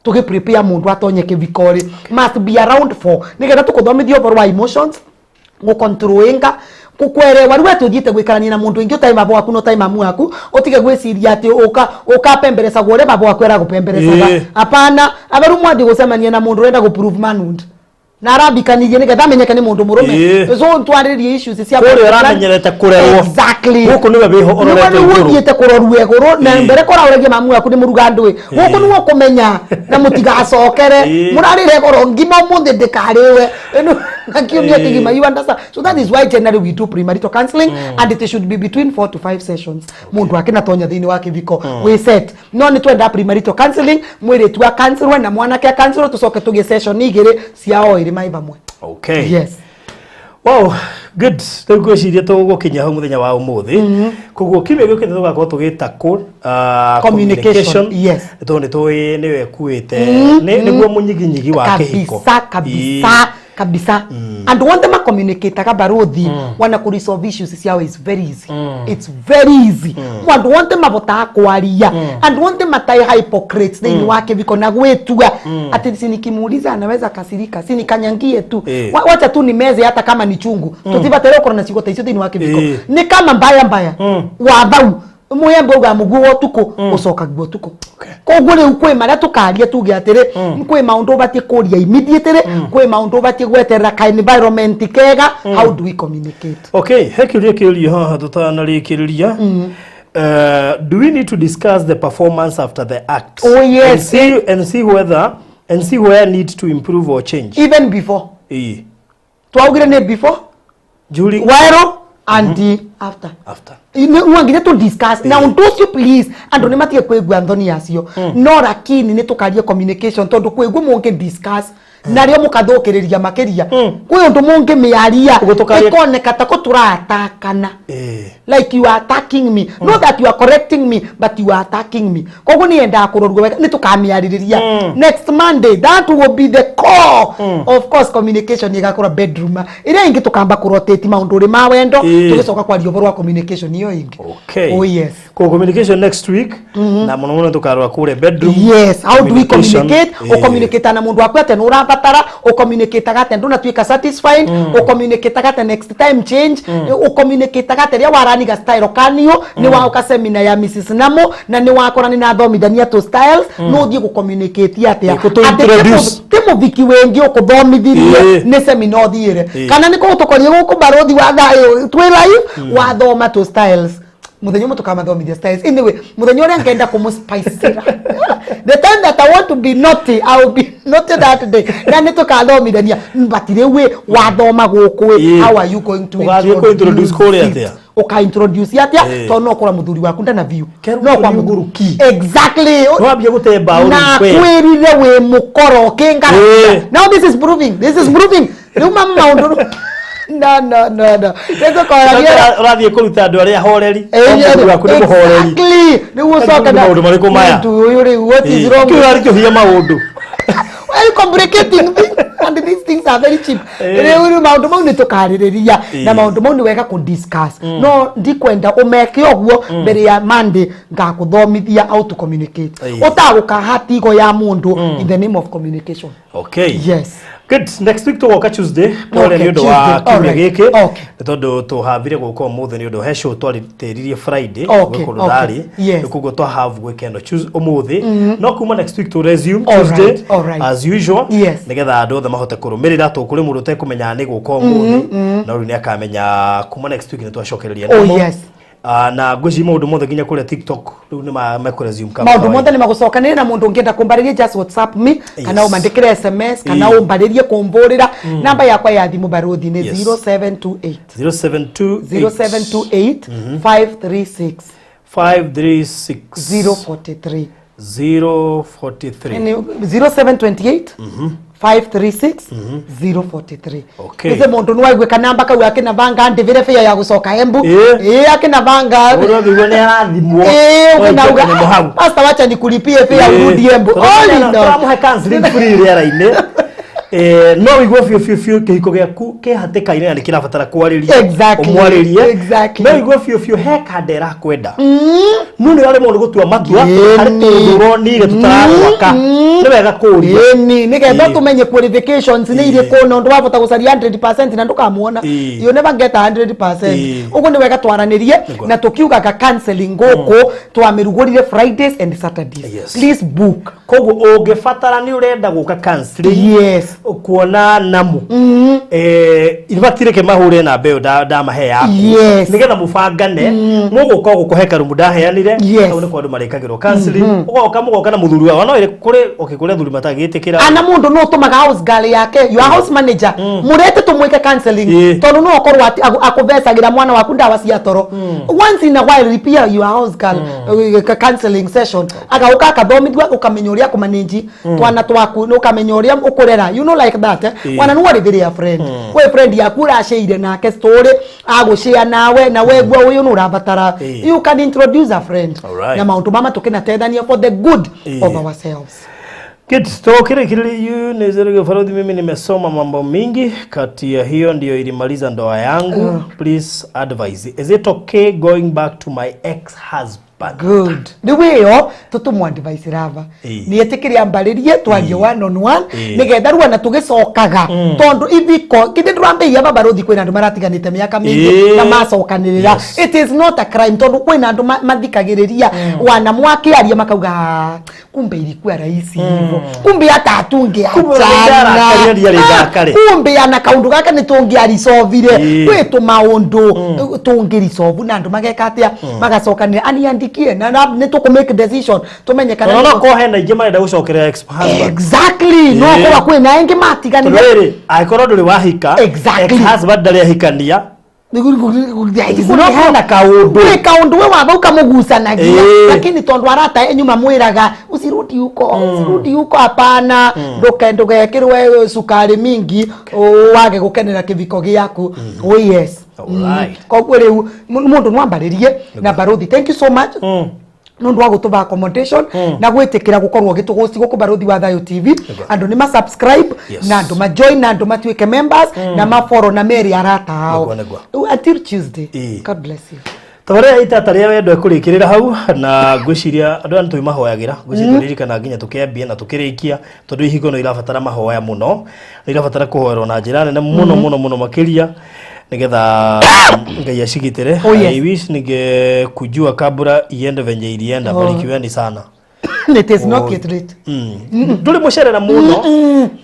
Tũgĩ prepare mũndũ atonye kĩviko rĩ, must be around four, nĩgetha tũkũthomithia ũhoro wa emotions, gũcontrolinga, kũkwerewa rĩu atĩ ũthiĩte gũikarania na mũndũ ũngĩ ũtarĩ baba waku na ũtarĩ mamu waku, ũtige gwĩciria atĩ ũka ũkapemberecagwo ũrĩa baba waku aragũpemberecaga. Hapana, aberu mwathiĩ gũcemania na mũndũ ũrenda gũ prove manhood na arambikanirie nĩgetha amenyeke nĩ mũndũ mũrũme. So twarĩrie issues cia Kũrĩa ũramenyerete kũrerwo. Gũkũ nĩwe wĩho ũrorete Nĩwe igũrũ. ũthiĩte kũrorwo igũrũ na mbere kũraũragia mamu waku nĩ mũruga ndũĩ, gũkũ nĩwe ũkũmenya na mũtigacokere. Mũrarĩre goro ngima ũmũthĩ ndĩkarĩwe Ĩno, na kiumia kĩgima, you understand? So that is why generally we do premarital counseling, and it should be between 4 to 5 sessions. Mũndũ akĩnatonya thĩinĩ wa kĩviko wĩ set. No nĩ twenda premarital counseling, mwĩrĩtu akansilwe na mwanake akansilwe, tũcoke tũgĩe session igĩrĩ cia o ĩrĩ mai vamwe. Yes. Wow, good. Rĩu ngwĩciria tũgũkinya hau mũthenya wa ũmũthĩ. Koguo kiumia gĩũkĩte tũgakorwo tũgĩtakũ Communication, yes. Tondũ nĩ tũĩ nĩwe ĩkuĩte nĩguo mũnyiginyigi wa kĩhiko. Kabisa, kabisa, kabisa. Andu othe macommunicataga, barothi, wana ku resolve issues ciao is very easy. It's very easy. Andu othe mavotaga kwaria, andu othe matai hypocrites thĩinĩ wa kĩviko na gwĩtua atĩ si nikimuuliza anaweza kasirika, si nikanyangie tu. Wacha tu nimeze hata kama ni chungu. Tutibatere gũkorwo na ciugo ta icio thĩinĩ wa kĩviko. Nĩ kama mbaya mbaya wathau mũyembe uga mũguo wa ũtukũ ũcokagio ũtukũ. Koguo rĩu kwĩ marĩa tũkaria tuge atĩrĩ, kwĩ maũndũ ũbatiĩ kũria immediately, kwĩ maũndũ ũbatiĩ gweterera ka environment kega. How do we communicate? Okay, he kĩũria kĩũrio haha tũtanarĩkĩrĩria. Do we need to discuss the performance after the act? Oh, yes. And see whether and see where need to improve or change. Even before. Twaugire nĩ before, During, while and after. After. No nginya tu discuss na undu ucio. Please, andu ni matige kwigua nthoni acio, no lakini ni tukarie communication, tondu kwigua mungi discuss nario mukathukiriria makiria. Kwi undu mungi miaria Ũguo ikoneka ta ko turatakana, like you are attacking me. Not that you are correcting me, but you are attacking me. Koguo ni endaga kũrorwo wega. Nĩ tũkamĩarĩrĩria next Monday. That will be the core. Of course, communication ĩgakorwo bedroom. Ĩrĩa ĩngĩ tũkamba kũrotate maũndũ ũrĩ ma wendo, tũgĩcoka kwaria ũhoro wa communication ĩyo ĩngĩ. Oh yes. Ko communication next week, na mũno mũno tũkarora kũrĩa bedroom. Yes, how do we Communication. communicate? Ũcommunicate na mũndũ waku atĩa nĩ ũrabatara, ũcommunicate atĩa ndũnatuĩka satisfied, ũcommunicate atĩa next time change, ũcommunicate atĩa rĩrĩa waraniga style kanio nĩ waũka seminar ya Mrs Namo na nĩ wakora nĩ nathomithania tũ styles, no ũthiĩ gũcommunicate atĩa? Ĩ, kũtũ Atĩ introduce. ti mũthiki wĩngĩ ũkũthomithirie, nĩ seminar ũthiĩre, kana nĩ kũgũtũkorie gũkũ barothi wa thayũ twĩ live wathoma tũ styles. Muthenya ũmwe tũkamathomithia styles. Anyway, muthenya ũrĩa ngenda kũmũspicira, the time that I want to be naughty, I will be naughty that day, na nĩ tũkathomithania. But rĩu ĩ wathoma gũkũ ĩ, how are you going to Ũgathiĩ kũ-introduce kũrĩa it? atĩa? Ũka introduce atĩa? Tondũ no ũkora mũthuri waku ndana view Kerwo no kwa nĩ ũgũrũki. Exactly. Nĩwambia gũte mbaũ Na rĩu kwĩ. kwĩrire wĩ mũkoro ũkĩngara. Now this is proving, this is proving rĩu ma maũndũ. No, no, no, no, nĩtũkoragia. Ũrathiĩ kũruta andũ arĩa ahoreri. Mũthuri waku nĩ mũhoreri. Exactly. Rĩu ũcoke Maũndũ marĩkũ maya? Mũndũ ũyũ rĩu, what is wrong? Kĩu ũrarĩkĩhia maũndũ. Why are you complicating things? And these things are very cheap. Rĩu maũndũ mau nĩ tũkarĩrĩria, na maũndũ mau nĩ wega kũ discuss, no ndikwenda ũmeke ũguo mbere ya Monday ngakũthomithia how to communicate, ũtagũkahatigo ya mũndũ in the name of communication. Yes. Good. Next week tũgoka Tuesday. Pole nĩ ũndũ wa Tuesday. kiumia gĩkĩ. Okay. Nĩ tondũ tũhambire gũka ũmũthĩ nĩ ũndũ he show twarĩtĩririe Friday. Gwĩ kũndũ ndarĩ. Nĩ koguo twahave gwĩka ĩno Tuesday ũmũthĩ. No kuma next week tũ resume Tuesday as usual. Nĩgetha andũ othe mahote kũrũmĩrĩra, tũ kũrĩ mũndũ ũtekũmenya nĩ gũka ũmũthĩ. No rĩu nĩ akamenya kuma next week nĩ twacokereria namo. Ah, na ngwĩciria maũndũ mothe nginya kũrĩa TikTok rĩu nĩ mekũresume kama Maũndũ kawaida. mothe nĩ magũcokanĩrĩra, na mũndũ ũngĩenda kũmbarĩria, just WhatsApp me kana ũmandĩkĩre SMS kana ũmbarĩrie kũmbũrĩra. Namba yakwa ya thimũ, barothi, nĩ 0728 0728 0728 536 536 043. 043. Ni 0728 536 043. Okay. Ise mundu niwaigwe kanamba kau akinabanga ndivire fare ya gucoka Embu. Ĩĩ. Ĩĩ, akinabanga. Mũndũ angĩigua nĩ arathimwo. Ĩĩ, ũkinauga, Nĩ hau. "Pastor, wacha nikulipie fare urudi Embu." All in all. Tũramũhe counseling free rĩera-inĩ. No wĩigue biũ biũ biũ kĩhiko gĩaku kĩ hatĩka-inĩ na nĩ kĩrabatara kwarĩria. Ũmwarĩrie. No wĩigue biũ biũ he kanda ĩrakwenda. No nĩ ũraremwo nĩ gũtua matua Ĩni. harĩ tũũndũ ũronire tũtaragwaka. Nĩ wega kũũria. Ĩni, nĩgetha tũmenye qualifications nĩ irĩkũ na ũndũ wabota gũcaria 100% na ndũkamuona. You never get 100%. Ũguo nĩ wega twaranĩrie. Na tũkiugaga counseling gũkũ twamĩrugũrire Fridays and Saturdays. Please book. Koguo ũngĩbatara nĩ ũrenda gũka counseling, kuona namu, ibatirĩ ke mahũre namba ĩyo ndamahe yaku, nĩgetha mũbangane mũgũka gũkũ he karumu ndaheanire. Hau nĩkuo andũ marĩkagĩrwo counseling. Ũgoka mũgoka na mũthuri wao no ĩrĩ kũrĩ, okay, kũrĩ athuri matangĩtĩkĩra. Ana mundu no utumaga house girl yake, your house manager, murete tumwike counseling, tondu no okorwo akuvecagira mwana waku ndawa cia toro. Once in a while, repair your house girl counseling session, agauka akathomithua, ukamenya uria kumanage twana twaku, ukamenya uria ukurera, you know, like that, eh? Wana nuo rithiria friend, kwi friend yaku uraceire nake story, agushare nawe na wegua uyu nurabatara. You can introduce a friend. Na maundu mama tukinateithania for the good of ourselves. Good. Tukirikiriria yu nizerege Farodhi, mimi nimesoma mambo mingi, kati ya hiyo ndio ilimaliza ndoa yangu. Please advise. Is it okay going back to my ex-husband? Good, rĩu ĩyo tũtũmũ advice rava nĩ etĩkĩre ambarĩrie twarie one on one, nĩgetha rĩu ona tũgĩcokaga, tondũ ithiko kĩndĩ ndũrambĩia babarũthi, kwĩna andũ maratiganĩte mĩaka mĩingĩ na macokanĩrĩra. It is not a crime, tondũ kwĩna andũ mathikagĩrĩria wana mwakĩaria makauga, "Ah, kumbe ilikuwa rahisi hivyo, kumbe hata Kumbe ũrĩa ndarakarire ndiarĩ ndakare." Kumbe ana kaundu gaka nĩ tũngĩaricovire. Kwĩ tũmaũndũ tũngĩricovu na andũ mageka atĩa, magacokanĩra aniandikie na nĩ tũkũ make decision tũmenye kana Tondũ no korwo hena aingĩ marenda gũcokerera ex-husband. Exactly, no korwa kwĩna angĩ Tondũ matiganire. rĩrĩ, angĩkorwo ndũrĩ wahika, ex-husband ndarĩ ahikania, no hena kaũndũ. Gwĩ kaũndũ we wamba ũkamũgucanagia, lakini tondũ arata enyu mamwĩraga usirudi huko, usirudi huko, hapana, ndũgekĩrwe cukari mingi wage gũkenera kĩviko gĩaku. Oh yes. Koguo rĩu mũndũ no ambarĩrie na barothi. Thank you so much nundu wa gutuba accommodation na gwitikira gukorwo gituguci guku Barothi wa Thayo TV. Andu ni ma subscribe na andu ma join na andu matuike members na ma follow na meri arata ao. Nĩguo, nĩguo. Rĩu, until Tuesday, God bless you. Tabarĩra itata rĩa wendo ĩkũrĩkĩrĩra hau, na ngwĩciria andũ aya nĩtũmahoyagĩra, ngwĩciria tũririkana nginya tũkĩambia na tũkĩrĩkia, tondũ ihiko no irabatara mahoya mũno, nĩ irabatara kũhoerwo na njĩra nene mũno mũno mũno makĩria, nĩgetha Ngai acigitĩre. Oh, yes. I wish ningekujua kabla iende venye ilienda. Barikiweni sana. It is not yet late. Ndũrĩ mũcerere mũno,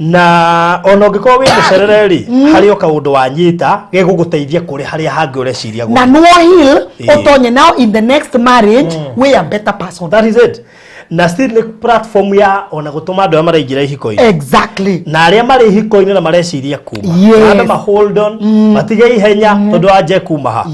na ona ũngĩkorwo wĩ mũcerere rĩ, harĩ o kaũndũ wanyita gegũgũteithia kũrĩ harĩa hangĩ ũreciria Na gũthiĩ. no heal utonye now in the next marriage we a better person. That is it. Na still nĩ platform ya ona gũtũma andũ arĩa maraingĩra ihiko-inĩ na arĩa marĩ ihiko-inĩ na mareciria kuma, mambe ma hold on, matige ihenya tondũ anje kuma ha.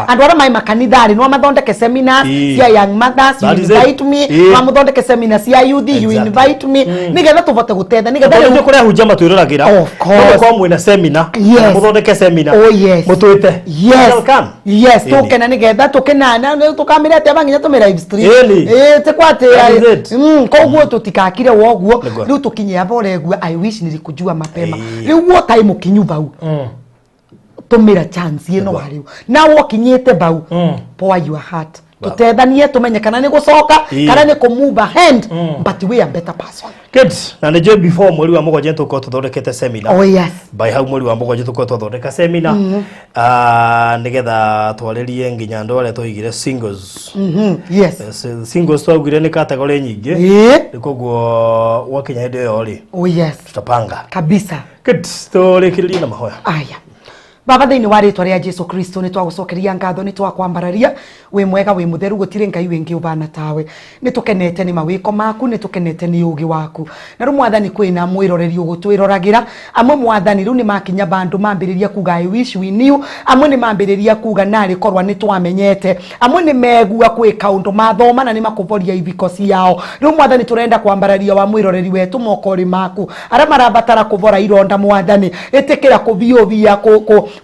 Andu aria mai makanitha-rĩ, no mathondeke seminars cia young mothers, you That is it. invite me. No muthondeke seminar cia youth, you invite me, nigetha tuvote gutetha, nigetha Tondũ rĩu nĩ kũrĩ ahunjia matwĩroragĩra. Of course. No mũkorwo mwĩna seminar, kana mũthondeke seminar, mũtwĩte. Welcome. Tukena nigetha tukenana tukamire atia banginya tume live stream. Tikwa atia. That is it. Koguo tutikakire woguo. Nĩguo. Riu tukinye aba uregua, "I wish nilikujua mapema." Riu guo tai mukinyu bau, tumira chance ino wariu na wokinyite bau, pour your heart, tutethanie tumenye kana ni gucoka kana ni kumove ahead, but we are better person. Good. Na nĩ njũĩ before mweri wa mũgwanja nĩtũgũkorwo tũthondekete seminar. Oh yes. By hau mweri wa mũgwanja tũkorwo twathondeka seminar, nĩgetha twarĩrie nginya andũ arĩa twaigire singles. Singles twaugire nĩ category nyingĩ. Rĩu koguo gwakinya hĩndĩ ĩyo rĩ, Oh yes. tutapanga. Kabisa. Good. Tũrĩkĩrĩrie na mahoya. Aya. Baba, thĩinĩ wa rĩtwa rĩa Jesu Kristo, nĩ twagũcokeria ngatho, nĩ twakwambararia. Wĩ mwega, wĩ mũtheru, gũtirĩ Ngai wĩngĩ ũbana tawe. Nĩ tũkenete nĩ mawĩko maku, nĩ tũkenete nĩ ũgĩ waku. Na rĩu Mwathani, kwĩna mwĩroreri ũgũtwĩroragĩra. Amwe, Mwathani, rĩu nĩ makinya bandũ mambĩrĩria kuga, "I wish we knew." Amwe nĩ mambĩrĩria kuga, "Narĩ korwa nĩ twamenyete." Amwe nĩ megua kwĩ kaũndũ mathoma na nĩ makũboria ibiko ciao. Rĩu Mwathani, tũrenda kwambararia wa mwĩroreri wetu moko-rĩ maku. Arĩa marabatara kũbora ironda, Mwathani, ĩtĩkĩra kũbiũbia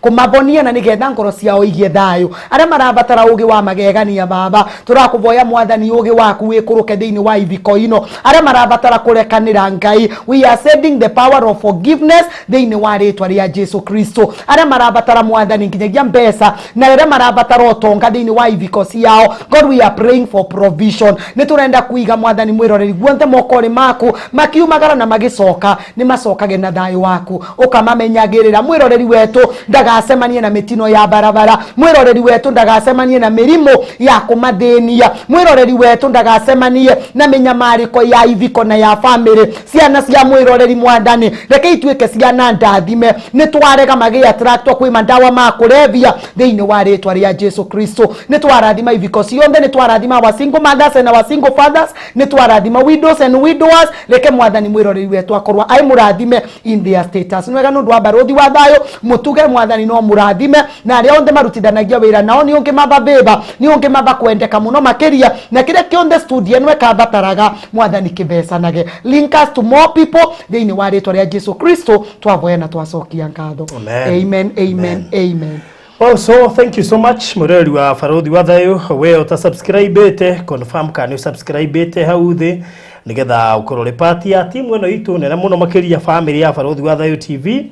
kũmabonia na nĩgetha ngoro ciao igie thayũ. Arĩa marabatara ũgĩ wa magegania, Baba, tũrakũvoya Mwathani, ũgĩ waku wĩkũrũke thĩinĩ wa ibiko ino. Arĩa marabatara kũrekanĩra, Ngai, we are sending the power of forgiveness thĩinĩ wa rĩtwa rĩa Jesu Kristo. Arĩa marabatara, Mwathani, nginyagia mbeca na arĩa marabatara ũtonga thĩinĩ wa ibiko ciao, God, we are praying for provision. Nĩ tũrenda kuiga, Mwathani, mwĩroreri guothe moko-rĩ maku. Makiumagara na magĩcoka, nĩ macokage na thayũ waku, ũkamamenyagĩrĩra. Mwĩroreri wetu ndagacemanie na mĩtino ya barabara. Mwĩroreri wetu ndagacemanie na mĩrimũ ya kũmathĩnia. Mwĩroreri wetu ndagacemanie na mĩnyamarĩko ya iviko na ya famĩlĩ. Ciana cia mwĩroreri, Mwathani, reke ituĩke ciana ndathime. Nĩ twarega magĩ attractwo kwĩ mandawa ma kũrebia thĩinĩ wa rĩtwa rĩa Jesu Kristo. Nĩ twarathima iviko ciothe, nĩ twarathima our single mothers and our single fathers, nĩ twarathima widows and widowers. Reke Mwathani, mwĩroreri wetu akorwo ai mũrathime in their status. Nĩ wega nĩ ũndũ wa Barũthi wa Thayũ, mũtuge, Mwathani, no mũrathime na arĩa othe marutithanagia wĩra nao. Nĩ ũngĩ mababĩba, nĩ ũngĩ maba kwendeka mũno makĩria, na kĩrĩa kĩothe studio ĩno ĩkabataraga, Mwathani, kĩbecanage. Link us to more people. Thĩinĩ wa rĩtwa rĩa Jesu Kristo twavoya na twacokia ngatho. Amen. Amen, amen, amen. Well, so thank you so much, mũrori wa Barũthi wa Thayũ. We ũta subscribe confirm kana nĩ subscribe hau thĩ nĩgetha ũkorwo ũrĩ part ya timu ĩno itũ nene mũno makĩria, family ya Barũthi wa Thayũ TV,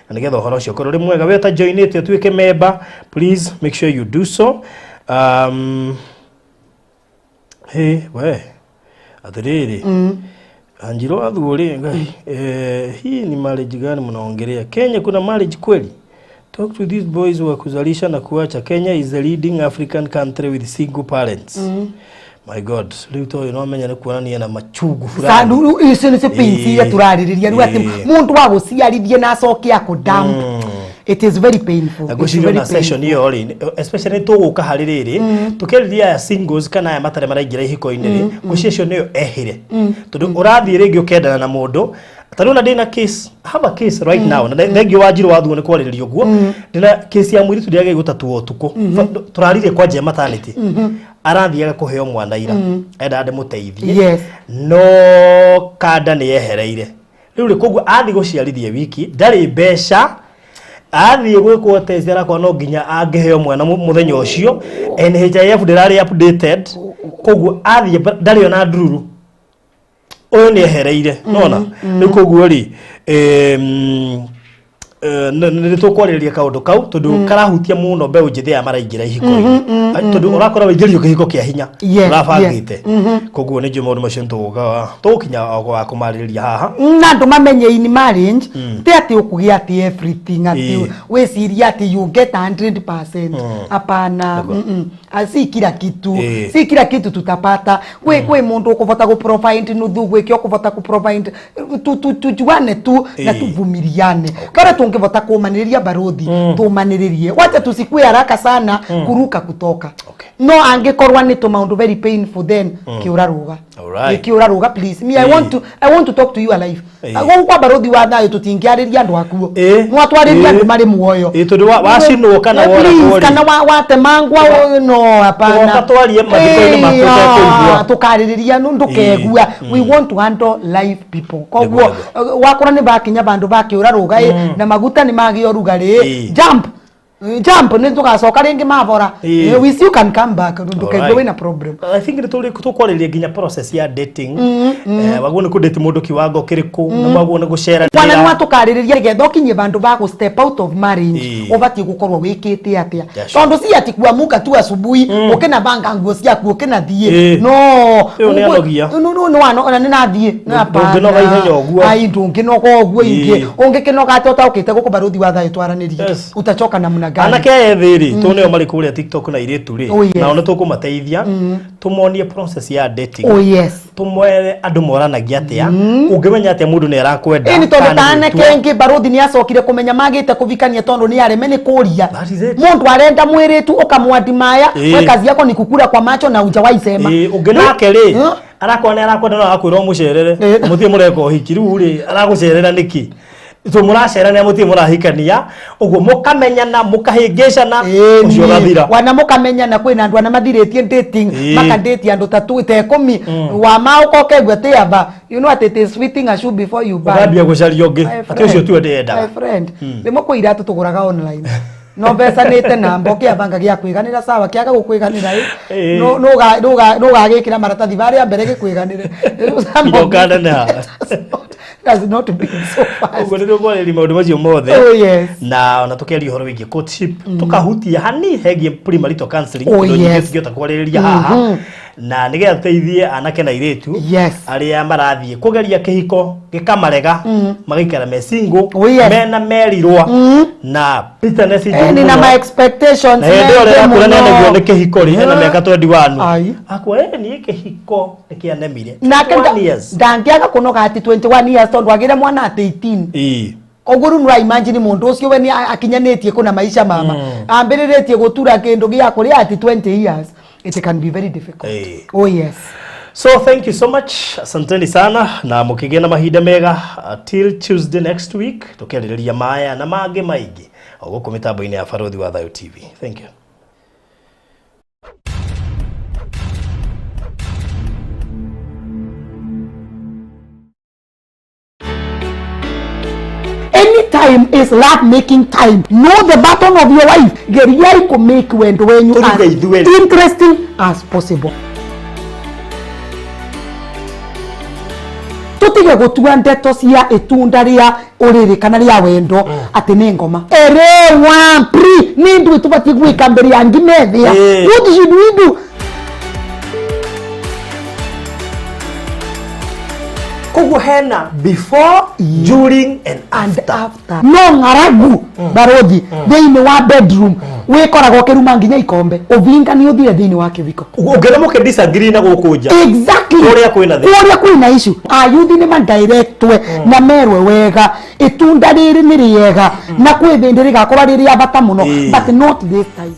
na nĩgetha ũhoro ũcio ũkorwo ũrĩ mwega. We ũta joinĩte ũtuĩke member, please make sure you do so. Hey, we atĩrĩrĩ, Anjiro Athuuri, Ngai, hii ni marriage gani mnaongelea? Kenya kuna marriage kweli? Talk to these boys wa kuzalisha na kuacha. Kenya is the leading African country with single parents. My God, rĩu to no menya nĩ kuonania na machungu fulani. Sandu icio nĩcio pains iria tũrarĩrĩria rĩu, atĩ mũndũ wa gũciarithie na acoke akũdump. It is very painful. Na It's ngwĩciria very ona session painful. ĩyo rĩ, especially tũgũka harĩ rĩrĩ tũkĩarĩria aya singles kana aya matarĩ maraingĩra ihiko-inĩ rĩ, ngwĩciria icio nĩyo ehĩre, tondũ ũrathiĩ rĩngĩ ũkendana na mũndũ. Ta rĩu na ndĩna case, I have a case right now, na thengio wa Njirũ wathuo nĩ kwarĩrĩria ũguo. Ndĩna case ya mũirĩtu ndĩragĩrĩire gũtatuo ũtukũ. Tũraririe kwanja maternity, arathiaga kũheo mwana ira, endaga ndĩmũteithie, no kanda nĩ yehereire. Rĩu rĩ, koguo athiĩ gũciarithia wiki, ndarĩ mbeca. Athiĩ gwĩkwo test, arakora no nginya angĩheo mwana mũthenya ũcio. NHIF ndĩrarĩ updated, koguo athiĩ ndarĩ ona ndururu. Ũyũ nĩ ehereire nona rĩu. Koguo rĩ, nĩ tũkwarĩrĩria kaũndũ kau tondũ karahutia mũno mbeũ njĩthĩ aya maraingĩra ihiko-inĩ, tondũ ũrakora waingĩrio kĩhiko kĩa hinya ũrabangĩte. Koguo nĩ njũĩ maũndũ macio nĩtũgũka tũgũkinya wa kũmarĩrĩria haha. Na andũ mamenye in marriage ti atĩ ũkũgĩa atĩ everything, atĩ wĩcirie atĩ you get 100%. Hapana. Ah, si kila kitu, si kila kitu tutapata. Kwĩ mũndũ ũkũbota gũ provide nuthu, gwĩke ũkũbota kũ provide. Tujuane tu na tuvumiliane. Kara tũngĩbota kũmanĩrĩria, barothi, tũmanĩrĩrie. Wacha tusikue haraka sana kuruka kutoka. No angĩkorwa nĩ tũmaũndũ very painful, then kĩũra rũga. Kĩũra rũga, please. Me, I want to talk to you alive. Gũkũ kwa Barothi wa Thayũ tũtingĩarĩria andũ akuo. Mwatwarĩria andũ marĩ muoyo. Tondũ wacinwo kana Please, woragwo rĩ. Kana watemangwa, no, hapana. Tũgoka twarie mathiko-inĩ maku ũtekũigua. Tũkarĩrĩria no ndũkegua. We want to handle live people. Koguo wakora nĩ bakinya bandũ bakĩũra rũga ĩ, na maguta nĩ magĩa ũrugarĩ, jump. Jump, nĩ tũgacoka rĩngĩ mabora. We still can come back, ndũkaigua wĩna problem. I think nĩ tũrĩ tũkwarĩrĩria nginya process ya dating, waguo nĩ kũdate mũndũ kiwango kĩrĩkũ, na waguo nĩ Kwana nĩ gũceranĩra. Watũkarĩrĩria nĩgetha ũkinyie bandũ ba gũ step out of marriage, ũbatiĩ gũkorwo wĩkĩte atĩa? Tondũ si ati kuamuka tu asubuhi, ũkĩnabanga nguo ciaku, ũkĩnathiĩ. No. Ĩyo nĩ anogia. Ona nĩ nathiĩ. Ndũngĩnoga ihenya ũguo. Ai, ndũngĩnoga ũguo ingĩ. Ũngĩkĩnoga atĩa ũtaũkĩte gũkũ Barũthi wa Thayũ twaranĩrie? Utachoka namna ngari. Anake aya ethĩ rĩ, tondũ nĩo marĩ kũrĩa TikTok na airĩtu rĩ, Oh, yes. nao nĩ tũkũmateithia tũmonie process ya dating. Oh yes. Tũmwere andũ moranagia atĩa, ũngĩmenya atĩa mũndũ nĩ arakwenda Ĩni tondũ kana ta nĩ anake gwĩtua. engĩ barothi nĩ acokire kũmenya magĩte kũvikania tondũ nĩ areme nĩ kũria. That is it. Mũndũ arenda mwĩrĩtu ũkamwadimaya, Ĩĩ. we kazi yako ni kukura kwa macho na hujawahi sema. Ĩĩ, ũngĩ nake rĩ, Huh? arakorwo nĩ arakwenda no arakwĩra ũmũcerere. Ĩĩ. Mũtirĩ mũreka ũhiki rĩu rĩ, aragũcerera nĩkĩ? So mũracerania mũtirĩ mũrahikania, ũguo mũkamenyana mũkahĩngĩcana, ũcio ũgathira. Wana mũkamenyana kwĩna andũ ana mathirĩtie dating, Ĩĩ. makadate andũ ta tu ta 10 wa ma ũkoka ĩgua atĩ aba, you know at it is fitting a shoe before you buy. Ũkambia gũcaria ũngĩ My atĩ ũcio friend, tiwe ndĩendaga. my friend, rĩmwe kwĩ iratũ tũgũraga online no mbecanĩte namba ũkĩabanga gĩa kwĩganĩra sawa kĩaga gũkwĩganĩra Ĩĩ. ĩ nũgagĩkĩra maratathi marĩa mbere gĩkwĩganĩre. Rĩu some Nginya of it ũkaneneha. does not be so fast. Ũguo nĩ tũkwarĩrĩria maũndũ macio mothe. Oh, yes. Na ona tũkĩaria ũhoro wĩgiĩ courtship, tũkahutia hani hegiĩ premarital counseling, Oh, indo nyingĩ yes. tũngĩhota kwarĩrĩria haha na nĩgetha tũteithie anake na airĩtu Yes. arĩa marathiĩ kũgeria kĩhiko gĩkamarega, magaikara me single, Oh, yes. mena merirwa na bitterness njũru Ĩni na mũno. my expectations Na hĩndĩ ĩyo maingĩ rĩrakũra mũno. nĩanegio nĩ kĩhiko rĩ, ena mĩaka 21. Ai. Akwa ĩ niĩ kĩhiko nĩkĩanemire. Nake 21 years. ndangĩaga kũnoga atĩ 21 years tondũ agĩre mwana atĩ 18. Ĩĩ. Koguo rĩu nĩũra imagine mũndũ ũcio we nĩ akinyanĩtie kũna maisha mama, ambĩrĩrĩtie gũtura kĩndũ gĩa kũrĩa atĩ 20 years. It can be very difficult. Ĩĩ. Oh yes. So thank you so much, asanteni sana na mũkĩgĩa na mahinda mega till Tuesday next week tũkĩarĩrĩria maya na mangĩ maingĩ o gũkũ mĩtambo-inĩ ya Barothi wa Thayo TV. Thank you. Anytime is love making time. Know the button of your wife. Geriai kũ make wendo wenyu Tũruge as ithuĩ. interesting as possible. Tũtige gũtua ndeto cia itunda rĩa ũrĩrĩ kana rĩa wendo atĩ nĩ ngoma. Erewa pri nĩ ndũĩ tũbatiĩ gwĩka mbere ya ngimethĩa. Ĩĩ. What should we do? Koguo hena before, during and And after. after. No ng'aragu barothi thĩinĩ wa bedroom wĩkoragwo ũkĩruma nginya ikombe ũvinga nĩ ũthire thĩinĩ wa kĩviko. Ũngĩona mũkĩ disagree na gũkũ nja. Exactly. Kũrĩa kwĩna thĩna. Kũrĩa kwĩna issue ayuthi nĩ madirectwe na merwe wega itunda rĩrĩ nĩ rĩega na kwĩ thĩndĩ rĩgakorwo rĩ rĩa bata mũno, Ĩĩ. but not this time.